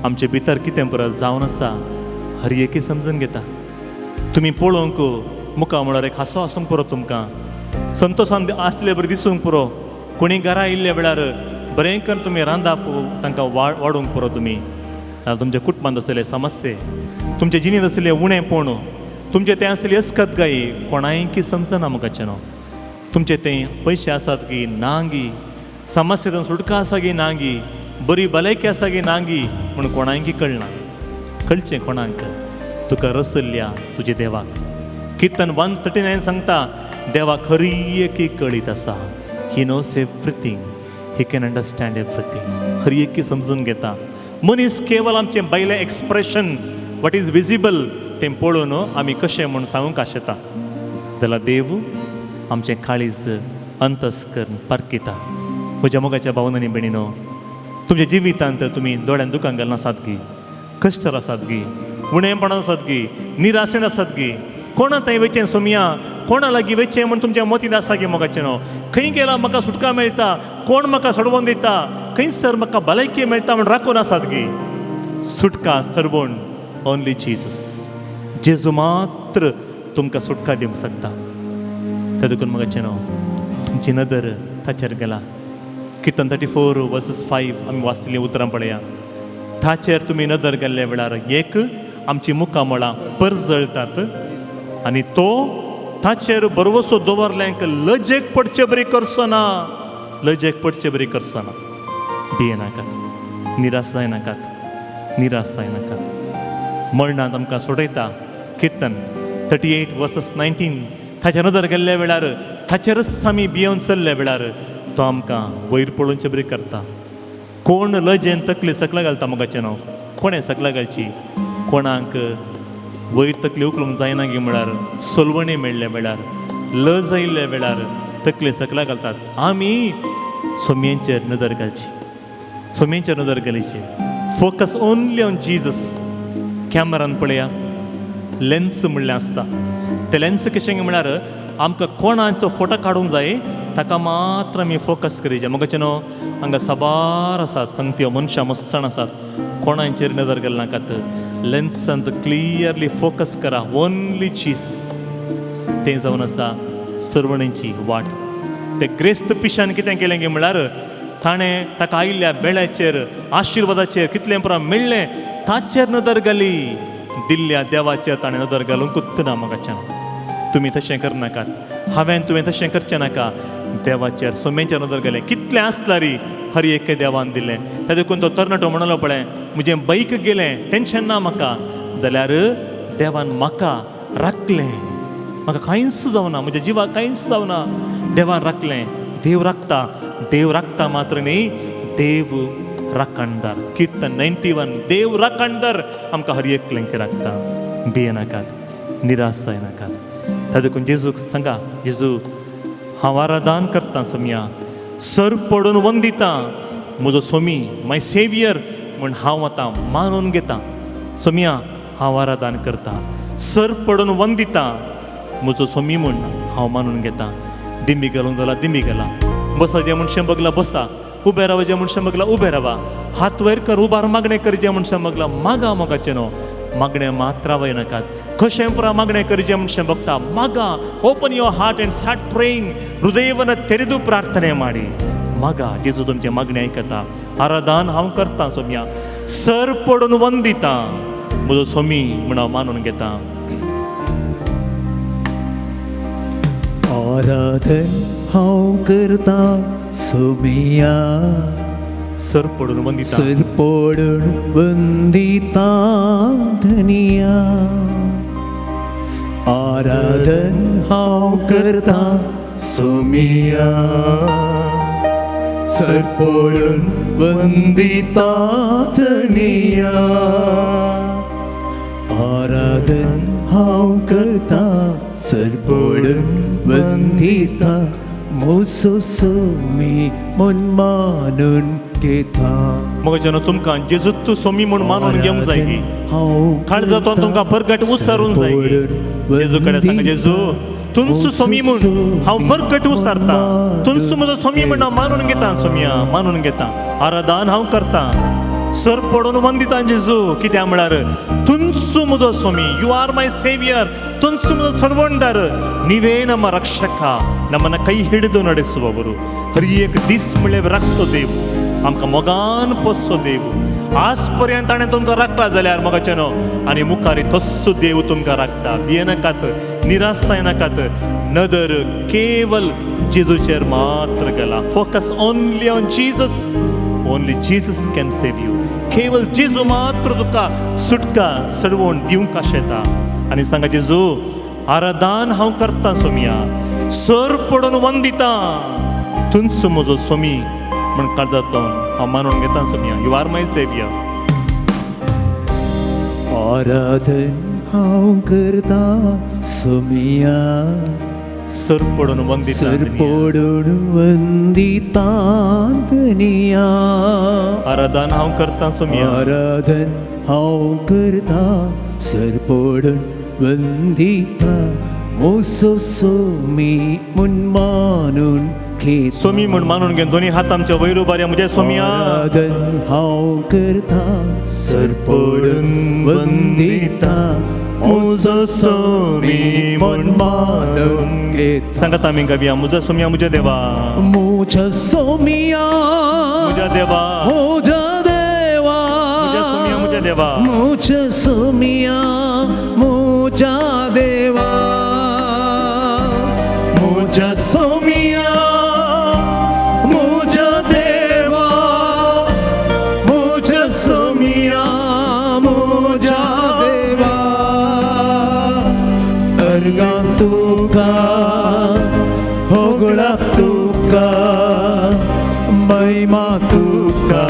आमचे भितर कितें परत जावन आसा हर एकी समजून घेता. तुमी पळोवंक मुखार म्हळ्यार एक हांसो आसूंक पुरो, तुमकां संतोशान आसले बरें दिसूंक पुरो. कोणी घरा आयिल्ल्या वेळार बरें करून तुमी रांदाप तांकां वाडोवंक पुरो. तुमी तुमच्या कुटुंबांत आसले समस्ये, तुमचे जिणेंत आसले उणेपण, तुमचे तें आसले अस्कत गायी कोणायकी समजना मुखाचें न्हू. तुमचे तें पयशे आसात गी नांगी, समस्येतून सुटका आसा गी नांगी, बरी भलायकी आसा गी नांगी म्हूण कोणायकी कळना. कळचें कोणाक? तुका रसल्ल्या तुजे देवाक. किर्तन 139 सांगता, देवाक हर एकी कळीत आसा. He knows everything, he can understand everything. हर एकी समजून घेता. मनीस केवल आमचें भायलें एक्सप्रेशन, what is visible तें पळोवन आमी कशें म्हूण सांगूंक आशेता. जाल्यार देव आमचें काळीज अंतस्कर्ण पारखिता. म्हज्या मोगाच्या भावनांनी भयणीनो, तुमच्या जिवितांत तुमी दोळ्यान दुकान घालना आसात गी, कश्टार आसात गी, उणेपणान आसात गी, निराशेन आसात गी, कोणा थंय वेचें सोमया, कोणा लागीं वेचें म्हूण तुमच्या मतींत आसा गी मोगाचें न्हू. खंय गेला म्हाका सुटका मेळटा, कोण म्हाका सोडोवन दिता, खंयसर म्हाका भलायकी मेळटा म्हूण राखून आसात गी. सुटका सर्वण ओनली जेजस. जेजू मात्र तुमकां सुटका दिवंक शकता. त्या देखून मोगाचें न्हू, तुमची नदर ताचेर गेला. किर्तन 34:5 आमी वाचतलीं उतरां पळया. ताचेर तुमी नदर गेल्ल्या वेळार एक आमची मुखामळां परजळतात आनी तो ताचेर बरवसो दवरल्यांक लजेक पडचे बरी करचो ना, लजेक पडचे बरी करचो ना. भियेनाकात, निराश जायनाकात, निराश जायनाकात. मरणांत आमकां सोडयता. किर्तन 38:19 ताचेर नदर गेल्ल्या वेळार, ताचेरच आमी भियेवन चल्ल्या वेळार तो आमकां वयर पळोवचे बरी करता. कोण लजेन तकली सकला घालता मोगाचें न्हू, कोणें सकला घालची? कोणाक वयर तकली उखलूंक जायना गी म्हळ्यार सोलवणी मेळ्ळ्या वेळार, लज आयिल्ल्या वेळार तकली सकला घालतात. आमी सोम्यांचेर नदर घालची, सोम्यांचेर नदर घालची. Focus only on Jesus. कॅमेरान पळया, लेन्स म्हणलें आसता. ते लेन्स कशें म्हळ्यार आमकां कोणाचो फोटो काडूंक जाय ताका मात्र आमी फोकस करीचे. मोगाचें न्हू, हांगा साबार आसात संगत्यो, मनशां मस्तान आसात, कोणाचेर नदर घालनाकात. लेन्सांत क्लियरली फोकस करा, ओनली जेजस. तें जावन आसा सर्वणेची वाट. ते ग्रेस्त पिशान कितें केलें गी म्हळ्यार ताणें ताका आयिल्ल्या बेळ्याचेर, आशिर्वादाचेर कितलें पुरो मेळ्ळें ताचेर नदर घाली, दिल्ल्या देवाचेर ताणें नदर घालूंक ना. मोगाच्यान तुमी तशें करनाकात, हांवें तुवें तशें करचें नाका. देवाचेर सोम्यांचेर नदर घालें, कितलें आसल्यार हर एक देवान दिलें. त्या देखून तो तरणाटो म्हणलो, पळय म्हजें बायक गेलें, टेंशन ना म्हाका, जाल्यार देवान म्हाका राखलें, म्हाका कांयच जावना, म्हज्या जिवाक कांयच जावना, देवान राखलें. देव राखता, देव राखता मात्र न्ही, देव राखणदार. किर्तन 91, देव राखणदार आमकां हर एकल्यांक राखता. भियेनाकात, निराश जायनाकात. त्या देखून जेजूक सांगा, जेजू हांव आराधन करता सोमया, सर पडून वंदिता म्हजो सोमी, माय सेवियर म्हूण हांव आतां मानून घेता. सोमया हांव आराधन करता, सर पडून वंदिता म्हजो सोमी म्हूण हांव मानून घेता. दिंबी घालूंक जाला दिंबी घाला, बसा जे मनशां बगला बसा, उबे रावा जे मनशां बगला उबे रावा, हात वयर कर उबार मागणें कर जे मनशां बगला मागा मोगाचें न्हू, मागणें मात रावय नाकात. कशें पुरा मागणें कर जे मनशां बगता मागा. Open your heart and start praying. हृदयवन ತೆರೆದು ಪ್ರಾರ್ಥನೆ ಮಾಡಿ ಮಗ. जेजू तुमचें मागणें आयकता. आराधन हांव करता सोम्या, सर पडून वंदिता म्हजो सोमी म्हूण हांव मानून घेता. आराधन हांव करता सोमिया, सर पडून वंदिता, सर पडून वंदिता धनिया. आराधन हांव करता सोमिया, सर पडून वंदिता धनिया. आराधन हांव करता सर पडून वंदिता म्हजो सोमी म्हूण मानून घेता. मग तुमकां जेजू तूं सोमी म्हूण मानून घेवंक जाय की काळजांतून तुमकां परगट उसारून जाय की जेजू कडेन सांगा, जेजू तुमचो सोमी म्हूण हांव परगट उसारता, तुमचो म्हजो सोमी म्हूण हांव मानून घेता. सोमिया मानून घेता, आराधन हांव करता, सर पडून वंदिता जेजू. कित्याक म्हळ्यार तुमचो म्हजो Somi, you are my saviour, ತುನ್ಸು ಸರ್ವೊಂಡರ್ ನೀವೇ ನಮ್ಮ ರಕ್ಷಕ, ನಮ್ಮನ್ನ ಕೈ ಹಿಡಿದು ನಡೆಸುವವರು. ಹರಿಯೇक दीस म्हणल्यार राखचो देव, आमकां मोगान पोसचो देव. आज पर्यंत ताणें तुमकां राखला जाल्यार मोगाचें न्हू आनी मुखार तस्सो देव तुमकां राखता. भियेनाकात, निराश जायनाकात. नदर केवल जेजूचेर मात्र गेला. Focus only on Jesus. Only Jesus can save you. केवल जेजू मात्र तुका सुटका सडवण दिवंक आशेता. आनी सांगा, जेजू आराधन हांव करता सोमिया, सर पडून वंदिता तुमचो म्हजो सोमी म्हण काळजांतून हांव मानून घेता. सोमिया, you are my saviour. आराधन हांव करता सोमिया, सर पडून वंदिता, सर पडून वंदिता धनिया. आराधन हांव करता सोमिया, आराधन हांव करता सर पडून वंदिता म्हजो सोमी म्हूण मानून घेता. सोमी म्हूण मानून घे. दोनी हात आमच्या वयर उबारया म्हज्या सोमिया. आराधन हांव करता सर पडून वंदिता म्हजो सोमी म्हूण मानून घेता. सांगात आमी गावया, म्हज्या सोमिया म्हज्या देवा, म्हज्या सोमिया म्हज्या देवा, म्हज्या देवा, म्हज्या सोमिया म्हज्या देवा, म्हज्या सोमिया म्हज्या देवा, म्हज्या सोमिया म्हज्या देवा, म्हज्या सोमिया म्हज्या देवा. अर्गां तुका होगळा तुका महिमा तुका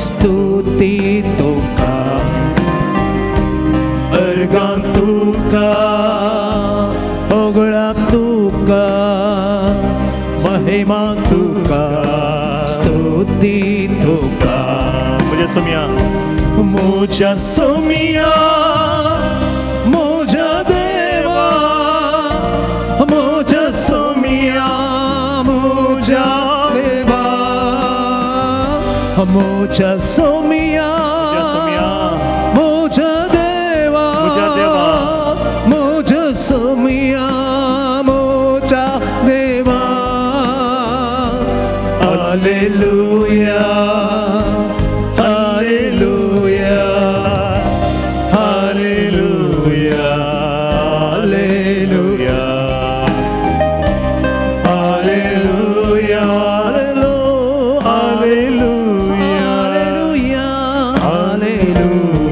स्तुती तुका. अर्गां तुका होगळा तुका महिमा तुका स्तुती तुका. म्हज्या सोमिया, म्हज्या सोमिया म्हज्या देवा, म्हज्या सोमिया म्हज्या देवा, म्हज्या सोमिया म्हज्या देवा, म्हज्या देवा, म्हज्या सोमिया म्हज्या देवा. Hallelujah, hallelujah, hallelujah, hallelujah, hallelujah, hallelujah, hallelujah,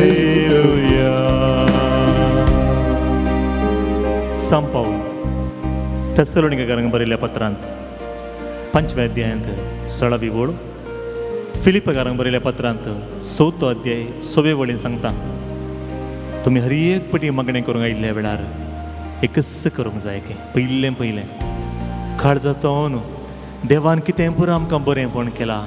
hallelujah. संपाव थेसलोनिकेकारांक बरयल्ल्या पत्रांत 5व्या अध्यायांत 16वी ओळ, फिलिपकारांक बरयल्ल्या पत्रांत 4थो अध्याय 6वे वळीन सांगता, तुमी हर एक पटी मागणें करूंक आयिल्ल्या वेळार एकच करूंक जाय की पयलें पयलें काळजांतून देवान कितें पुरो आमकां बरेंपण केलां,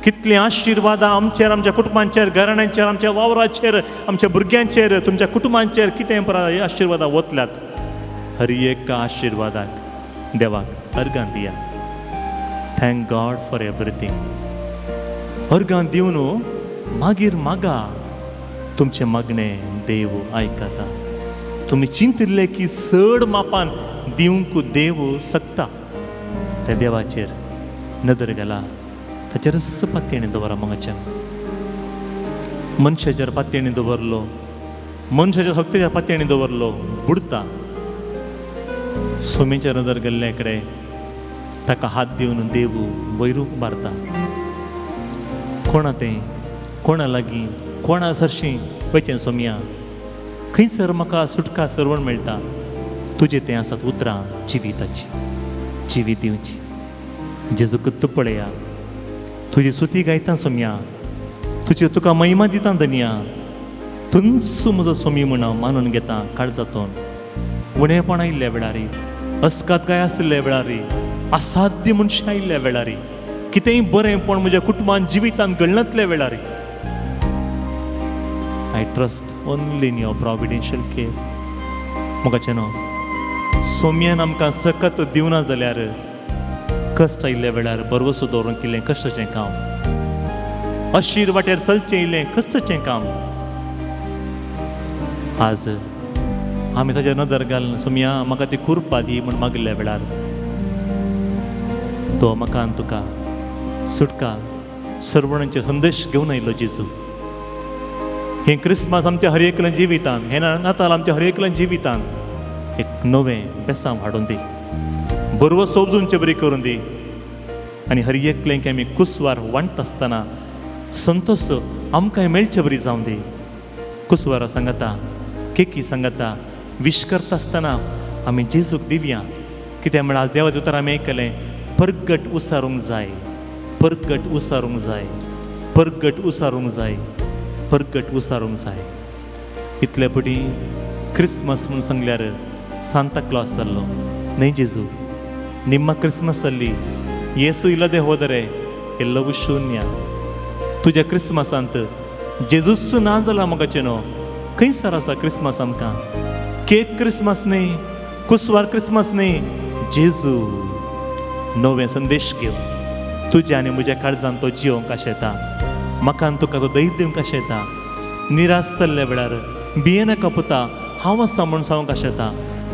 कितलीं आशिर्वादां आमचेर, आमच्या कुटुंबांचेर, घराण्यांचेर, आमच्या वावराचेर, आमच्या भुरग्यांचेर, तुमच्या कुटुंबांचेर कितें पुरो आशिर्वादां वतल्यात. हर एका आशिर्वादाक देवाक अर्गां दिया. Thank God for everything. अर्गां दिवन मागीर मागा, तुमचें मागणें देव आयकता. तुमी चिंतिल्ले की चड मापान दिवंक देव शकता. त्या देवाचेर नदर घाला, ताचेरच पातयेणी दवरा. मोगाच्यान मनशाचेर पातयेणी दवरलो, मनशाच्या शक्तीचेर पातयेणी दवरलो, बुडता. सोमीचेर नदर गेल्ले कडेन ताका हात दिवन देव वयर उबारता. कोणा तें, कोणा लागीं, कोणा सरशीं वयचें सोमया, खंयसर म्हाका सुटका सरवण मेळटा. तुजें तें आसात उतरां जिविताची, जिवीत दिवची. जेजूक तूं पळया, तुजी सुती गायता सोमया, तुजी तुका महिमा दिता धनया. तुंच म्हजो सोमी म्हूण हांव मानून घेता काळजांतून. उणेपण आयिल्ल्या वेळार, अस्कात गाय आशिल्ल्या वेळार, असाध्य मनशां आयिल्ल्या वेळार, कितेंय बरेंपण म्हज्या कुटुंबान जिवितान घडनातल्या वेळार, I trust only in your providential care. मोगाचें न्हू, सोम्यान आमकां सकत दिवना जाल्यार कश्ट आयिल्ल्या वेळार भरवसो दवरून केल्लें कश्टाचें काम, अशीर वाटेर चलचें इल्लें कश्टाचें काम. आज आमी ताजेर नदर घालून सोमया म्हाका ती कुरपा दी म्हूण मागिल्ल्या वेळार तो म्हाका आनी तुका सुटका सरवणांचे संदेश घेवन आयलो जेजू. हें क्रिसमस आमच्या हर एकल्या जिवितान, हें नाताल आमच्या हर एकल्या जिवितान एक नवें बेसांव हाडून दी, बरवो सोबजूनचे बरी करून दी. आनी हर एकलें आमी कुसवार वांटता आसतना संतोश आमकां मेळचे बरी जावन दी. कुसवारा सांगता, केकी सांगता, विश करता आसतना आमी जेजूक दिवया. कित्याक म्हळ्यार आज देवाचें उतर आमी आयकलें, परगट उसारूंक जाय, परगट उसारूंक जाय, परगट उसारूंक जाय, परगट उसारूंक जाय. इतले पटी क्रिसमस म्हूण सांगल्यार सांता क्लॉस जाल्लो न्हय जेजू. निम्मा क्रिसमस जाल्ली, येसू इल्लदे होदरे ಎಲ್ಲವೂ शून्य. तुज्या क्रिसमसांत जेजूच ना जाला मोगाचें न्हू. खंयसर आसा क्रिसमस आमकां? केक क्रिसमस न्हय, कुसवार क्रिसमस न्हय, जेजू नवें संदेश घेवन तुज्या आनी म्हज्या काळजान तो जियोंक आशेता. म्हाका आनी तुका तो धैर्य दिवंक आशेता. निराश जाल्ल्या वेळार भियेनाका पुता, हांव आसा म्हूण सांगूंक आशेता.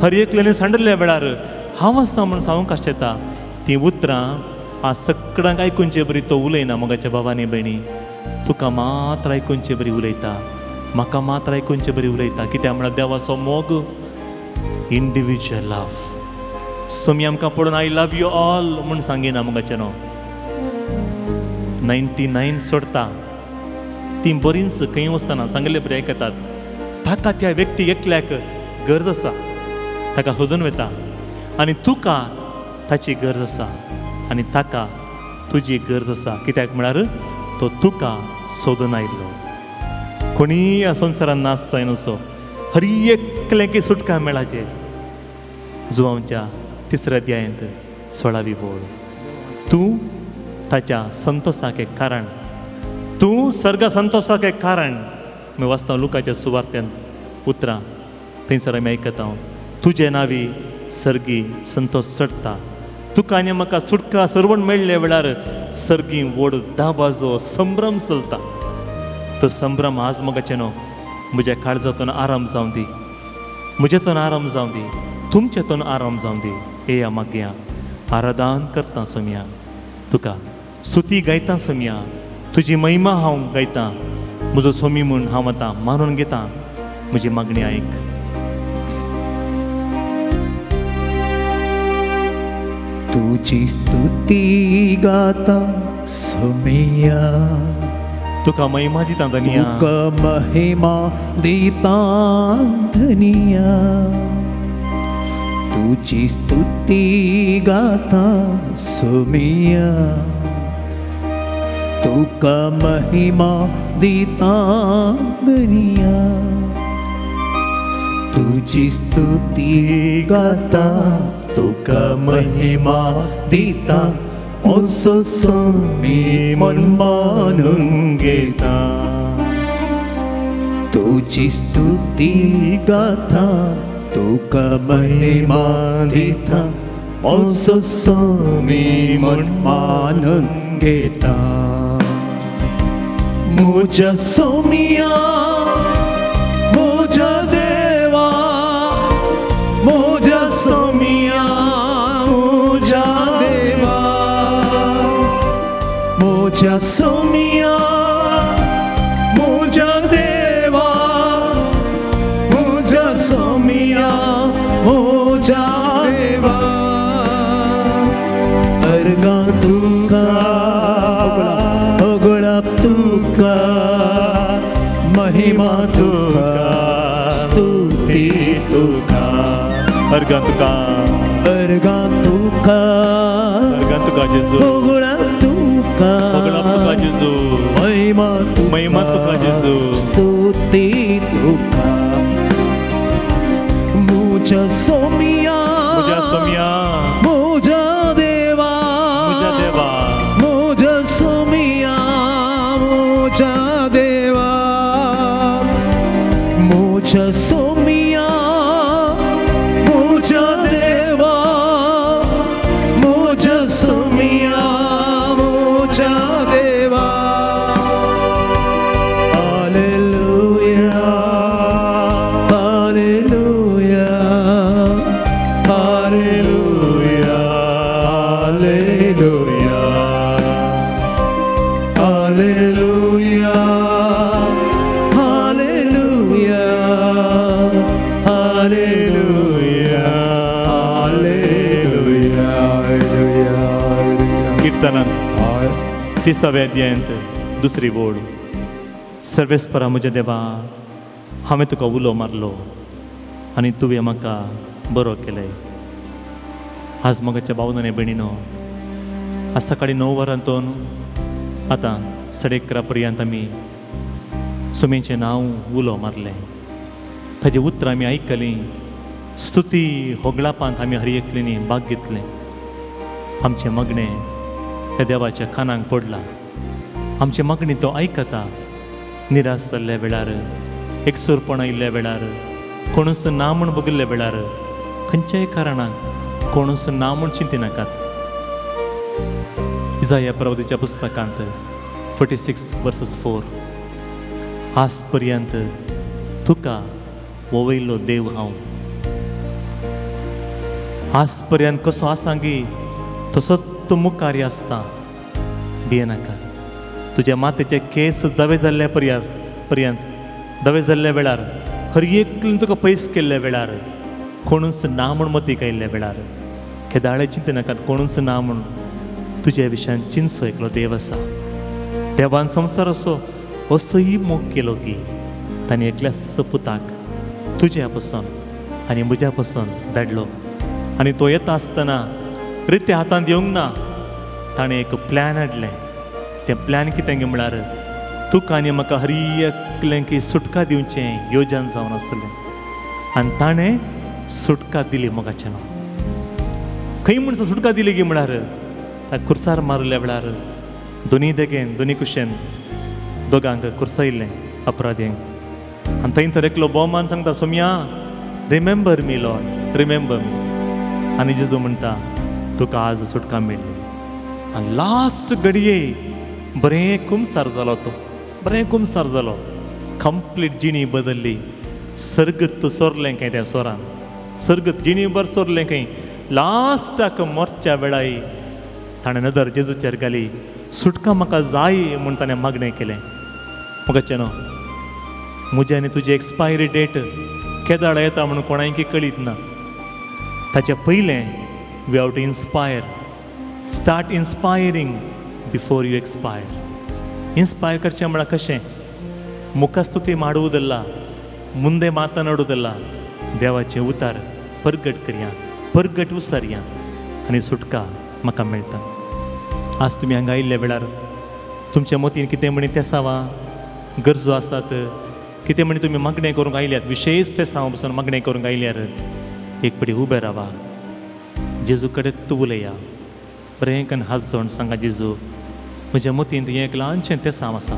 हर एकल्यानी सांडल्या वेळार हांव आसा म्हूण सांगूंक आशेता. तीं उतरां आज सगळ्यांक आयकुंचे बरी तो उलयना. मोगाच्या बाबा आनी भयणी, तुका मात्र आयकुंचे बरी उलयता, म्हाका मात्र आयकुंचे बरी उलयता. कित्याक म्हळ्यार देवाचो मोग इंडिविज्युअल लव. सोमी आमकां पळोवन I love you all म्हूण सांगिना मोगाचें न्हू. 99 सोडता, तीं बरींच खंय वचना सांगिल्ले बरी आयकतात. ताका त्या व्यक्ती एकल्याक गरज आसा, ताका सोदून वता. आनी तुका ताची गरज आसा आनी ताका तुजी गरज आसा. कित्याक म्हळ्यार तो तुका सोदून आयलो. कोणीय ह्या संवसारान नाश जायनासो, हर एकल्याक सुटका मेळाचे. जुवांच्या 3 अध्यायांत 16वी ओळ. तूं ताच्या संतोसाक एक कारण, तूं सर्गा संतोसाक एक कारण. आमी वाचता लुकाच्या सुवार्त्यान उतरां, थंयसर आमी आयकता, तुजे नावी सर्गी संतोश चडटा. तुका आनी म्हाका सुटका सरवण मेळ्ळे वेळार सर्गी व्हड दाबाजो संभ्रम चलता. तो संभ्रम आज मोगाचें न्हू म्हज्या काळजांतून आराम जावं दी, म्हज्यातून आराम जावं दी, तुमच्यातून आराम जावं दी. येया मागया, आराधन करता सोमया, तुका स्तुती गायता सोमया, तुजी महिमा हांव गायता. म्हजो सोमी म्हूण हांव आतां मानून घेता. म्हजी मागणी आयक. तुजी स्तुती गाता सोमिया, तुका महिमा दिता धनिया, तुका महिमा दिता धनिया. तुजी स्तुती गाता सोमिया, तुका महिमा दिता धनिया. तुजी स्तुती गाता तुका महिमा दिता असो स्वामी मन मानून घेता. तुजी स्तुती गाता तुका महिमा दिता असो स्वामी मन मानून घेता. म्हज्या सोमिया म्हज्या देवा म्हज्या सोमिया म्हज्या देवा म्हज्या सोमिया म्हज्या देवा म्हज्या सोमिया म्हज्या देवा. अर्गां तुका होगळप तुका महिमा तुका स्तुती तुका. अर्गां तुका, अर्गां तुका, अर्गां तुका जेजू, होगळप तुका, होगळप तुका जेजू, महिमा तुका, महिमा तुका जेजू, स्तुती तुका. म्हज्या सोमिया म्हज्या सोमिया, म्हज्या देवा म्हज्या देवा, म्हज्या सोमिया म्हज्या देवा म्हज्या सोमिया म्हज्या देवा म्हज्या सोमिया म्हज्या देवा. Hallelujah, hallelujah, hallelujah, hallelujah, hallelujah, hallelujah, hallelujah, hallelujah, hallelujah. कीर्तनान 30व्या अध्यायांत दुसरी बोर्ड. सर्वेस्परा म्हज्या देवा, हांवें तुका उलो मारलो आनी तुवें म्हाका बरो केलें. आज म्हज्या भावनां आनी भयणीनो, आज सकाळीं 9 वरांतून आतां 11:30 पर्यंत आमी सुमेचें नांव उलो मारलें, ताजी उतरां आमी आयकलीं, स्तुती होगळापांत आमी हर एकल्यानी भाग घेतलें. आमचें मागणें ह्या देवाच्या कानाक पडलां, आमचें मागणें तो आयकता. निराश जाल्ल्या वेळार, एकसुरपण आयिल्ल्या वेळार, कोणूच ना म्हूण बगिल्ल्या वेळार, खंयच्याय कारणान कोणूच ना म्हूण चिंतिनाकात. इजाया प्रवतीच्या पुस्तकांत 46:4, आज पर्यंत तुका वयलो देव हांव, आज पर्यंत कसो आसांगी तसोच तूं मुखार आसता. भियेनाका. तुज्या मातेचे केस धवे जाल्ल्या पर्यंत, धवे जाल्ल्या वेळार, हर एकल्यान तुका पयस केल्ल्या वेळार, कोणूच ना म्हूण मतीक आयिल्ल्या वेळार, केदाळे चिंतनाकात कोणूच ना म्हूण. तुज्या विशयान चिंतचो एकलो देव आसा. देवान संवसार असो असोय मोग केलो की ताणें एकल्याच पुताक तुज्या पसून आनी म्हज्या पसून धाडलो. आनी तो येता आसतना रित्या हातांत येवंक ना, ताणें एक प्लॅन हाडलें. तें प्लॅन कितें म्हळ्यार तुका आनी म्हाका हर एकल्यांक सुटका दिवचें योजन जावन आसलें आनी ताणें सुटका दिली. मोगाचें नांव खंय म्हण सुटका दिली गी म्हळ्यार ताका खुर्सार मारल्या वेळार दोनी देगेन दोनी कुशेन दोगांक खुर्सायिल्लें अपराध्यांक. आनी थंय तर एकलो भोवमान सांगता, Saumya remember me Lord, remember me. आनी जेजू म्हणटा तुका आज सुटका मेळ्ळी. आनी लास्ट घडये बरें कुमसार जालो तो, बरें कुमसार जालो, कंप्लीट जिणी बदल्ली. सर्गत सोरलें खंय त्या सोरान, सर्गत जिणी भर सोरलें खंय. लास्टाक मरच्या वेळाय ताणें नदर जेजूचेर घाली, सुटका म्हाका जाय म्हूण ताणें मागणें केलें. म्हाका न्हू म्हजी आनी तुजी एक्सपायरी डेट केदाळ येता म्हणून कोणायकी कळीत ना. ताच्या पयलें we have to inspire, start inspiring before you expire. Inspire करचें म्हळ्यार कशें? मुखास्तुती माडुदल्ला, मुंदे मातनाडुदल्ला, देवाचें उतार परगट करया, परगट उसारया आनी सुटका म्हाका मेळटा. आज तुमी हांगा आयिल्ल्या वेळार तुमच्या मतीन कितें म्हणी तेसावां गरजो आसात, कितें म्हणी तुमी मागणें करूंक आयल्यात, विशेश ते सांव पसून मागणें करूंक आयल्यार एक पटी उबें रावा, जेजू कडेन तूं उलया, बरें कन्न हात जोड सांगा, जेजू म्हज्या मतींत हें एक ल्हानशें तेसांव आसा,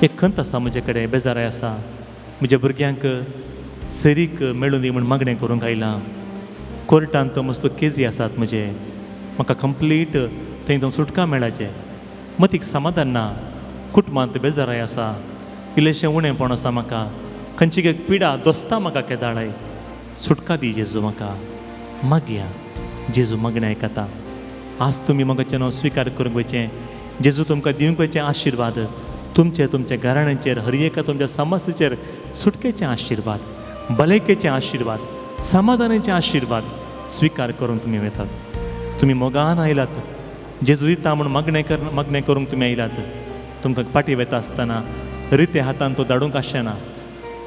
एक खंत आसा म्हजे कडेन, बेजाराय आसा, म्हज्या भुरग्यांक सरीक मेळूं दी म्हूण मागणें करूंक आयलां, कोर्टांत मस्त केजी आसात म्हजे, म्हाका कंप्लीट थंय थंय सुटका मेळाचें, मतीक समाधान ना, कुटुंबांत बेजाराय आसा, इल्लेशें उणेंपण आसा म्हाका, खंयची एक पिडा दोस्ता म्हाका केदाळाय, सुटका दी जेजू म्हाका, मागया जेजू मागणें आयकता. आज तुमी म्हाका नांव स्विकार करूंक वयचें, जेजू तुमकां दिवंक वयचें आशिर्वाद, तुमचे तुमच्या घराण्यांचेर, हर एका तुमच्या समस्येचेर सुटकेचे आशिर्वाद, भलायकेचे आशिर्वाद, समाधानाचे आशिर्वाद स्विकार करून तुमी वतात. तुमी मोगान आयलात, जेजू दिता म्हूण मागणें करूंक तुमी आयलात. तुमकां पाटी वता आसतना रिते हातान तो धाडूंक आसना,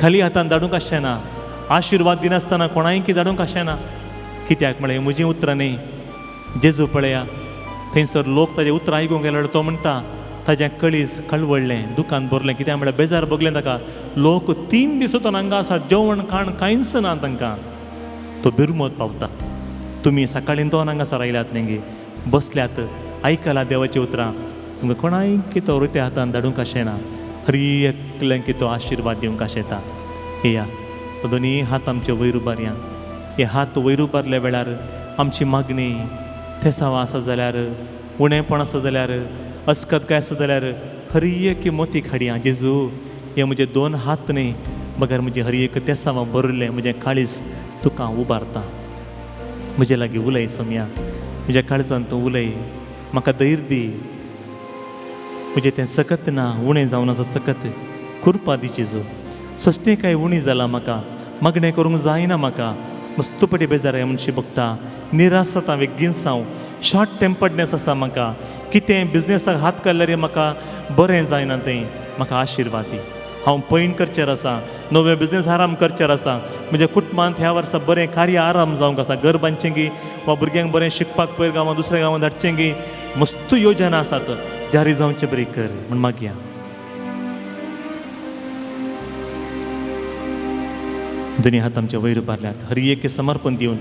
खाली हातान धाडूंक आसना, आशिर्वाद दिनासतना कोणायकी धाडूंक आसना. कित्याक म्हळ्यार म्हजीं उतरां न्ही, जेजू पळया थंयसर लोक ताजें उतरां आयकूंक गेल्यार तो म्हणटा ताजें कळीज कळवळ्ळें, दुकान भरलें, कित्याक म्हळ्यार बेजार भोगलें ताका, लोक 3 दीस तो हांगा आसा, जेवण खाण कांयच ना तांकां, तो बिरमत पावता. तुमी सकाळीं तो हांगासर आयल्यात न्ही, बसल्यात आयकला देवाचीं उतरां, तुमकां कोणायकी तो रित्या हातान धाडूंक आशेना, हर एकल्यांक तो आशिर्वाद दिवंक आशेता. येया तो दोनी हात आमचे वयर उबारया. हे हात वयर उबारल्या वेळार आमची मागणी थेसांवां आसा जाल्यार, उणेपण आसा जाल्यार, अस्कत काय आसा जाल्यार हर एक मोतीक हाडया, जेजू हे म्हजे 2 हात न्ही बगर म्हजे हर एक तेसांवां भरिल्लें म्हजें काळीज तुका उबारता, म्हजे लागीं उलय सोमया, म्हज्या काळजान तूं उलय, म्हाका धैर्य दी, म्हजें तें सकत ना, उणें जावन आसा सकत, कृपा दी जेजू, सस्तें काय उणी जालां म्हाका, मागणें करूंक जायना म्हाका, मस्तपटी बेजार मनशी बघता, निराश जाता, बेगीन हांव शॉर्ट टेम्पर्डनेस आसा म्हाका, कितें बिजनेसाक हात काडल्यार म्हाका बरें जायना तें, म्हाका आशिर्वाद दी, हांव पैण करचेर आसा, नवें बिजनेस आराम करचेर आसा, म्हज्या कुटुंबांत ह्या वर्सा बरें कार्य आराम जावंक आसा, घर बांदचें गी वा भुरग्यांक बरें शिकपाक पयर गांवांत दुसऱ्या गांवांत धाडचें गी, मस्त योजना आसात, जारी जावचें बरी कर म्हूण मागया. दोनी हात आमच्या वयर उबारल्यात, हर एक समर्पण दिवन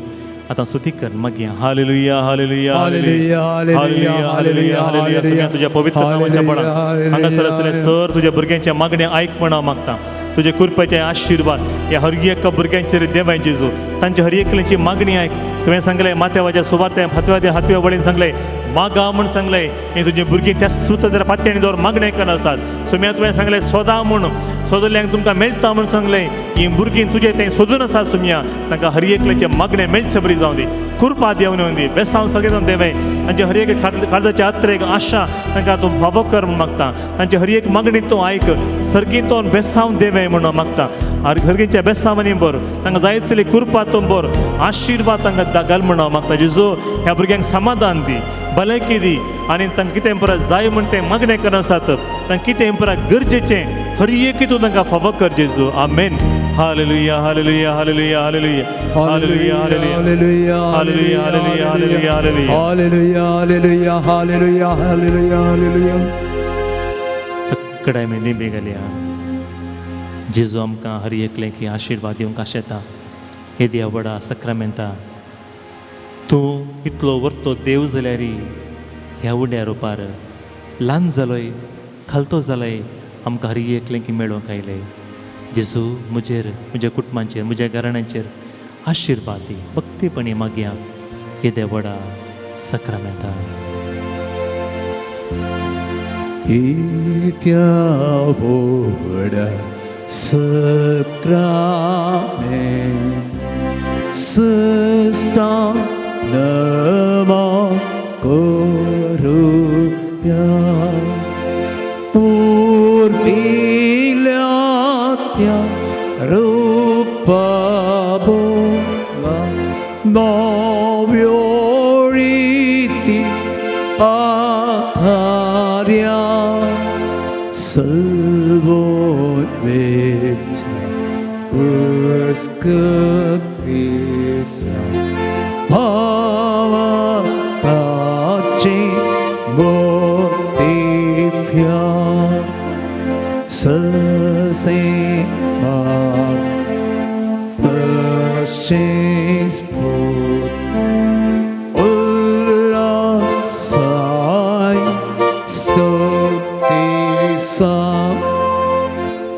आतां स्तुती कर मागया. हालेलुया हालेलुया हालेलुया हालेलुया हालेलुया. सगळ्या तुज्या पवित्र नावाच्या बळान हांगासर आसतले सर तुज्या भुरग्यांच्या मागणें आयक म्हण हांव मागता, तुजे कृपेचे आशिर्वाद ह्या हर एका भुरग्यांचेर देवाय जेजू, तांच्या हर एकल्याची मागणी आयक. तुवें सांगलें माथ्यावाच्या सुवाते हातव्या हातव्या वळीन सांगलें मागा म्हूण सांगलें, हे तुजी भुरगीं त्या सुद्दां पात्याणी दवर मागणें करत आसात. सोम्या तुवें सांगलें सोदा म्हूण, सोदल्यांक तुमकां मेळटा म्हूण सांगलें, ही भुरगीं तुजें तें सोदून आसात सोम्या, तांकां हर एकल्याचें मागणें मेळचें बरी जावं दी, कृपा देवन येवन दी, बेसांव सगळें जावन देवे, तांचे हर एक काळजाच्या आत्रेक आशा तांकां तूं फावो कर म्हूण मागता, तांची हर एक मागणी तूं आयक, सर्गी तो बेसांव देवे म्हूण मागता, हरगीच्या बेसांवांनी भर, तांकां जाय जातली कृपा तूं भर, आशिर्वाद तांकां घाल म्हूण हांव मागता. जेजू ह्या भुरग्यांक समाधान दी, भलायकी दी, आनी तांकां कितें परत जाय म्हूण तें मागणें करत आसात, तांकां कितें परत गरजेचें हर एक तूं तांकां फावो कर जेजू. आमेन. हालेलुया हालेलुया हालेलुया हालेलुया हालेलुया हालेलुया हालेलुया हालेलुया हालेलुया हालेलुया हालेलुया हालेलुया हालेलुया हालेलुया. सगळ्या आमी दिंबी घालया. जेजू आमकां हर एकलें की आशिर्वाद दिवंक आशेता. येद्या व्हडा सक्रामेंता तूं इतलो व्हरतो देव जाल्यार ह्या उड्या रुपार ल्हान जालोय, खालतो जालोय, आमकां हर एकलें की मेळोवंक आयलें. जेजू म्हजेर, म्हज्या कुटुंबाचेर, म्हज्या घराण्यांचेर आशिर्वाद दी, भक्तीपणी मागया येद्या व्हडा सक्रामेंता. इत्या व्हडा सक्रामेंत सिस्टा नमा करुया, पुर्विल्या त्या रूपा बोला नव्यो रिती आधार्या, सल्वोन वेच्या पुस्कप्रिसा भावाताचे मोतीभ्या, ससेमा तशेंच पूत उल्लासाय स्तुतीसा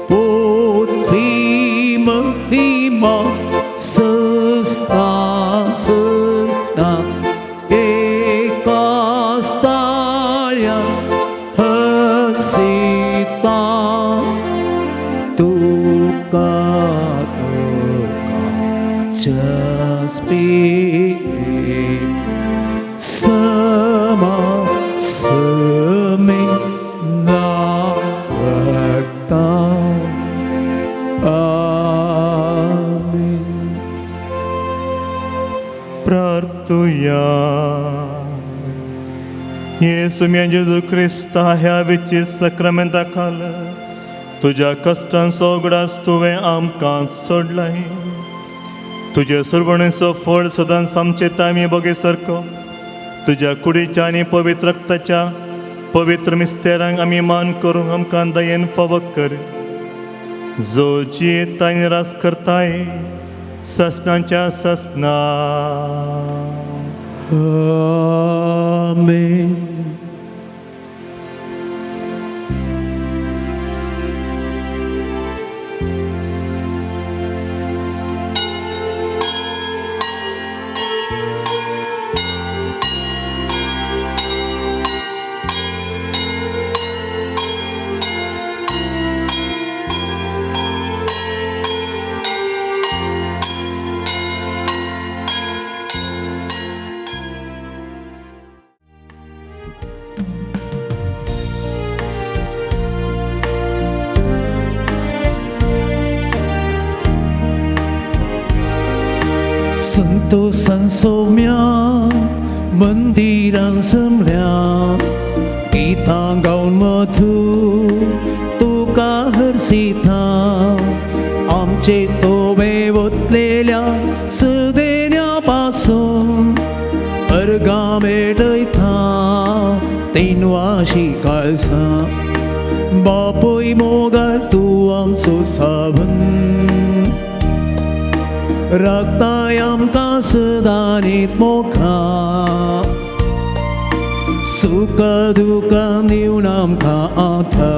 पोथी महिमा सस्ता सस्ता एकाच ताळ्या हसिता तुका तुका जस्पी समा समे नावडता. आमेन. प्रार्थुया. येसू म्या जेजू क्रिस्ता ह्या विची सक्रामेंता खाल तुज्या कश्टांचो उगडास तुवें आमकां सोडलाय. तुजे सुरवणेचो फळ सदांच आमचे तामी बगे सारको तुज्या कुडीच्या आनी पवित्र रक्ताच्या पवित्र मिस्तेरांक आमी मान करूंक आमकां दयेन फावक कर. जो जियेता आनी रास करताय ससनाच्या ससना. आमेन. संतोषान सोम्या मंदिरान जमल्या गितां गावन मधू तुका हरसिता आमचे तोवे वतलेल्या सदेन्या पासून अर्गां मेळयता तेनवाशी काळसा बापूय मोगाळ तूं आमचो सावन राखताय आमकां सदांनीत मोखा सुख दुखां दिवन आमकां आथा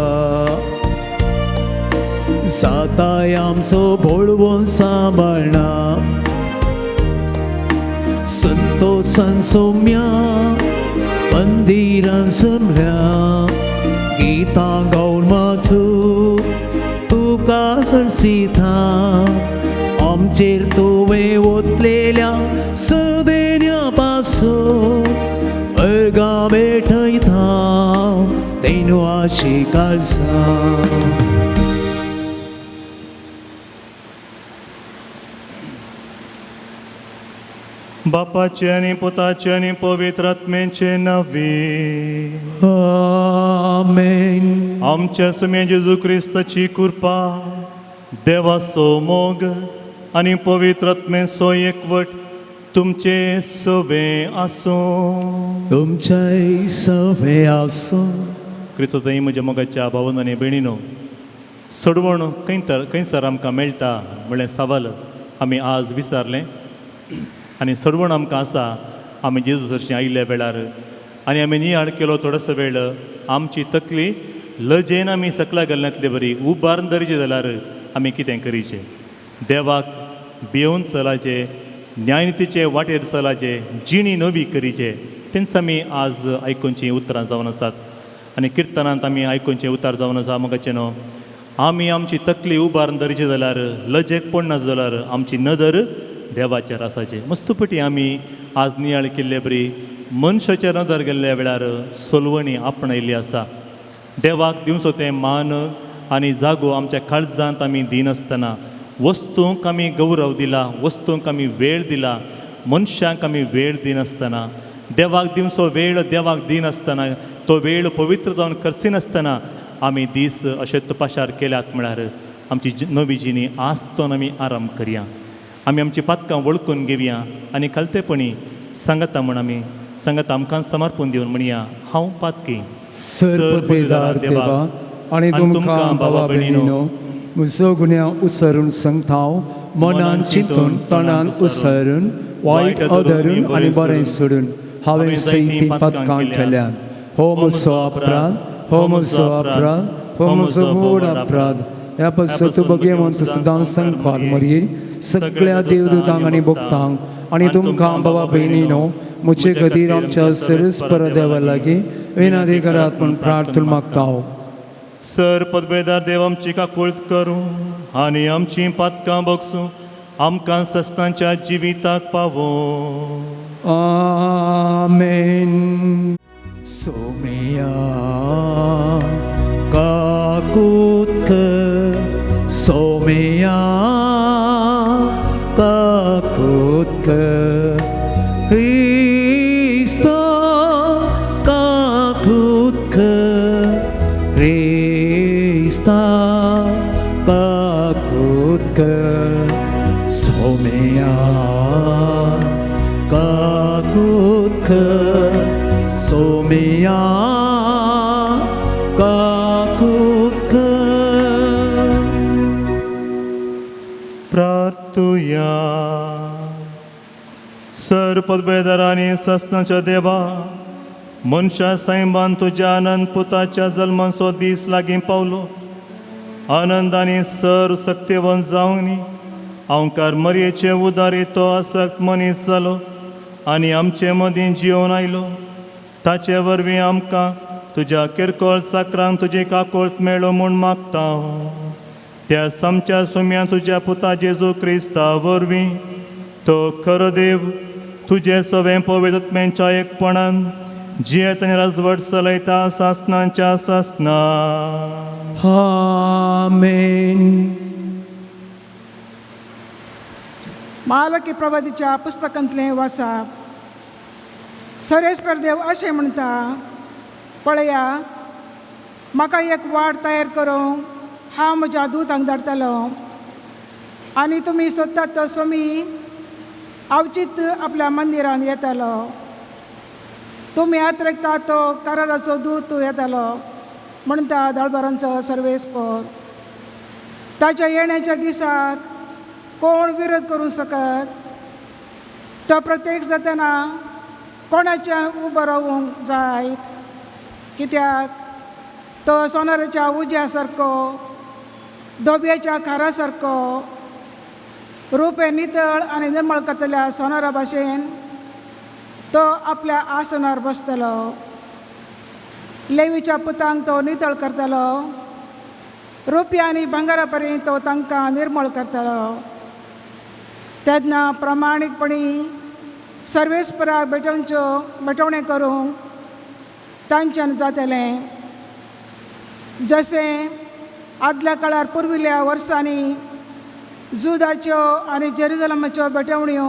जाताय आमचो बळवंत सांबाळना संतोषान सोम्या मंदिरान जमल्या गितां गावन माथू तुका हरसिता आमचेर तुवें वतलेल्या सदेन्या पासून अर्गां भेटयता तेनवाशी काळसा. बापाचे आनी पुताचे आनी पवित्र आत्म्याचे नांवे. आमेन. आमच्या सुम्या जेजू क्रिस्ताची कृपा, देवाचो मोग आनी पवित्र आत्म्याचो एकवट तुमचे सवे आसूं. तुमचेय सवे आसूं. क्रिस्ताई म्हज्या मोगाच्या भावन आनी भयणीनो, सोडवण खंयसर आमकां मेळटा म्हणलें सवाल आमी आज विचारलें आनी सोडवण आमकां आसा आमी जेजू सरशीं आयिल्ल्या वेळार आनी आमी नियाळ केलो थोडोसो वेळ आमची तकली लजेन आमी सकला घालनातले बरी उबारून धरची जाल्यार आमी कितें करीचें, देवाक भियोवन चलाचें, न्यायनितीचे वाटेर चलाचें, जिणी नवी करीचें. तेंच आमी आज आयकुचीं उतरां जावन आसात आनी किर्तनांत आमी आयकुचें उतार जावन आसा. मोगाचें न्हू, आमी आमची तकली उबारून धरची जाल्यार लजेक पडना जाल्यार आमची नदर देवाचेर आसाची. मस्तपटी आमी आज नियाळ केल्ले बरी मनशाचेर नदर गेल्ल्या वेळार सोलवणी आपणायल्ली आसा. देवाक दिवचो तें मान आनी जागो आमच्या काळजांत आमी दिनासतना वस्तूंक आमी गौरव दिला, वस्तूंक आमी वेळ दिला, मनशांक आमी वेळ दिनासतना देवाक दिवचो वेळ देवाक दिनासतना तो वेळ पवित्र जावन करसिनासतना आमी दीस अशे तपाशार केल्यात म्हळ्यार आमची नवी जिणी आसतोन आमी आराम करया. आमी आमची पातकां वळखून घेवया आनी खालतेपणी सांगता म्हण आमी सांगता आमकां समर्पण दिवन म्हणया, हांव पातकी सर्वपिदार देवा, आनी तुमकां भावा भयणीनो म्हजो गुन्यांव उसरून सांगता, मनान चिंतून तोंडान उसरून वायट अधरून आनी बरें सोडून हांवें सैती पातकां केल्यात. हो म्हजो अपराध, हो म्हजो अपराध, हो म्हजो व्हड अपराध. ह्या पासून तूं बगेवंत सदां संखार मरये सगळ्या देवदूतांक आनी भक्तांक आनी तुमकां भावा भयणीनो म्हजे खातीर आमच्या सरस्पर देवा लागीं विनंती करात म्हूण प्रार्थना मागता. सर पदवेदार देव आमची काकुळट करूं आनी आमची पातकां बगसूं, आमकां सस्तांच्या जिविताक पावो. आमेन. सोमिया काकूत कर, सोमिया काकूत कर, क्रिस्ता काकूत कर, क्रिस्ता काकूत कर, सोमिया काकूत कर, सोमिया काकूत कर. प्रार्थुया. सर पदवेदार आनी सस्नाच्या देवा, मनशा सायबान तुज्या आनंद पुताच्या जल्माचो दीस लागीं पावलो. आनंद आनी सर सक्तेवंत जावनी हांवकार मरयेचे उदारी तो आसक्त मनीस जालो आनी आमचे मदीं जियोवन आयलो. ताचे वरवीं आमकां तुज्या किरकोळ चाकरांक तुजी काकोळत मेळो म्हूण मागता. त्या सामच्या सोम्या तुज्या पुता जेजू क्रिस्ता वरवीं तो खरो देव तुजे सवें पवित्रत्म्यांच्या एकपणान जियेत आनी राजवट चलयता सासनाच्या सासना. आमेन. मालकी प्रभातीच्या पुस्तकांतलें वाचप. सरेस्पर देव अशें म्हणटा, पळया म्हाका एक वाट तयार करूंक हांव म्हज्या दुतांक धाडटलो आनी तुमी सोदतात तो सोमी अवचीत आपल्या मंदिरान येतालो. तुमी आत्रकता तो कराराचो दूत येतालो म्हणटा दळबरांचो सर्वेस्पर. ताच्या येण्याच्या दिसाक कोण विरोध करूंक शकत? तो प्रत्येक जातना कोणाच्या उबो रावूंक जायत? कित्याक तो सोनाराच्या उज्या सारको, दोब्याच्या खारा सारको, रुपें नितळ आनी निर्मळ करतल्या सोनारा भाशेन तो आपल्या आसनार बसतलो. लेवीच्या पुतांक तो नितळ करतलो, रुपया आनी भांगरा पर्यंत तो तांकां निर्मळ करतलो. तेन्ना प्रामाणीकपणी सर्वेस्पराक भेटोवच्यो भेटवणें करूंक तांच्यान जातलें. जशें आदल्या काळार पुर्विल्ल्या वर्सांनी जुदाच्यो आनी जेरुजलमाच्यो भेटवण्यो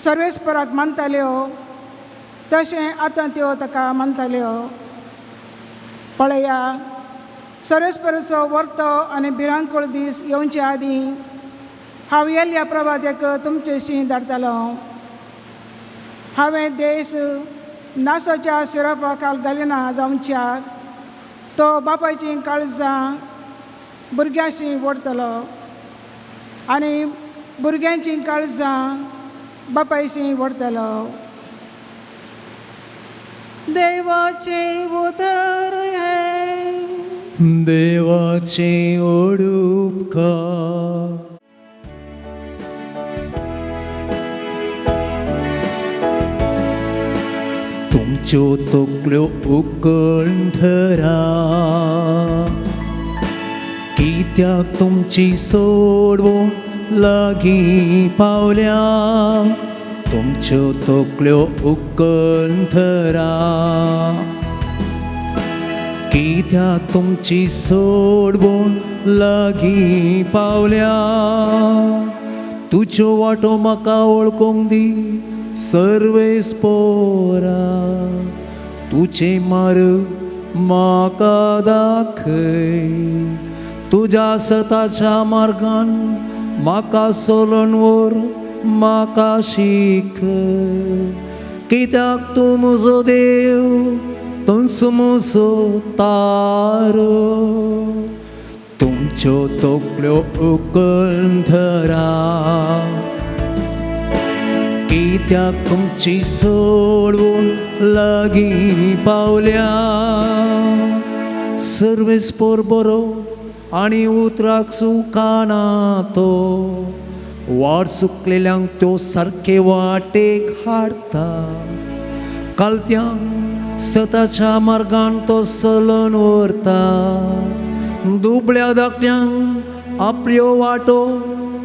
सर्वेस्पराक मानताल्यो तशें आतां त्यो ताका मानताल्यो. पळया सर्वेस्पराचो वर्तो आनी भिरांकूळ दीस येवचे आदीं हांव येल्ल्या प्रभातेक तुमचेशी धाडटलो. हांवें देश नासाच्या सिरपा खाल घालिना जावच्याक तो बापायचीं काळजां भुरग्यांशी ओडटलो आनी भुरग्यांचीं काळजां बापायशी ओडटलो. देवाचें उतर हें, देवाचें ओडुपकार. तुमच्यो तकल्यो उकळून धरा, कित्याक तुमची सोडवण लागीं पावल्या. तुमच्यो तकल्यो उकळून धरा, कित्याक तुमची सोडवण लागीं पावल्या. तुज्यो वाटो म्हाका वळखूंक दी सर्वेस्पोरा, तुजें मार्ग म्हाका दाखय. तुज्या सताच्या मार्गान म्हाका सोलून व्हर, म्हाका शिकय. कित्याक तूं म्हजो देव, तुमचो म्हजो तारो तुमच्यो तकल्यो उकल धरा कित्याक तुमची सोडवून लागीं पावल्या सर्वेस्पोर बरो आनी उतराक चुकाना तो वाट चुकलेल्यांक त्यो सारके वाटेक हाडटा कालत्यांक सताच्या मार्गान तो चलून व्हरता दुबळ्या धाकट्यांक आपल्यो वाटो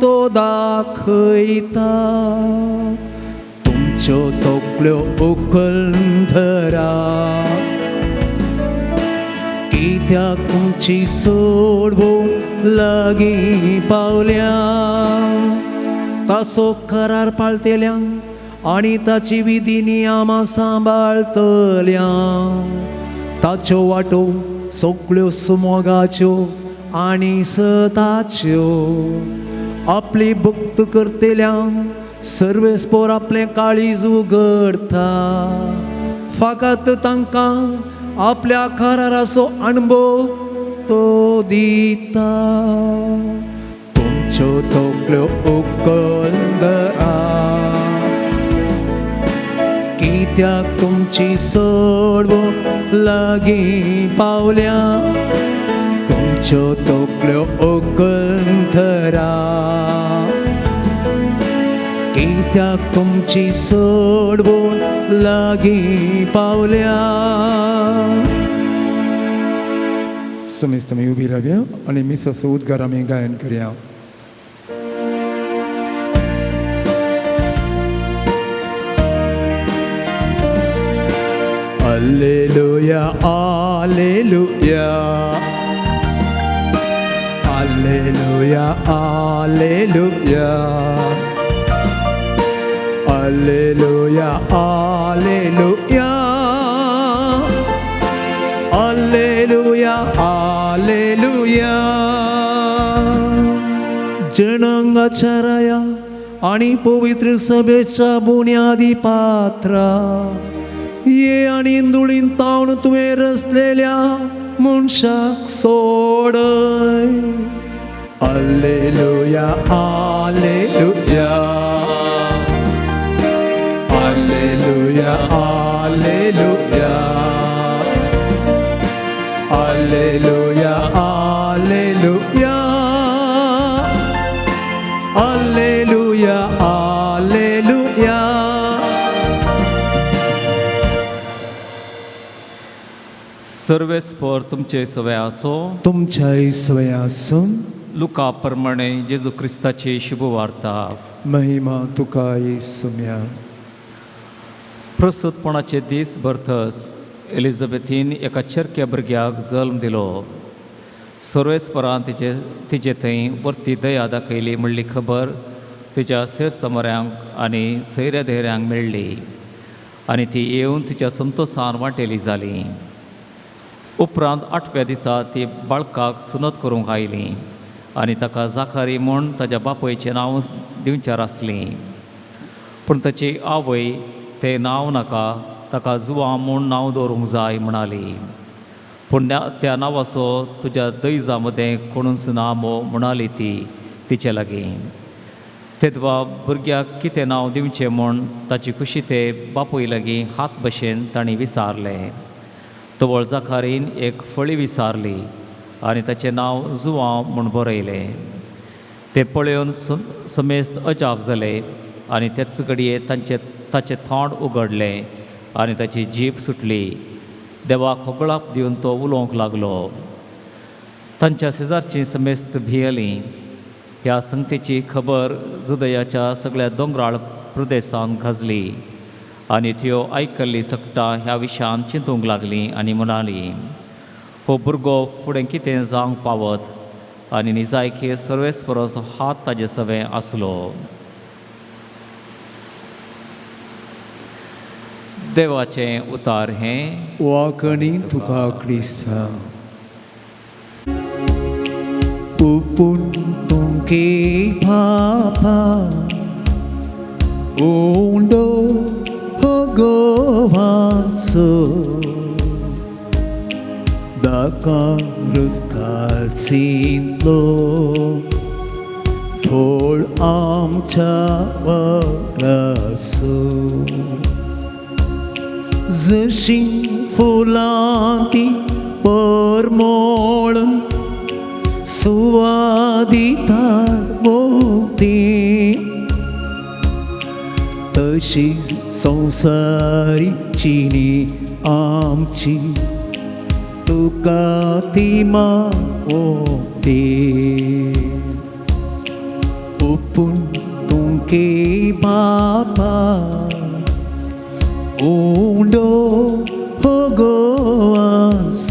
तो दाखयता तुमच्यो तकल्यो उखल धरा कित्याक तुमची सोडवून लागीं पावल्या ताचो करार पाळटेल्यांक आनी ताची विधी नियमां सांबाळटल्यांक ताच्यो वाटो सगळ्यो सुमोगाच्यो आनी सताच्यो आपली भक्त करतल्यांक सर्वेस्पोर आपलें काळीज उगडता फाकत तांकां आपल्या कराराचो अणभव तो दिता तुमच्यो तकल्यो उखल धरा कित्याक तुमची सोडवून लागीं पावल्या तुमच्यो तकल्यो उखल धरा कित्याक तुमची सोडवून लागीं पावल्या. समेस्त आमी उबी रावया आनी मिसाचो उद्गार आमी गायन करया. Alleluia, Alleluia, Alleluia, Alleluia, Alleluia, Alleluia, Alleluia, Alleluia. जणांगाच्या आणि पवित्र सभेच्या बुन्यादी पात्रा ये आनी धुळीन तावन तुवें रचलेल्या मनशाक सोडय. Alleluia, Alleluia, Alleluia, Alleluia, Alleluia, Alleluia, Alleluia, Alleluia. सर्वेस्पोर तुमचे सवय आसो तुमच्याय सवय आसूं. लुका प्रमाणे जेजू क्रिस्ताची शुभवार्ता. महिमा तुका येसुम्या. प्रस्तुतपणाचे दीस भरतस एलिझाबेथीन एका चेरक्या भुरग्याक जल्म दिलो. सर्वेस्परान तिचे थंय वरती दया दाखयली म्हणली खबर तिच्या सेरसमऱ्यांक आनी सैऱ्या धैर्यांक मेळ्ळी आनी ती येवन तिच्या संतोसान वांटेली जाली. उपरांत आठव्या दिसा ती बाळकाक सुनत करूंक आयली आनी ताका जाखारी म्हूण ताज्या बापयचें नांव दिवच्यार आसली. पूण ताची आवय तें नांव नाका, ताका जुवा म्हूण नांव दवरूंक जाय म्हणाली. पूण त्या नांवाचो तुज्या दैजा मदें कोणूच ना मो म्हणाली ती तिचे लागीं. तेदवा भुरग्याक कितें नांव दिवचें म्हूण ताची खुशी ते बापूय लागीं हात भशेन तांणी विचारलें. तवळ जाखारीन एक फळी विचारली आनी ताचें नांव जुवांव म्हूण बरयलें. तें पळोवन समेस्त अजाप जाले आनी तेच घडये ताचें तोंड उगडलें आनी ताची जीब सुटली. देवाक होगळाप दिवन तो उलोवंक लागलो. तांच्या शेजारचीं समेस्त भियेलीं. ह्या संगतीची खबर जुदयाच्या सगळ्या दोंगराळ प्रदेशांत गाजली आनी त्यो आयकल्ली सगटां ह्या विशयान चिंतूंक लागलीं आनी म्हणाली, हो भुरगो फुडें कितें जावंक पावत. आनी निजायकी सर्वेस्पराचो हात ताजे सवें आसलो. देवाचें उतार हें. वाकणी तुका क्रिस्ता उपून तुमके पापा उंडो गोवासो वाकारूस कालसींतलो थोड आमच्या वागासो जशी फुलां ती परमोळून सुवादिता मोती तशी संवसारी चिनी आमची तुका ती मावती ओपून तुमके बापा उंडो हो गोवास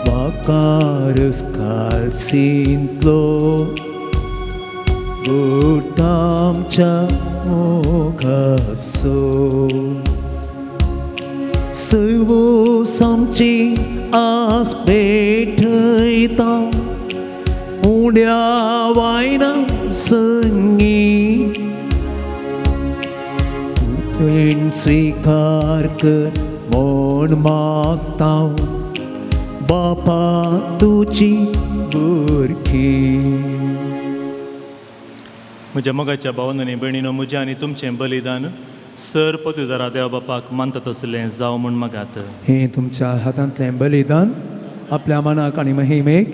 वाकारस कालसींतलो आमच्या मोगासो सर्व आमची आस पेठयता उड्या वायना संगी तुवें स्विकार कर म्हूण मागता बापा तुजी बुरखी. म्हज्या मोगाच्या भावनांनी भयणीनो म्हजें आनी तुमचें बलिदान सर पदवीधरा देव बापाक मानतात आसलें जावं म्हूण मागात. हें तुमच्या हातांतलें बलिदान आपल्या मनाक आनी महिमेक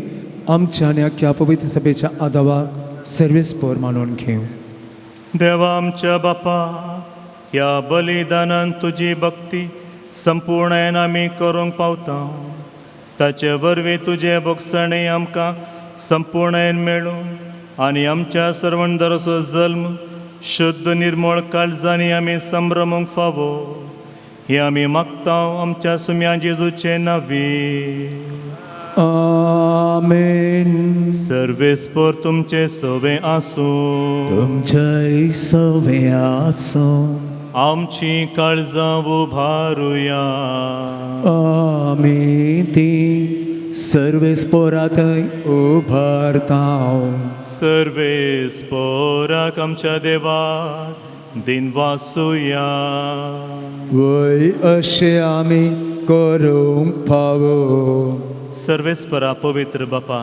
आमच्या आनी अख्ख्या पवित्र सभेच्या आदावाक सर्वीस पोर मानून घेवं. देवा आमच्या बापा ह्या बलिदानान तुजी भक्ती संपूर्णायन आमी करूंक पावता ताचे वरवीं तुजें भोगसणें आमकां संपूर्णायन मेळूं आनी आमच्या सर्वंदराचो जल्म शुद्ध निर्मळ काळजांनी आमी संभ्रमूंक फावो हें आमी मागता आमच्या सुम्या जेजूचे नांवी. आमेन. सर्वेस्पर तुमचे सवे आसूं. तुमच्याय सवे आसूं. आमची काळजां उभारुया. आमी ती सर्वेस्पोराथंय उभारता. सर्वेस्पोराक आमच्या देवाक दिनवासुया. वय अशें आमी करूंक फावो. सर्वेस्परा पवित्र बापा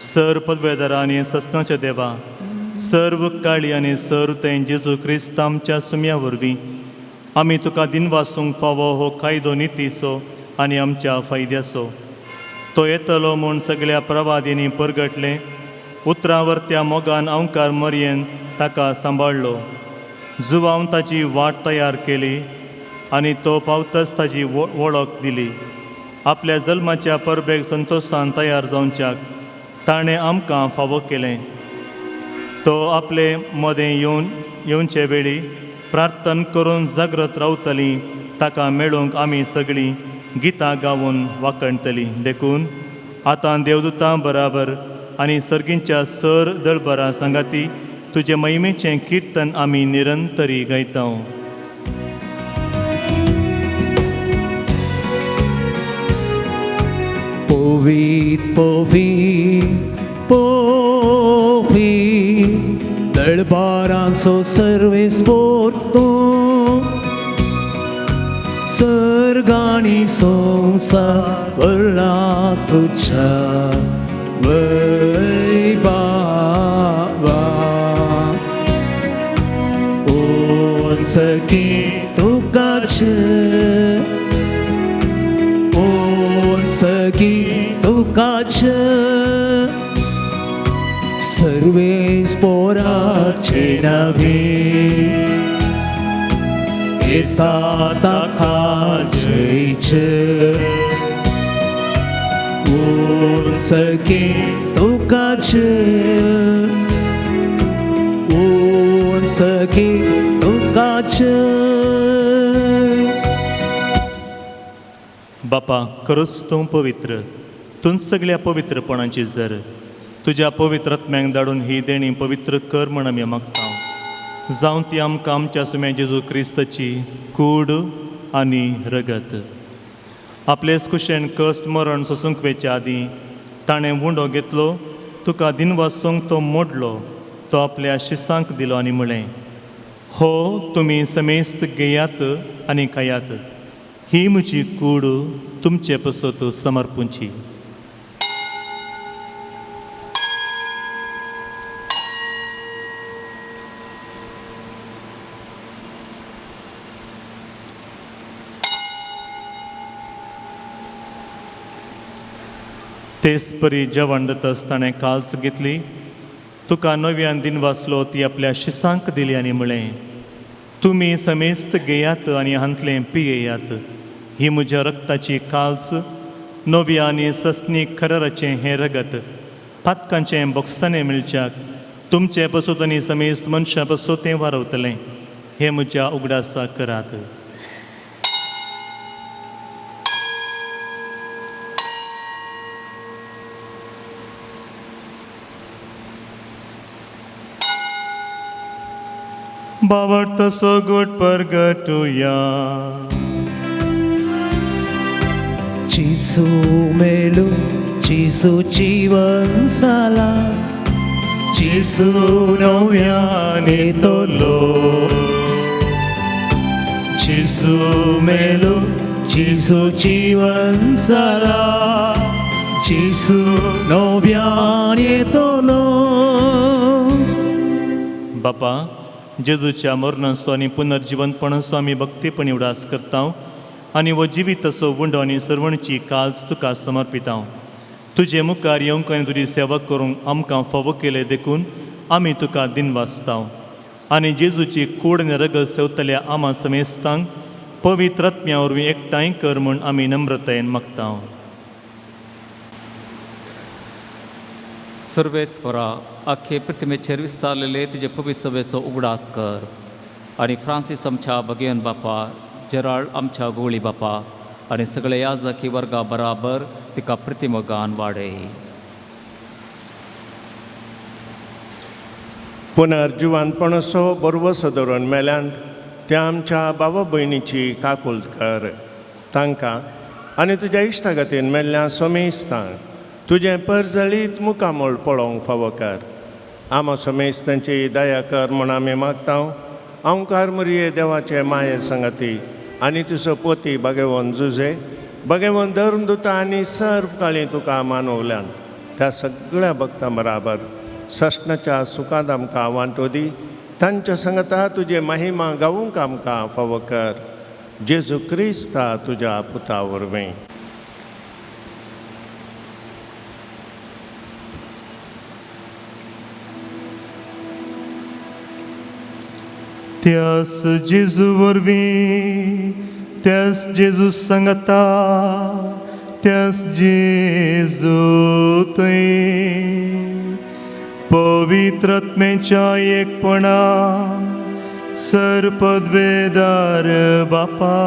सर पदवेदारा आनी ससनाच्या देवा सर्व काळी आनी सर्व तें जेजू क्रिस्त आमच्या सुम्या वरवीं आमी तुका दिनवासूंक फावो हो कायदो नितीचो आनी आमच्या फायद्याचो. तो येतलो म्हूण सगळ्या प्रवादींनी परगटलें उतरां वरत्या मोगान अंकार मरयेन ताका सांबाळ्ळो जुवावन ताची वाट तयार केली आनी तो पावतच ताची वळख दिली. आपल्या जल्माच्या परबेक संतोशान तयार जावच्याक ताणें आमकां फावो केलें. तो आपले मदें येवन येवचे वेळी प्रार्थना करून जागृत रावतली ताका मेळूंक आमी सगळीं गितां गावन वाखणटली. देखून आतां देवदूतां बराबर आनी सर्गींच्या सर दळबरां सांगाती तुजे महिमेचें किर्तन आमी निरंतरी गायता. पवीत पवीत पवीत दळबारांचो सर्वेस्पोर तूं सर्गाणी संवसार भरला तुज्या वैभावा. ओ सखी तुकाच ओ सखी तुकाच सर्वेस्पोराचे नव्हे येता ताका जयचे. ओ सखी तुकाच ओ सखी तुकाच. बापा खरोच तूं पवित्र तूं सगळ्या पवित्रपणाची जर तुज्या पवित्र आत्म्यांक धाडून ही देणी पवित्र कर म्हण आमी मागता. जावं ती आमकां आमच्या सुम्या जेजू क्रिस्ताची कूड आनी रगत. आपलेच कुशेन कश्ट मरण सोसूंक वेच्या आदीं ताणें उंडो घेतलो तुका दिनवासूंक तो मोडलो तो आपल्या शिसांक दिलो आनी म्हळें हो तुमी समेस्त घेयात आनी खायात. ही म्हजी कूड तुमचे पसत समर्पूंची. तेच परी जेवण जाता आसतना काल्स घेतली, तुका नव्यान दिन वाचलो, ती आपल्या शिसांक दिली आनी म्हळें, तुमी समेस्त घेयात आनी हांतलें पियेयात. ही म्हज्या रक्ताची काल्स, नव्या आनी सस्नीक खराराचें हें रगत पातकांचें बोगसाणें मेळच्याक तुमचे पसत आनी समेस्त मनशां पसत तें वारवतलें. हें म्हज्या उगडासाक करात. बावडतो सोगोट परगटुया. जेजू मेलो, जेजू जीवन जाला, जेजू नव्यान येतलो. जेजू मेलो, जेजू जीवन जाला, जेजू नव्यान येतलो. बापा, जेजूच्या मरणाचो आनी पुनर्जिवनपणाचो आमी भक्तीपणी उडास करता आनी हो जिवीत असो उंडो आनी सर्वणची काल्स तुका समर्पिता. तुजे मुखार येवंक आनी तुजी सेवा करूंक आमकां फावो केले देखून आमी तुका दिनवासता. आनी जेजूची कूड आनी रगत सेवतल्या आमा समेस्तांक पवित्र आत्म्या वरवीं एकठांय कर म्हूण आमी नम्रतायेन मागता. सर्वेस्परा, आखे प्रतिमेचेर विस्तारलेले तुजे पवित्र सभेचो उगडास कर आनी फ्रांसीस आमच्या भगेवन बापा, जेराल्ड आमच्या गोळी बापा आनी सगळे याजकी वर्गा बराबर तिका प्रतिमगान वाडय. पुनर्जिवनपणाचो बरवसो धरून मेल्यांत त्या आमच्या बाबा भयणीची काकुळट कर. तांकां आनी तुज्या इश्टागतीन मेल्ल्या समेस्तांक तुजें परजळीत मुखामळ पळोवंक फावो कर. आमा समेस्तांची दया कर म्हूण आमी मागता. अंकार मुरये देवाचे माये संगती आनी तुजो पोती बागेवन जुजे बागेवन धर्म दुता आनी सर्व काळी तुका मानवल्यान त्या सगळ्या भक्तां बराबर सस्नाच्या सुखांत आमकां वांटो दी. तांच्या संगता तुजे महिमा गावूंक आमकां फावो कर. जेजू क्रिस्ता तुज्या पुता वरवीं. त्यास जेजू वरवीं, त्यास जेजू सांगता, त्यास जेजू थंय पवित्र आत्म्याच्या एकपणा सर्पद्वेदार बापा,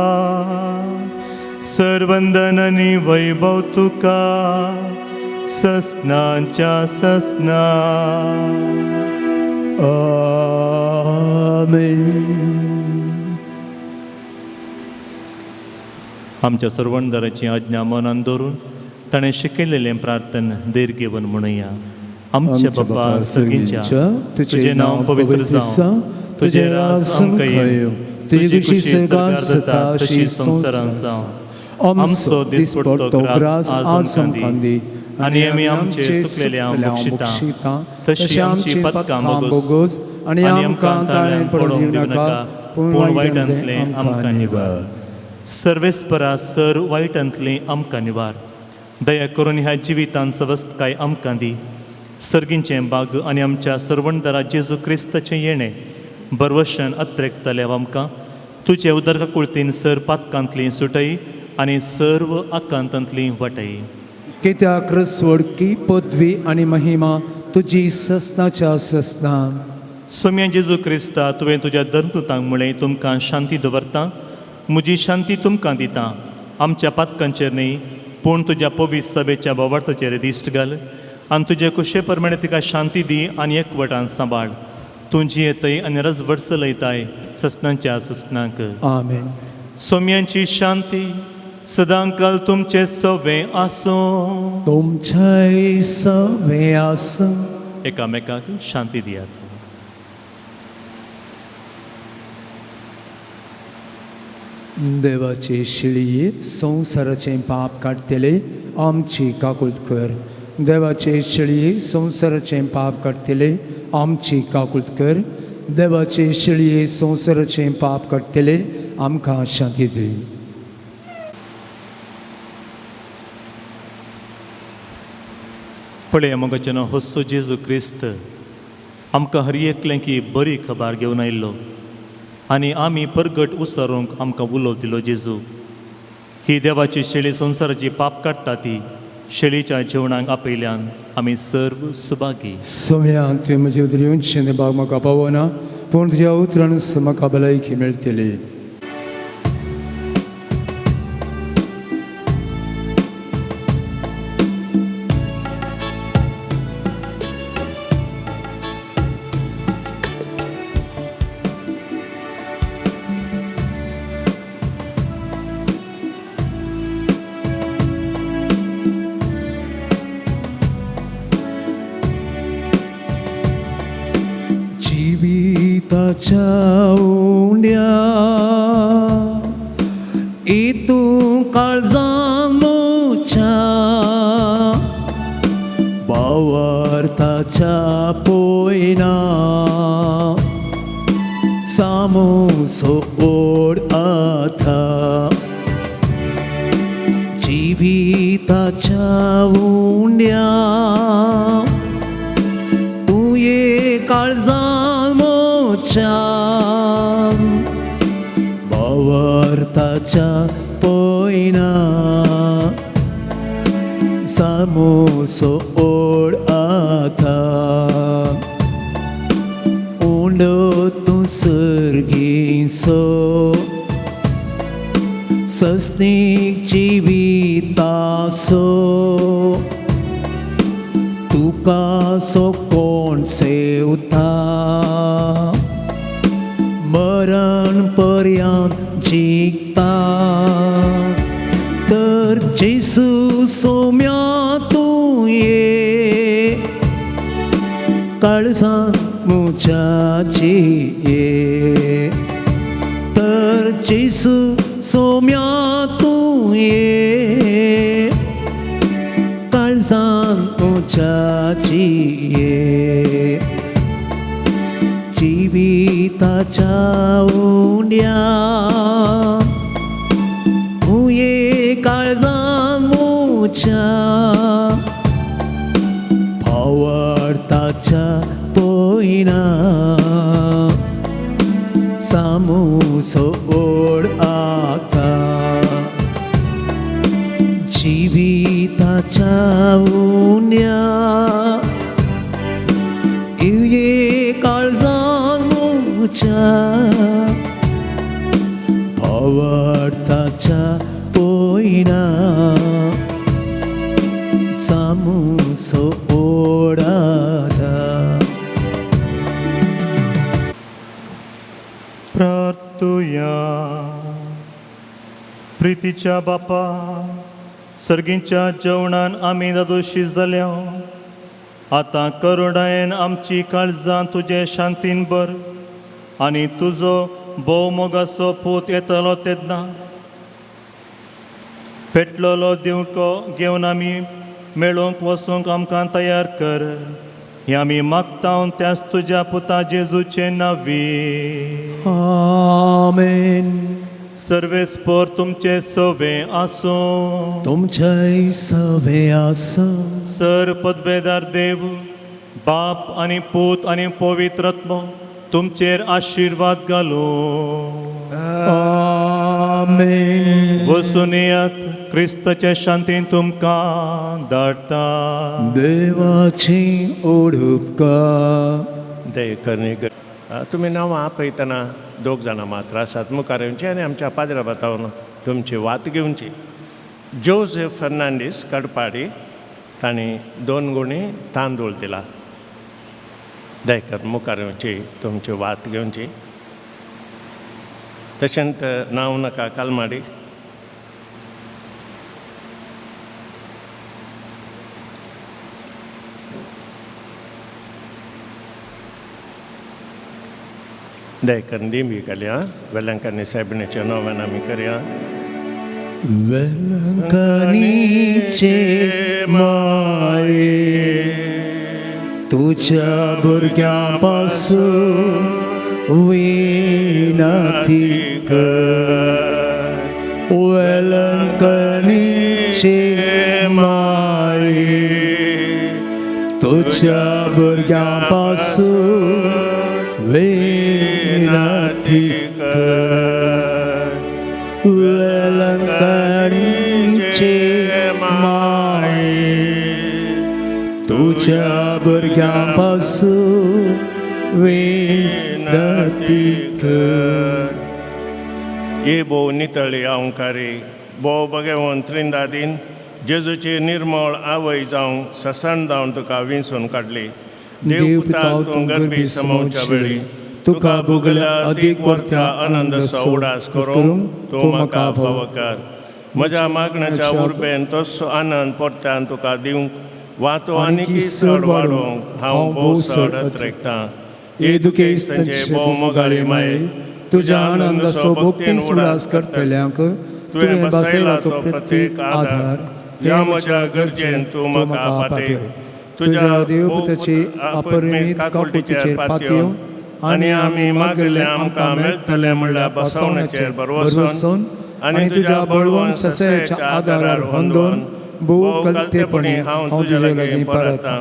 सर्वंदन आनी वैभव तुका सस्नांच्या सस्ना. आमेन. आमच्या सर्वणदाराची आज्ञा मनान दवरून ताणें शिकयलेलें प्रार्थन धैर्य घेवन म्हणुया. आमच्या बापा सर्गींच्या, तुजें नांव पवित्र जावं, तुजें राज आमकां येवं, तुजी खुशी स्वर्गांत जाता तशी संवसारांत जावं. आमचो दिसपडटो ग्रास आज आमकां दी आनी आमी आमचे सुकलेले हांव बक्षिता तशी आमची पदकां बोगोस आनी आमकां ताळ्यान पडोवंक दिवं नाका, पूण वायटांतलें आमकां निवार. सर्वेस्परा सर वायटांतलें आमकां निवार. दया करून ह्या जिवितान सवस्तकाय आमकां दी. सर्गींचें बाग आनी आमच्या सर्वणदारा जेजू क्रिस्ताचें येणें बरवशन अत्रेकतले आमकां तुजे उदरका कुळतीन सर पातकांतली सुटय आनी सर्व आकांतांतली वाटय. कित्याक रसवडकी पदवी आनी महिमा तुजी सस्नाच्या सस्ना. सोम्या जेजू क्रिस्ता, तुवें तुज्या धर्मदूतांक म्हळें, तुमकां शांती दवरता, म्हजी शांती तुमकां दिता. आमच्या पातकांचेर न्हय पूण तुज्या पवित्र सभेच्या बोवार्थाचेर दिश्ट घाल आनी तुजे कुशे प्रमाणे तिका शांती दी आनी एकवटान सांबाळ. तूं जियेतय आनी रजवट चलयताय सस्नांच्या सस्नांक. आमेन. सोम्यांची शांती सदांकाल तुमचे सवे आसूं. तुमच्याय सवे आसूं. एकामेकाक शांती दियात. देवाचे शिळये संवसाराचें पाप काडटले आमची काकूळत कर. देवाचे शिळये संवसाराचें पाप काडटले आमची काकूळत कर. देवाचे शिळये संवसाराचें पाप काडटले आमकां शांती दी. पळय मोगाचें होस्सो जेजू क्रिस्त आमकां हर एकलें की बरी खबर घेवन आयिल्लो आनी आमी परगट उसरोंक आमकां उलो दिलो जेजू. ही देवाची शेळी संवसाराची पाप काडटा ती शेळीच्या जेवणाक आपयल्यान आमी सर्व सुभागी. सोम्या तुवें म्हजे उदर येवचें बाग म्हाका पावना, पूण तुज्या उतरान म्हाका भलायकी मेळटली. जिविताच्या उंड्या इतूं काळजान मोच्या बावरताच्या पोयना सामोसो ओड आता. जिविताच्या उंड्या तुये काळजान मोच्या बावरताच्या पोयना सामोसो ओड आता. उंडो तूं सर्गीसो सस्नीक जिवितासो तुका सो कोण सेवता मरण पर्यंत जिखता. तर जेजू सोम्या तूं ये काळजान मुजाची ये. तर जेजू सोम्या तूं ये काळजान मुजाची ये. जिविताच्या उंड्या तुये काळजान मुच्या भावार्थाच्या पोयना सामोसो ओड आता. जिविताच्या उंड्या तुये काळजान मुच्या भावार्थाच्या पोयना सामोसो ओड आता. प्रार्थुया. प्रितीच्या बापा, सर्गींच्या जेवणान आमी दादोशी जाल्या, आतां करुणायेन आमची काळजां तुजे शांतीन भर आनी तुजो भोवमोगाचो पूत येतलो तेन्ना पेटलेलो दिवको घेवन आमी मेळोवंक वचूंक आमकां तयार कर. हें आमी मागता त्याच तुज्या पुता जेजूचे नांवी. आमेन. सर्वेस्पर तुमचे सवे आसूं. तुमचेय सवे आसूं. सर पदवेदार देव बाप आनी पूत आनी पवित्र आत्मो तुमचेर आशिर्वाद घालूं. आमेन. वचून येयात, क्रिस्ताचे शांतीन तुमकां धाडटा. देवाची ओडुपकार. दय करणी. तुमी नांवां आपयतना दोग जाणां मात्र आसात मुखार येवची आनी आमच्या पाद्रा बतावन तुमची वात घेवची. जोझेफ फर्नांडीस कडपाडी तांणी 2 गुणी तांदूळ दिला. दयकर मुखार येवची तुमची वात घेवची. तशेंच नांव नाका कालमाडी. दया दिमी घालया वेलंकांनी सायबिणीच्या नोवेन आमी करया. वेलंकनीचे माये तुझ्या भुरग्यां पासून विनती कर. वेलंकनीचे माये तुझ्या भुरग्यां पासून विनती कर. वेलंकनीचे माये तुझ्या भुरग्यां पासून विनती कर. ये भोव नितळी अहंकारी भोव भगवंत त्रिंदादीन जेजूची निर्मळ आवय जावंक ससन जावन तुका विंचून काडली. देव पुता तूं गर्भी समोवच्या वेळी तुका भुगल्या अदीक वर्त्या आनंदाचो उडास करूंक तूं म्हाका फावो कर. म्हज्या मागण्याच्या उर्बेन तसो आनंद परत्यान तुका दिवंक वा तो आनीकय चड वाडोवंक हांव भोव चड अत्रेकतां. हे दुखेस्त तांचे भोव मोगाळी माये तुझ्या आनंदाचो भक्तीन उडास करतल्यांक तुवें बसयला तो प्रत्येक आधार ह्या म्हज्या गरजेन तूं म्हाका पाटय. तुज्या देवपुताची अपरिमीत काकुळटीचेर पातयो आनी आमी मागिल्लें आमकां मेळटलें म्हणल्यार बसवण्याचेर भरवसून आनी तुज्या बळवंत ससायेच्या आदारार होंदोवन भोव कलतेपणी हांव तुज्या लागीं परतां.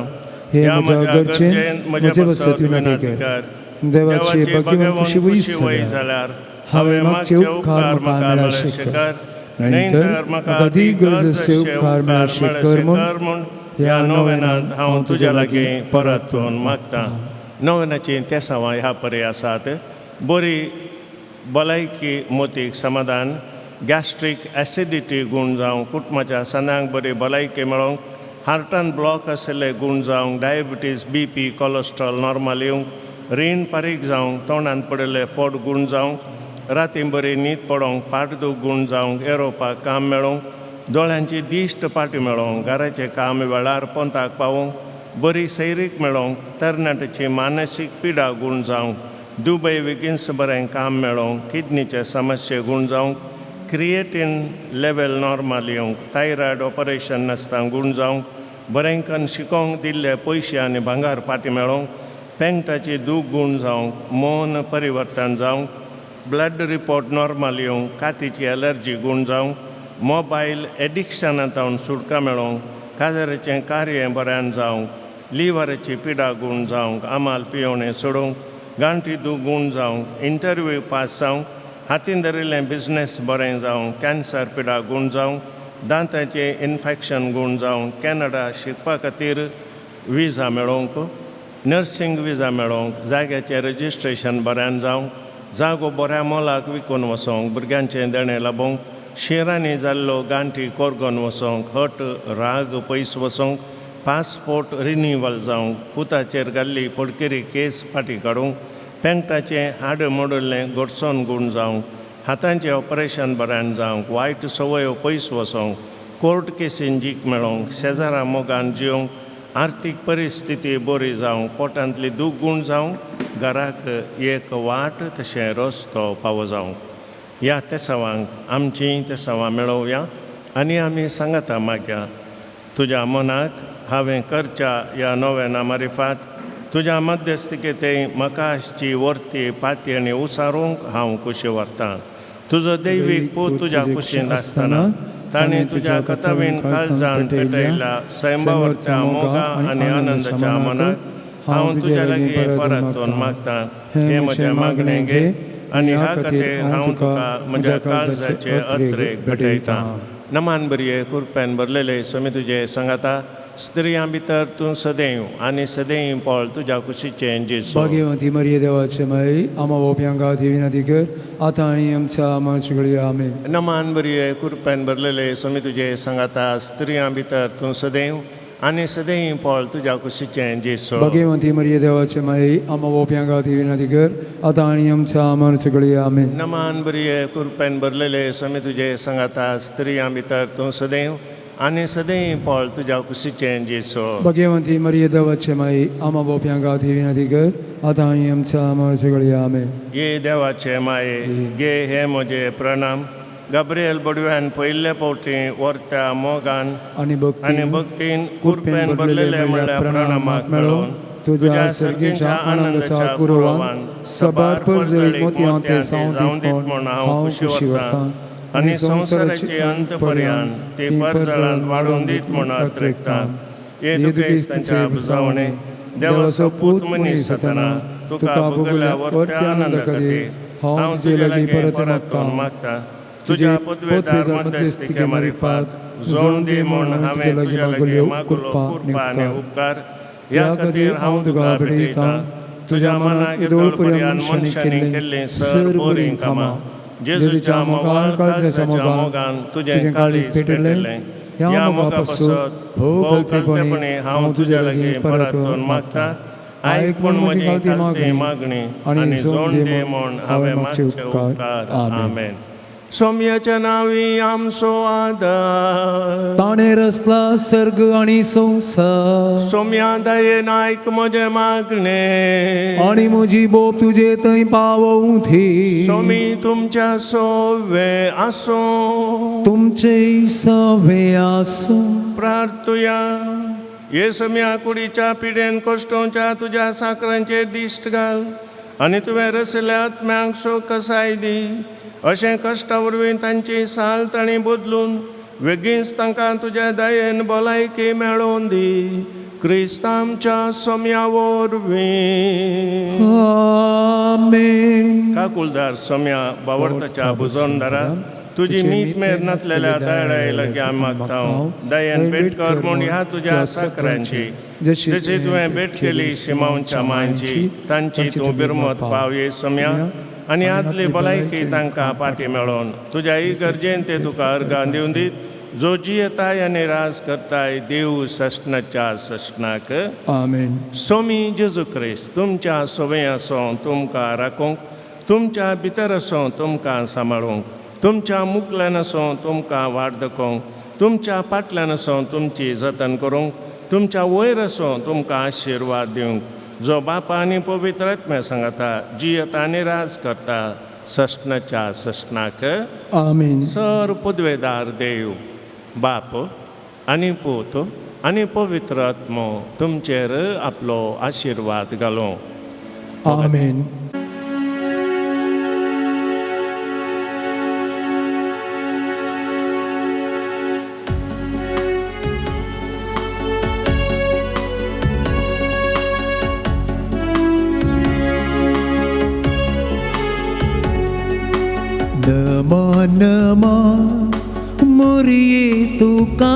हे म्हज्या गरजेन म्हजे बसत विनंती कर. देवाची भगवंत कुशी वय जाल्यार हांवें मागचे उपकार म्हाका मेळ्ळे कर, न्हय तर म्हाका अदीक गरजेचे उपकार मेळ्ळे कर म्हूण ह्या नोवेनांत हांव तुज्या लागीं परतून मागतां. नोवेनाचीं तेसांवां ह्या परी आसात. बरी भलायकी मोतीक समाधान, गॅस्ट्रीक एसिडिटी गूण जावंक, कुटुंबाच्या सदांक बरी भलायकी मेळोवंक, हार्टान ब्लॉक आशिल्ले गूण जावंक, डायबिटीज, बीपी, कोलेस्ट्रॉल नॉर्मल येवंक, रीण पारीक जावंक, तोंडांत पडिल्ले फोट गूण जावंक, राती बरी न्हीद पडोवंक, पाटदूख गूण जावंक, एरोपाक काम मेळोवंक, दोळ्यांची दिश्ट पाटी मेळोवंक, घराचें काम वेळार पोंताक पावोवंक, बरी सैरीक मेळोवंक, तरणाट्याची मानसीक पिडा गूण जावंक, दुबय बेगीनच बरें काम मेळोवंक, किडनीचे समस्ये गूण जावंक, क्रिएटीन लेवल नॉर्मल येवंक, थायरॉयड ऑपरेशन नासतना गूण जावंक, बरेंकन शिकोवंक दिल्ले पयशे आनी भांगर पाटी मेळोवंक, पेंगटाची दूख गूण जावंक, मन परिवर्तन जावंक, ब्लड रिपोर्ट नॉर्मल येवंक, कातीची एलर्जी गूण जावंक, मोबायल एडिक्शनांत सुटका मेळोवंक, काजाराचें कार्य बऱ्यान जावंक, लिवराची पिडा गूण जावंक, आमाल पियोवणें सोडूंक, गांठी दूख गूण जावंक, इंटरव्यू पास जावंक, हातीन धरिल्लें बिजनेस बरें जावंक, कॅन्सर पिडा गूण जावंक, दांताचें इन्फेक्शन गूण जावंक, कॅनडा शिकपा खातीर विजा मेळोवंक, नर्सिंग विजा मेळोवंक, जाग्याचें रजिस्ट्रेशन बऱ्यान जावंक, जागो बऱ्या मोलाक विकून वचोंक, भुरग्यांचें देणें लाबोवंक, शिरांनी जाल्लो गांठी कोरगोन वचोंक, हट राग पयस वचोंक, पासपोर्ट रिन्युवल जावंक, पुताचेर घाल्ली पडकिरी केस फाटीं काडूंक, पेंगटाचें हाड मोडिल्लें गोडसोन गूण जावंक, हातांचें ऑपरेशन बऱ्यान जावंक, वायट संवयो पयस वचोंक, कोर्ट केसीन जीक मेळोवंक, शेजारा मोगान जिवंक, आर्थीक परिस्थिती बरी जावंक, पोटांतली दूख गूण जावंक, घराक एक वाट तशें रस्तो पावो जावंक. ह्या तेसांवांक आमचीं तेसांवां मेळोवया आनी आमी सांगता मागया. तुज्या मनाक हांवें करच्या ह्या नोवेना मारिफात तुज्या मध्यस्थिकेते म्हाका आसची वर्ती पाती आनी उसारूंक हांव कुशी व्हरतां. तुजो दैवीक पूत तुज्या कुशींत आसतना ताणें तुज्या कथावीन काळजान पेटयल्या सैमावरच्या मोगा आनी आनंदाच्या मनाक हांव तुज्या लागीं परतून मागतां. हें म्हजें मागणें घे आनी ह्या खातीर हांव तुका म्हज्या काळजाचे अत्रेक भेटयतां. नमान बरये कुरप्यान भरलेले स्वामी तुजे सांगाता, स्त्रियां भितर तूं सदैव आनी सदैव पळ तुज्या कुशीचें जेजू. भाग्यवंती मरिये देवाचे माई, आम्हा ओप्यांक खातीर विनंती कर, आतां आनी आमच्या मरणाच्या घडये. आमेन. नमान बरये कुरप्यान भरलेले स्वामी तुजे सांगाता, स्त्रियां भितर तूं सदैव आनी सदैव पळ तुज्या कुशीचें जेजू. भाग्यवंती मरिये देवाचे माई, आम्हा ओप्यांक खातीर विनंती कर, आतां आनी आमच्या मरणाच्या घडये. आमेन. नमान बरये कुरप्यान भरलेले स्वामी तुजे सांगाता, स्त्रियां भितर तूं सदैव आनी सदैव फळ तुज्या कुशीचें जेसो. भगवंती मरिये देवाचे माई, आमा बोप्यां गाती विनंती कर आतां आनी आमच्या मरणाच्या घडये. आमेन. ये देवाचे माये, गे हे म्हजे प्रणाम. गाब्रिएल बडव्यान पयले फावटी वर्त्या मोगान आनी आनी भक्तीन कुरपेन भरलेले म्हणल्यार प्रणामाक मेळोवन तुज्या सर्गीच्या आनंदाच्या कुरवान सबार परजळीक मोतयां ते जावन दीत म्हूण हांव खुशी वता आनी संवसाराचे अंत पर्यंत ती परजळांत वाडोवन दीत म्हूण अत्रेकता. हे दुखेस्तांच्या बुजावणे देवाचो पूत मनीस जातना तुका भोगल्या वर्त्या आनंदा खातीर हांव तुजे लागीं परत मागता. तुज्या पदवेदार मध्यस्थिके मारिफात जोड दी म्हूण हांवें तुज्या लागीं मागलो कृपा आनी उपकार. ह्या खातीर हांव तुका भेटयता तुज्या मनाक येदोळ पर्यंत मनशांनी केल्लीं सर बरीं कामां. जेजूच्या मोगान काळजाच्या मोगान तुजें काळीज पेटलें. ह्या मोगा पासत भोव खलतेपणी हांव तुज्या लागीं परतून मागता. आयक पूण म्हजी खालती मागणी आनी जोड दी म्हूण हांवें मागचे उपकार. आमेन. सोम्याच्या नांवी आमचो आदार. ताणें रचला सर्ग आनी संवसार. सोम्या दयेन आयक म्हजें मागणें आनी म्हजी बोप तुजे थंय पावोवं दी. सोमी तुमच्या सोवे आसूं. तुमचे सवे आसूं. प्रार्थुया. हे सोम्या कुडीच्या पिडेन कश्टोंच्या तुज्या साकरांचेर दिश्ट घाल आनी तुवें रचल्या आत्म्यांक शोक कसाय दी. अशें कश्टा वरवीं तांची साल तांणी बदलून वेगींच तांकां तुज्या दयेन भलायकी मेळोवन दी. क्रिस्त आमच्या सोम्या वरवीं. आमेन. काकुलदार सोम्या बावडताच्या बुजोनदारा, तुजी मीत मेर नासलेल्या दयाळाय लागीं आमी मागता. दयेन भेट कर म्हूण ह्या तुज्या साकरांची, जशी तुवें भेट केली शिमांवच्या मांची, तांची तूं बिरमत पाव ये सोम्या आनी आतली भलायकी तांकां पाटी मेळोवन तुज्या इगर्जेन ते तुका अर्गां दिवन दीत, जो जियेताय आनी राज करताय देव सस्नाच्या सस्नाक. आमेन. सोमी जेजू क्रिस्त तुमच्या सोवे आसों तुमकां राखूंक, तुमच्या भितर आसों तुमकां सांबाळूंक, तुमच्या मुखल्यान आसों तुमकां वाट दाखोवंक, तुमच्या फाटल्यान आसों तुमची जतन करूंक, तुमच्या वयर आसों तुमकां आशिर्वाद दिवंक, जो बापा आनी पवित्र आत्म्या सांगता जियेता आनी राज करता सस्नाच्या सस्नाक. आमेन. सर पदवेदार देव बाप आनी पूत आनी पवित्र आत्मो तुमचेर आपलो आशिर्वाद घालूं. आमेन. नमा नमा मोरये तुका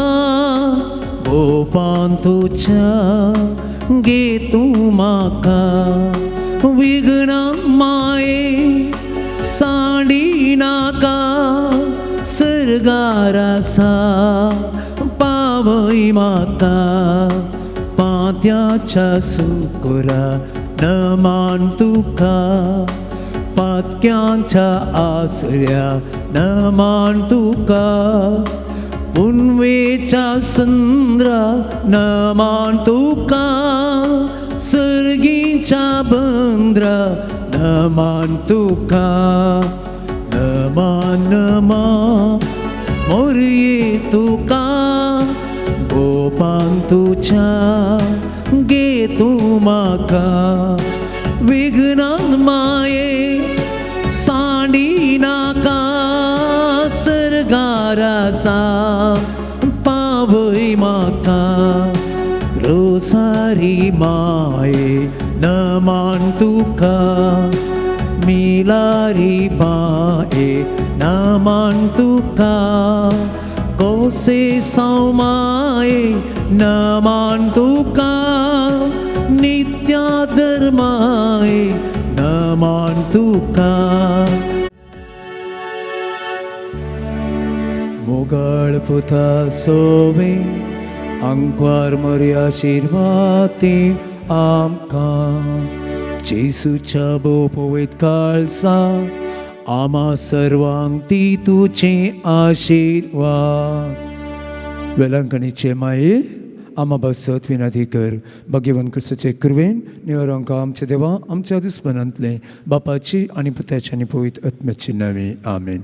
भोपान तुज्या गे तूं म्हाका विघ्ना माये सांडी नाका सर्गारासा पावय म्हाका पात्याच्या सुकुरा नमान तुका पातक्यांच्या आसऱ्या नमान तुका पुनवेच्या संद्रा नमान तुका सर्गीच्या बंद्रा नमान तुका नमान नमा मोरये तुका गोपान तुझ्या गे तूं म्हाका विघ्नान माये सांडी नाका सर्गारासा पावय म्हाका रोसारी माये नमान तुका मिलारी बाये नमान तुका कोसे सावमाये नमान तुका नित्या धर्माये नमान तुका मोगाळ पुता सोवे आंकवार मोरी आशिर्वादी आमकां जेसूच्या भोव काळसा आमा सर्वांक ती तुजे आशिर्वाद. वेलंकणीचे माये आमा बसत विनंती कर. भगवंत क्रिस्ताचे कृपेन निवरांक आमच्या देवा आमच्या दुस्मनांतले बापाची आनी पुताची आनी पवित्र आत्म्याची नावे आमेन.